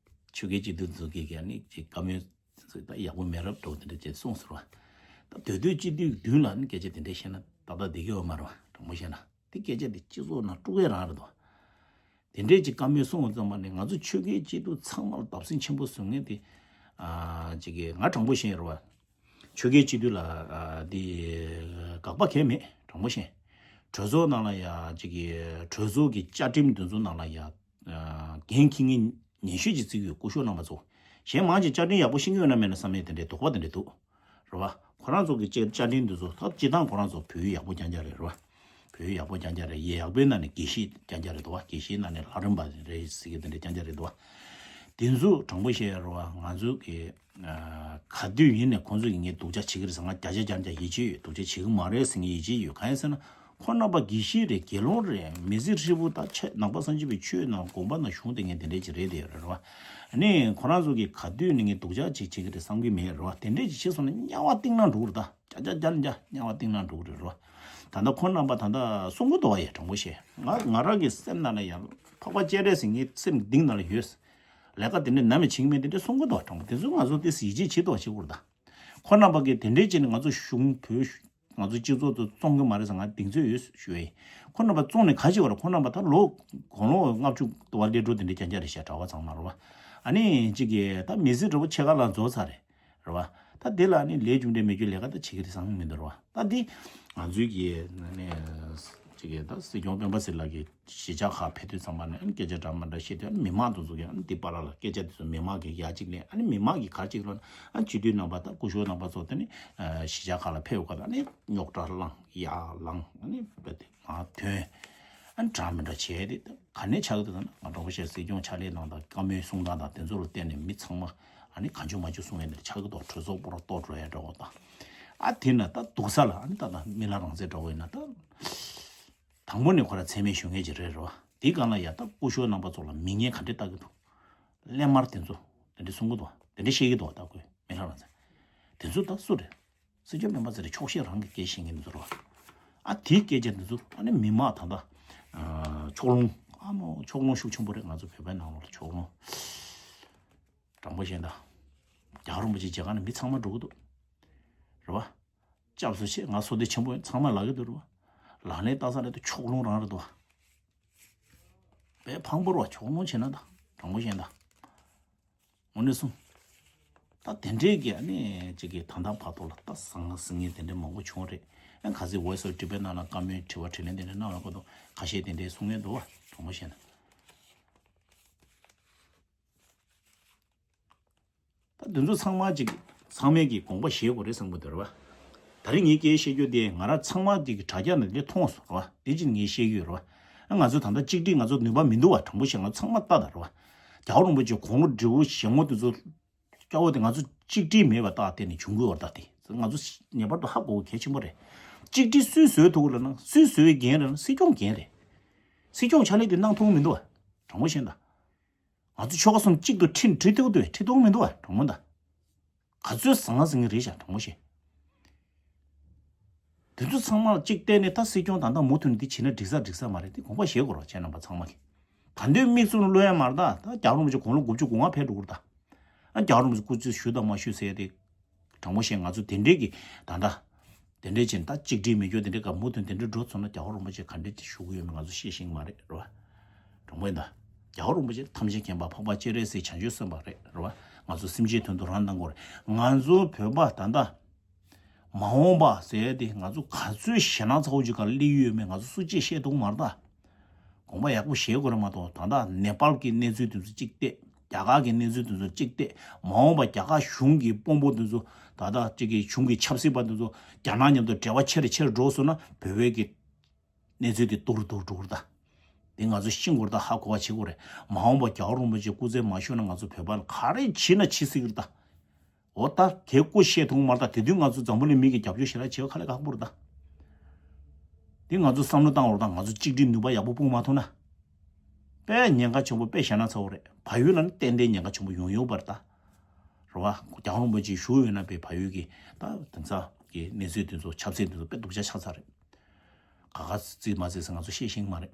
ཆོལ་ཁའི་སྤྱི་འཐུས་ཚོ་གིས་ཀྱང་ནི་ཅིག་བཀའ་མོལ་ཚོ་ད་ཡག་པོ་མེད་རབས་འགྲོ་དེ་འདྲ་ཅིག་གསུངས་ཟེར་བ། ད་སྡོད་སྡོད་སྤྱི་འཐུས་མདུན་ལ་ནི་སྐད་ཆ་དེ་འདྲ་བཤད་ན་ཏག་ཏག་བསྡད་ཀྱི་ཡོད་མ་རེད་བ། དྲང་པོ་བཤད་ན་དེ་སྐད་ཆ་དེ་སྤྱི་ཚོགས་ནང་དཀྲུག་ཡས་རང་རེད་དོ། དེ་འདྲས་ཅིག་བཀའ་མོལ་གསུངས་པ་ཙམ་པ་ནས་ང་ཚོ་ཆོལ་ཁའི་སྤྱི་འཐུས་ཚང་མ་ལ་བརྡབ་གསིག་ཆེན་པོ་བཟོ་མཁན་དེ་ཨ་ཅིག་གིས་ང་དྲང་པོ་བཤད་ཡོད་རེད་བ། ཆོལ་ཁའི་སྤྱི་འཐུས་ལ་ཨ་དེ་དགག་པ་གང་ཡང་མེད། དྲང་པོ་བཤད། གྲོས་ཚོགས་ནང་ལ་ཡ་ཅིག་གི་གྲོས་ཚོགས་ཀྱི་བཅའ་ཁྲིམས་འདི་ཚོ་ནང་ལ་ཡ་ཨ་འགན་འཁྱེར་མཁན་ཉན་ཤོས་ཅིག་བརྩི་གི་ཡོད། སྐུ་ཞབས་རྣམ་པ་ཚོ་གཞན་མང་ཅིག་བཅའ་ཁྲིམས་ཡག་པོ་ཤེས་ཀྱི་ཡོད་ན་མེད་ན་བསམ་ཡས་དེ་འདྲའི་དོགས་པ་དེ་འདྲ་འདུག་རེད་བ། ཁོ་རང་ཚོ་གི་བཅའ་བཅའ་ཁྲིམས་འདི་ཚོ་ད་སྤྱིར་བཏང་ཁོ་རང་ཚོ་བོད་ཡིག་ཡག་པོ་རྐྱང་རྐྱང་རེད། རེད་བ། བོད་ཡིག་ཡག་པོ་རྐྱང་རྐྱང་རེད། ཡིག་ཡག་པོའི་ནང་ནས་དགེ་བཤེས་རྐྱང་རྐྱང་རེད་འདུག་བ། དགེ་བཤེས་ནང་ནས་ལྷ་རམས་པ་རེད་ཟེར་གི་དེ་འདྲ་རྐྱང་རྐྱང་རེད་འདུག་བ། དེ་ཚོ་དྲང་པོ་བཤད་ཡ་རེད་བ། ང་ཚོ་གི་ག་དུས་ཡིན་ནས་ཁོང་ཚོ་གིས་ངས་སྡུག་ཅག་བྱེད་ཀྱི་རེད་ཟེར། ང་བརྒྱ་ཆ་བརྒྱ་ནས་བརྒྱ་ཡིད་ཆེས་ཡོད། སྡུག་ཅག་བྱེད་ཀྱི་མ་རེད་ཟེར་ངས་ཡིད་ཆེས་ཡོད། གང་ཡིན་ཟེར་ན་ ཁོང་རྣམ་པ་དགེ་བཤེས་རེད། དགེ་སློང་རེད། མི་ཚེ་ཧྲིལ་པོ་ད་ཆེ་ནང་པ་སངས་རྒྱས་པའི་ཆོས་ནང་དགོངས་པ་ནང་བཞུགས་བསྡད་མཁན་དེ་འདྲས་ཅིག་རེད་དེ་རེད་བ། ཨ་ནི་ཁོ་རང་ཚོ་གིས་ག་དུས་ནས་ངས་སྡུག་ཅག་ཅིག་བྱེད་ཀྱི་རེད་བསམ་གྱི་མེད་རེད་བ། དེ་འདྲས་ཅིག་བྱས་སོང་ན་དམྱལ་བ་གཏིང་ནང་འགྲོ་གི་རེད་ད། ཅག་ཅག་ཅག་ཅག་དམྱལ་བ་གཏིང་ནང་འགྲོ་གི་རེད་རོ། ད་ལྟ་ཁོང་རྣམ་པ་ད་ལྟ་གསུང་གི་འདུག་བ། ཡ་དྲང་པོ་བཤད། ང་ང་རང་གི་སེམས་ནང་ལ་ཡང་འཕགས་པ་སྤྱན་རས་གཟིགས་ངའི་སེམས་གཏིང་ནང་ལ་ཡོད། ལས་ཀ་དེ་འདྲ་ནམ་ཡང་བྱེད་ཀྱི་མེད། དེ་འདྲ་གསུང་གི་འདུག་བ། དྲང་པོ་དེ་ཚོ་ང་ཚོ་དེ་ཡིད་ཆེས་བྱེད་དོ་བྱེད་དགོས་རེད་ད། ཁོང་རྣམ་པ་གིས་དེ་འདྲས་བྱས་ནས་ང་ཚོ་གཞུང་བོད་ང་ཚོ་སྤྱི་ཚོགས་དེ་བཙོང་གི་མ་རེད་ཟེར་ང་གདེང་ཚོད་ཡོད་ཞུ་བ་ཡིན། ཁོང་རྣམ་པ་བཙོང་ནས་ག་བྱེད་བ་རེད། ཁོང་རྣམ་པ་ད་ལོ་དགུང་ལོ་ལྔ་བཅུ་དུ་བ་སླེབས་འགྲོ་དེ་འདྲས་རྐྱང་རྐྱང་རེད་ཤག་གྲྭ་པ་ཚང་མ་རེད་བ། ཨ་ནི་གཅིག་གིས་ད་མི་ཚེ་འདྲ་པོ་ཕྱེད་ཀ་ལ་རྫོགས་ཚར་རེད། རེད་བ། ད་དེ་ལ་ནི་ལས་རྒྱུ་འབྲས་མེད་རྒྱུ་ལས་ཀ་ད་བྱེད་ཀྱི་རེད་བསམ་གྱི་མི་འདུག་རེད་བ། ད་འདི་ང་ཚོའི་གི་ནི་གཅིག་གི་ད་སྲིད་སྐྱོང་སྤེན་པ་ཚེ་རིང་ལགས་ཀྱི་གཞིས་ཆགས་ཁག་ཕེབས་དུས་ཙམ་པ་ནས་སྐད་ཆ་འདྲ་མི་འདྲ་བཤད་དུས་མི་མང་དེ་ཚོ་གིས་འདི་པར་ལ་སྐད་ཆ་དེ་ཚོ་མི་མང་གིས་ཡ་གཅིག་ལན། ཨ་ནི་མི་མང་གིས་ག་རེ་གཅིག་ལབ་ན། ཨ་སྤྱི་འཐུས་རྣམ་པ་དང་སྐུ་ཞབས་རྣམ་པ་ཚོ་དེ་ནི་གཞིས་ཆགས་ཁག་ལ་ཕེབས་ཡོད་ག་ད་ནི་རྙོག་དྲ་ལངས་ཡ་ལངས། ཨ་ནི་དཔེ་དེ་མ་ཐོན། ཨ་ནི་འདྲ་མི་འདྲ་བྱས་ཏེ་ག་ནས་ཆགས་ཀྱི་འདུག་ཟེར་ན། ང་དྲང་པོ་བཤད། སྲིད་སྐྱོང་ཕྱག་ལས་གནང་སྟངས་བཀའ་མོལ་གསུང་སྟངས་དང་དེ་ཚོ་ལ་བརྟེན་ནས་མི་ཚང་མ་ཨ་ནི་གང་བྱུང་མང་བྱུང་གསུང་ཡས་འདིར་ཆགས་ཀྱི་འདུག་གྲོས་ཚོགས་པོ་ར་གཏོར་འགྲོ་ཡས་འདྲ་བོ་དང་། ཨ་དེ་ན་ད་སྡུག་ས་ལ་ཨ་ནི་ད་ད་རྨི་ལམ་རང་བཙན་འདྲ་བོ་ཡིན་ན་ད། དང་པོ་ནས་ཁོ་ར་མཚན་སྨད་ཞུ་མཁན་ཅིག་རེད་རེད་བ། དེའི་སྒང་ལ་ཡ་ད་སྐུ་ཞབས་རྣམ་པ་ཚོ་ལ་མིང་ངན་ག་འདྲས་བཏགས་ཀྱི་འདུག་གླེན་དམར་དེ་ཚོ་དེ་འདྲས་གསུང་གི་འདུག་དེ་འདྲས་བཤད་ཀྱི་འདུག་ད་ཁོས་རྨི་ལམ་རང་བཙན་དེ་ཚོ་ད་སུ་རེད། སྲིད་སྐྱོང་སྤེན་པ་ཚེ་རིང་ཕྱོགས་ཞེན་རང་གི་སྐད་བཤད་མཁན་དེ་ཚོ་རེད་བ། ཨ་དེའི་སྐད་ཆ་འདི་ཚོ་ཨ་ནི་མི་མང་ད་ལྟ་ཕྱོགས་ལྷུང་། ཨ་མོ་ཕྱོགས་ལྷུང་ཤུགས་ཆེན་པོ་རེད། ང་ཚོ་བོད་པའི་ནང་ལོགས་ལ་ཕྱོགས་ལྷུང་། དྲང་པོ་བཤད་ན་རྒྱལ་བ་རིན་པོ་ཆེ་མཇལ་ཁ་ནས་མི་ཚང་མ་འགྲོ་གི་འདུག་རེད་བ། སྐྱབས་སུ་མཆི། ང་བསོད་བདེ་ཆེན་པོ་ཡིན། ཚང་མ་ལབ་ཀྱི་འདུག་རེད་བ། ལག་ལེན་བསྟར་ས་རེད་དུ་ཕྱོགས་ལྷུང་རང་རེད་དོ། དཔེ་ཕངས་པོ་རེད་བ། ཕྱོགས་ལྷུང་བྱེད་ན་ད་དྲང་པོ་བཤད་ན་ད། དངོས་གནས་གསུངས། ད་དེ་འདྲའི་གི་ཨ་ནི་གཅིག་གི་ད་ལྟ་བར་དུ་ལ་ད་ཟང་ཟིང་ངེ་དེ་འདྲའི་མང་པོ་བྱུང་རེད། ཨ་ག་ཚོད་Voice of Tibet ནང་ལ་བཀའ་མོལ་དྲི་བ་དྲིས་ལན་དེ་འདྲ་གནང་བའི་སྐོར་དུ་ཁ་ཤས་དེ་འདྲའི་གསུང་མཁན་འདུག་བ། དྲང་པོ་བཤད་ན། ད་དེ་ཚོ་ཚང་མ་གཅིག་ཚང་མས་ཀྱི་དགོངས་པ་བཞེས་དགོས་རེད་བསམ་གི་འདུག་རེད་བ། ད་རེས་ངས་སྐད་བཤད་རྒྱུ་དེ་ང་རང་ཚང་མ་གཅིག་གི་དྲ་རྒྱ་ནང་དེ་མཐོང་སོང་རེད་བ། དེ་གཅིག་ངས་བཤད་རྒྱུ་རེད་བ། ཨ་ང་ཚོ་ད་ལྟ་གཅིག་སྒྲིལ་ང་ཚོ་ནུས་པ་མི་འདུག་བ། དྲང་པོ་བཤད་ང་ཚོ་ཚང་མ་ལྟ་ད་རེད་བ། རྒྱལ་བ་རིན་པོ་ཆེ་དགུང་ལོ་བགྲེས་པོ་ཞེ་ངོ་དེ་ཚོ། སྐྱ་བོ་དེ་ང་ཚོ་གཅིག་སྒྲིལ་མེད་པ་རྟགས་དེ་ནི་བྱུང་དགོས་པ་རྟགས་དེ་ང་ཚོ་ངེས་པར་དུ་ཧ་གོ་དགོས་གལ་ཆེན་པོ་རེད། གཅིག་སྒྲིལ་སུས་བཟོས་ཐུབ་ཀྱི་ལབ་ན་སུས་བཟོས་པའི་འགན་རེད་ན་སྲིད་སྐྱོང་འགན་རེད། སྲིད་སྐྱོང་ཕྱག་ལས་དེ་གནང་ཐུབ་ཀྱི་མི་འདུག་བ། དྲང་པོ་བཤད་ན། ང་ཚོ་ཆོལ་ཁ་གསུམ་གཅིག་ཏུ་ཁྲིད་ཁྲིད་ཐུབ་ཀྱི་འདུག་བས། ཁྲིད་ཐུབ་ཀྱི་མི་འདུག་བ། དྲང་པོ་ད། ག་ཚོད་ཟང་ཟིང་གི་རེད་བཞག་དྲང་པོ་བཤད། དེ་ཚོ་ཚང་མ་ལ་གཅིག་བལྟས་ནས་ད་སྲིད་སྐྱོང་ད་ལྟ་མུ་མཐུད་ནས་འདི་བྱེད་ན་འགྲིག་ས་འགྲིག་ས་མ་རེད། དེ་དགོངས་པ་བཞེས་དགོས་རེད་བ། ཁྱེད་རྣམ་པ་ཚང་མ་གིས་ག་འདོད་མིག་བཙུམ་གློད་ཡ་མ་རེད་ད། ད་རྒྱལ་བ་རིན་པོ་ཆེ་དགུང་ལོ་དགུ་བཅུ་གོ་ལྔ་ཕེབས་འགྲོ་གི་རེད་ད། ཨ་རྒྱལ་བ་རིན་པོ་ཆེ་སྐུ་ཚེ་ཞུ་དང་མ་ཞུ་ཟེར་ཡ་དེ། དྲང་པོ་བཤད་ང་ཚོ་དེ་འདྲས་ཀྱི་ད་ལྟ། དེ་འདྲས་བྱས་ད་གཅིག་སྒྲིལ་མེད་རྒྱུ་དེ་འདྲས་ག་མུ་མཐུད་དེ་འདྲས་འགྲོ་ཚུགས་ན་རྒྱལ་བ་རིན་པོ་ཆེ་ག་འདྲས་ཞུ་གི་ཡོད་མེད་ང་ཚོ་ཤེས་ཤེས་ཀྱི་མ་རེད་རེད་བ། དྲང་པོ་ཡིན་ད། རྒྱལ་བ་རིན་པོ་ཆེ་ཐམས་ཅད་མཁྱེན་པ་འཕགས་པ་སྤྱན་རས་གཟིགས་བྱང་ཆུབ་སེམས་དཔའ་རེད་རེད་བ། ང་ཚོ་སེམས་ཅན་དོན་དུ་རང་གནང་དགོས་རེད། ང་ཚོ་བོད་པ་ད་ལྟ། མ་འོངས་པ་ཟེར་ཏེ་ང་ཚོ་ག་ཚོད་ཞེད་སྣང་ཚ་བོ་ཅིག་ག་སླེབས་ཡོད་མེད་ང་ཚོ་སུ་གཅིག་ཤེས་ཐུབ་མ་རེད་ད། དགོངས་པ་ཡག་པོ་བཞེས་དགོས་རེད་མ་གཏོགས་ད་ལྟ་ནེ་པཱལ་གྱི་གནས་ཚུལ་དེ་ཚོ་གཅིག་བལྟས། རྒྱ་གར་གྱི་གནས་ཚུལ་དེ་ཚོ་གཅིག་བལྟས། མ་འོངས་པ་རྒྱ་གར་གཞུང་གི་དཔོན་པོ་དེ་ཚོ་ད་ལྟ་གཅིག་གི་གཞུང་གི་ཆབ་སྲིད་པ་དེ་ཚོ་རྒྱ་ནག་མཉམ་དུ་འབྲེལ་བ་ཆེ་རུ་ཆེ་རུ་འགྲོ་སོང་ན་བོད་པའི་གི་གནས་ཚུལ་དེ་སྡུག་རུ་སྡུག་རུ་འགྲོ་གི་རེད་ད། དེ་ང་ཚོ་ཤེས་དགོས་རེད་ད། ཧ་གོ་བ་བྱེད་དགོས་རེད། མ་འོངས་པ་རྒྱལ་བ་རིན་པོ་ཆེ་སྐུ་ཚེ་མ་ཤོར་ན་ང་ཚོ་བོད་པ་ལ་ག་རེ་བྱེད་ན་བྱེད་སྲིད་ཀྱི་རེད་ད། འོ་ད་དེ་སྐུ་བཤད་ཐུབ་མ་རེད་ད། དེ་དུས་ང་ཚོ་འཛམ་བུ་གླིང་མི་གི་རྒྱབ་སྐྱོར་ཞེ་དྲག་བྱེད་པ་ཁ་ལས་ཁག་པོ་རེད་ད། དེ་ང་ཚོ་བསམ་བློ་བཏང་བ་རེད་ད། ང་ཚོ་གཅིག་སྒྲིལ་ནུས་པ་ཡག་པོ་སྤུངས་མ་ཐུབ་ན། དཔེ་ཉེན་ཁ་ཆེན་པོ་དཔེ་ཞེད་སྣང་ཚ་བོ་རེད། བལ་ཡུལ་ལ་ནི་ཏན་ཏན་ཉེན་ཁ་ཆེན་པོ་ཡོང་ཡོད་པ་རེད་ད། རེད་བ། རྒྱལ་བ་རིན་པོ་ཆེ་བཞུགས་ཡོད་ན་དཔེ་བལ་ཡུལ་གྱི་ད་དེང་སང་གི་གནས་ཚུལ་དེ་ཚོ་ཆབ་སྲིད་དེ་ཚོ་དཔེ་སྡུག་ཅག་ཆགས་ཚར་རེད། ག་ག་རྩིས་མ་རྩིས་ང་ཚོ་ཤེས་ཤེས་ཀྱི་མ་རེད།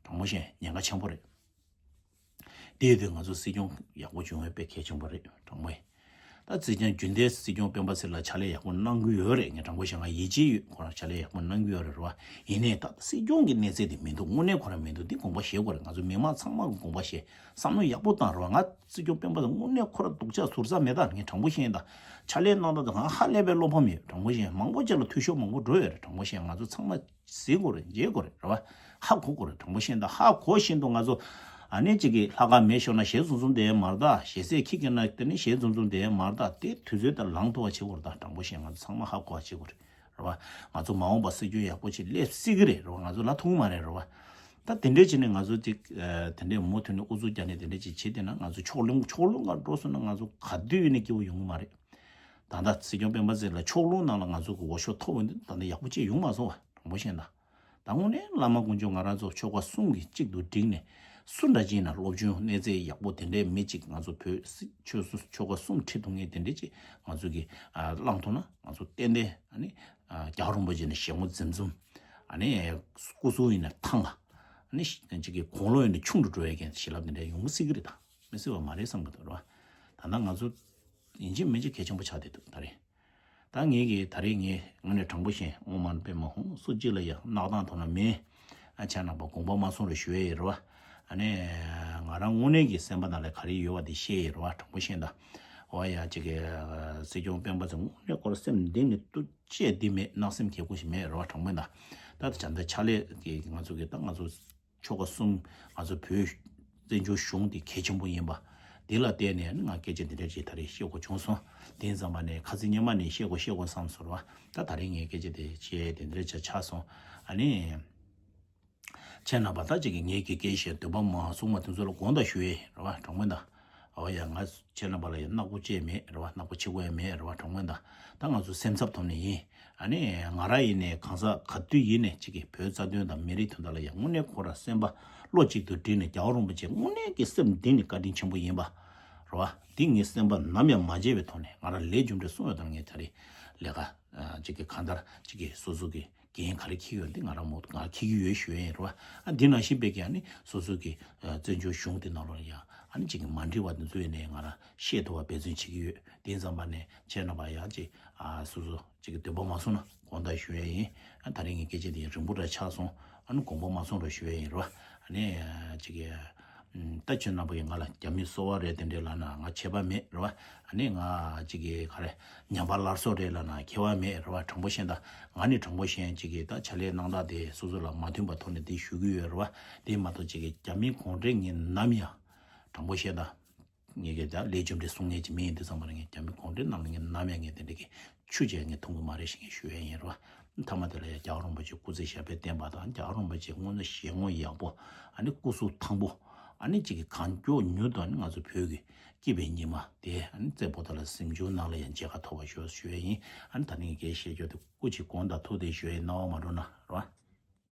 དྲང་པོ་བཤད་ཉེན་ཁ་ཆེན་པོ་རེད། དེའི་དུས་ང་ཚོ་སྲིད་སྐྱོང་ཡག་པོ་བྱུང་བའི་དཔེ་གལ་ཆེན་པོ་རེད་དྲང་པོ། ད་སྲིད་སྐྱོང་རྒྱུན་ལྡན་སྲིད་སྐྱོང་སྤེན་པ་ཚེ་རིང་ལགས་ཕྱག་ལས་ཡག་པོ་གནང་གི་ཡོད་རེད། ངས་དྲང་པོ་བཤད་ང་ཡིད་ཆེས་ཡོད། ཁོ་རང་ཕྱག་ལས་ཡག་པོ་གནང་གི་ཡོད་རེད་རེད་བ། ཡིན་ནའི་ད་སྲིད་སྐྱོང་གི་གནས་ཚད་དེ་མི་འདུག་དངོས་གནས་ཁོ་རང་མི་འདུག་འདི་དགོངས་པ་བཞེས་དགོས་རེད། ང་ཚོ་མི་མང་ཚང་མ་གི་དགོངས་པ་བཞེས། བསམ་བློ་ཡག་པོ་བཏང་རེད་བ། ང་སྲིད་སྐྱོང་སྤེན་པ་ཚེ་དངོས་གནས་ཁོ་རང་སྡུག་ཅག་ཟུར་ཟ་མེད་ད། ངས་དྲང་པོ་བཤད་ཡིན་ད། ཕྱག་ལས་གནང་སྟངས་དེ་ང་ཧ་ལས་པའི་བློ་ཕམ་ཡོད་དྲང་པོ་བཤད། མང་པོ་ཅིག་ལ་འཐུས་ཤོར་མང་པོ་འགྲོ་ཡོད་རེད་དྲང་པོ་བཤད། ང་ཚོ་ཚང་མ་གཟིགས་དགོས་རེད། མཇལ་དགོས་རེད་རེད་བ། ཧ་གོ་དགོས་རེད་དྲང་པོ་བཤད་ད། ཧ་གོ་བཞིན་དུ་ང་ཚོ་ཨ་ནི་གཅིག་གིས་ལྷག་དཀར་མེ་ཤོར་ན་ཞལ་འཛུམ་འཛུམ་བསྡད་ཡ་མ་རེད་ད། ཞལ་ཟས་ཁྱི་སྐྱེས་ན་དེ་ནི་ཞལ་འཛུམ་འཛུམ་བསྡད་ཡ་མ་རེད་ད། དེ་དུས་ཚོད་ལྟར་ལངས་ཐུབ་པ་བྱེད་དགོས་རེད་ད། དྲང་པོ་བཤད་ང་ཚོ་ཚང་མ་ཧ་གོ་བ་བྱེད་དགོས་རེད་རེད་བ། ང་ཚོ་མ་འོངས་པ་སྲིད་སྐྱོང་ཡག་པོ་ཅིག་སླེབས་སྲིད་ཀྱི་རེད་རེད་བ། ང་ཚོ་ལ་ཐུག་མ་རེད་རེད་བ། ད་དེ་འདྲས་བྱས་ནས་ང་ཚོ་ཅིག་དེ་འདྲས་མུ་མཐུད་ནས་ཨུ་ཚུགས་རྒྱག་ནས་དེ་འདྲས་ཅིག་བྱེད་བསྡད་ན་ང་ཚོ་ཕྱོགས་ལྷུང་ཕྱོགས་ལྷུང་ག་འགྲོ་སོང་ན་ང་ཚོ་ག་དུས་ཡིན་ནའི་སྐྱིད་པོ་ཡོང་གི་མ་རེད། ད་ལྟ་སྲིད་སྐྱོང་སྤེན་པ་ཚེ་རིང་ལགས་ཕྱོགས་ལྷུང་ནང་ལ་ང་ཚོ་གི་འོས་ཤོག་ཐོབ་ཡོང་དུས་ད་ལྟ་ཡག་པོ་ཅིག་ཡོང་མ་སོང་བ་དྲང་པོ་བཤད་ན། ད་དངོས་གནས་བླ་མ་དཀོན་མཆོག་ང་རང་ཚོ་ཆོལ་ཁ་གསུམ་གྱིས་གཅིག་ཏུ་བསྒྲིལ་ནས། སུ་འདྲ་ཅིག་ཡིན་ན་སློབ་སྦྱོང་གནས་ཚད་ཡག་པོ་དེ་འདྲའི་མི་གཅིག་ང་ཚོ་བོད་སི་ཆོལ་སུ་ཆོལ་ཁ་གསུམ་ཁྲིད་ཐུབ་མཁན་དེ་འདྲའི་ཅིག་ང་ཚོ་གིས་ཨ་བླངས་ཐུབ་ན། ང་ཚོ་ཏན་ཏན་ཨ་ནི་ཨ་རྒྱལ་བ་རིན་པོ་ཆེ་ནས་ཞལ་ངོ་འཛུམ་འཛུམ། ཨ་ནི་སྐུ་གཟུགས་ཡིན་ན་ཐང་། ཨ་ནི་ཅིག་གི་དགུང་ལོ་ཡིན་ན་ཆུང་དུ་འགྲོ་ཡས་མཁན་བྱིན་རླབས་དེ་འདྲ་ཡོང་མི་སྲིད་ཀྱི་རེད། ད་མི་སྲིད་པ་མ་རེད་བསམ་གྱི་འདུག་རེད་བ། ད་ལྟ་ང་ཚོ་ཡིན་གཅིག་མིན་གཅིག་གལ་ཆེན་པོ་ཆགས་བསྡད་འདུག་ད་རེས། ད་ངས་ཀྱི་ད་རེས་ངས་དངོས་གནས་དྲང་པོ་བཤད། ཨོཾ་མ་ཎི་པདྨེ་ཧཱུྃ། སུ་གཅིག་ལ་ཡང་གནག་དང་དོ་སྣང་མེད། ཨ་ཆ་ནང་པ་དགོངས་པ་མ་ཚོམ་རོགས་ཞུ་ཡས་ཡིན་རེད་བ། ཨ་ནི་ང་རང་དངོས་གནས་ཀྱི་སེམས་པ་ནང་ལ་ག་རེ་ཡོད་པ་དེ་བཤད་ཡས་རེད་བ། དྲང་པོ་བཤད་ད། འོ་ཡ་ཅིག་གི་སྲིད་སྐྱོང་སྤེན་པ་ཚོ་དངོས་གནས་ཁོ་རང་སེམས་གཏིང་ནས་ཐུགས་དཔྱད་འདི་མེད། བརྣབ་སེམས་ཁེ་ཁུ་ཞིག་མེད་རེད་བ། དྲང་པོ་ད། ད་ད་ཆ་འདི་ཕྱག་ལས་ཀྱི་ང་ཚོ་གི་ད་ང་ཚོ་ཆོལ་ཁ་གསུམ་ང་ཚོ་བོད་བཙན་བྱོལ་གཞུང་དེ་གལ་ཆེན་པོ་ཡིན་པ། དེ་ལ་བརྟེན་ནས་ང་སྐད་ཆ་འདི་འདྲ་ཅིག་ད་རེས་བཤད་དགོས་བྱུང་སོང་། དེ་ཙམ་པ་ནས་ཁ་སང་སྔོན་མ་ནས་བཤད་དགོས་བཤད་དགོས་བསམ་སོང་རེད་བ། ད་ད་རེས་ངས་སྐད་ཆ་དེ་བཤད་དེ་འདི་འདྲ་ཆ་ཆགས་སོང་། ཨ་ནི། ཁྱེད་རྣམ་པ་ད་ཅིག་གི་ངེད་ཀྱི་སྐད་ཆ་འདོད་པ་མ་གསུངས་པ་དེ་ཚོ་ལ་དགོངས་དག་ཞུ་ཡས་རེད་བ། དྲང་པོ་ད། འོ་ཡ། ང་ཁྱེད་རྣམ་པ་ལ་ཡང་ནག་པོ་བྱས་མེད་རེད་བ། ནག་པོ་བྱེད་དགོས་ཡ་མེད་རེད་བ། དྲང་པོ་ད། ད་ང་ཚོ་སེམས་འཚབ་ཐོག་ནས་ཡིན། ཨ་ནི་ང་རང་ཡིན་ནའི་གང་ཟག་ག་དུས་ཡིན་ནའི་གཅིག་གི་བོད་རྩ་དོན་དང་མི་རིགས་དོན་དག་ལ་ཡང་དངོས་གནས་ཁོ་རང་སེམས་པ་བློ་གཅིག་ཏུ་བསྒྲིལ་ནས། རྒྱལ་བ་རིན་པོ་ཆེ་དངོས་གནས་ཀྱི་སེམས་གཏིང་ནས་བཀའ་དྲིན་ཆེན་པོ་ཡིན་པ་རེད་བ། འདི་ངའི་སེམས་པ་ནམ་ཡང་མ་བརྗེད་པའི་ཐོག་ནས། ང་རང་ལས་རྒྱུ་འབྲས་གསུངས་ཡོད་དང་། ངས་ད་རེས་ལས་ཀ་ཨ་གཅིག་གི་གང་ལྟར་གཅིག་གི་སོ་སོ་གི་འགན་ག་རེ་འཁྱེར་ཡོད་འདི་ང་རང་མོ་ང་འཁྱེར་གྱི་ཡོད་ཞུ་ཡས་ཡིན་རེད་བ། ཨ་འདི་ནང་བཞིན་པའི་གི་ཨ་ནི་སོ་སོ་གི་ཨ་བཙན་བྱོལ་གཞུང་དེ་ནང་ལོགས་ལ་ཡང་ཨ་ནི་གཅིག་གི་མ་འགྲིག་པ་དེ་ཚོ་ཡིན་ནའི་ང་རང་བཤད་ཐུབ་པ་འབད་བརྩོན་བྱེད་ཀྱི་ཡོད། དེ་ཙམ་པ་ནས་ཁྱེད་རྣམ་པ་ཡང་གཅིག་ཨ་སོ་སོ་གཅིག་གི་འདོད་པ་མ་གསུངས་ན་དགོངས་དག་ཞུ་ཡས་ཡིན། ཨ་ད་རེས་ངའི་སྐད་ཆ་དེ་རིང་པོ་འདྲ་ཆགས་སོང་། ཨ་ནི་དགོངས་པ་མ་ཚོམ་རོགས་ཞུ་ཡས་ཡིན་རེད་བ། ཨ་ནི་ཨ་གཅིག་གི་ཨ་ད་ཁྱེད་རྣམ་པ་གིས་ང་ལ་རྒྱ་མི་སོ་པ་རེད་དེ་འདྲས་ལབ་ན་ང་ཆད་པ་མེད་རེད་བ། ཨ་ནི་ང་གཅིག་གི་ག་རེ་ཉམས་པ་སླར་གསོ་རེད་ལབ་ན་ཁྱད་པར་མེད་རེད་བ། དྲང་པོ་བཤད་ད། ང་ནི་དྲང་པོ་བཤད། གཅིག་གི་ད་ཕྱག་ལས་གནང་སྟངས་དེ་སོ་སོ་ལ་མ་མཐུན་པ་ཐོག་ནས་དེ་ཞུ་གི་ཡོད་རེད་བ། དེ་མ་གཏོགས་གཅིག་གི་རྒྱ་མི་གུང་ཁྲན་ངས་ནམ་ཡང་། དྲང་པོ་བཤད་ད། ངས་ཀྱི་ད་ལས་རྒྱུ་འབྲས་གསུང་མཁན་ཅིག་མིན། དེ་ཙམ་པ་ལ་ངས་རྒྱ་མི་གུང་ཁྲན་རྣམས་ལ་ངས་ནམ་ཡང་ངས་དེ་འདྲ་གི་ཆུ་བཅད་ངས་འཐུང་གི་མ་རེད་ཞེས་ངས་ཞུ་ཡས་ཡིན་རེད་བ། མཐའ་མ་དེ་ལ་ཡང་རྒྱལ་བ་རིན་པོ་ཆེ་སྐུ་ཚེ་ཞབས་པད་བརྟན་པ་དང་། རྒྱལ་བ་རིན་པོ་ཆེ་དངོས་གནས་ཞལ་ངོ་ཡག་པོ། ཨ་ནི་སྐུ་གཟུགས་ཐང་པོ། ཨ་ནི་གཅིག་གི་གང་མགྱོགས་མྱུར་དུ་ཨ་ནི་ང་ཚོ་བོད་ཀྱི་སྐྱིད་པའི་ཉི་མ་དེ། ཨ་ནི་བཙན་པོ་དག་ལ་གཟིམ་ཆུང་ནང་ལ་ཡང་མཇལ་ཁ་ཐོབ་པ་ཤོག་ཞུ་ཡས་ཡིན། ཨ་ནི་ད་ནི་ངས་སྐད་བཤད་རྒྱུ་དེ་སྐུ་མཁྱེན་དགོངས་དག་ཐུགས་བདེ་ཞུ་ཡས་ཡིན། རྣ་བ་མ་འགྲོ་ན་རེད་བ།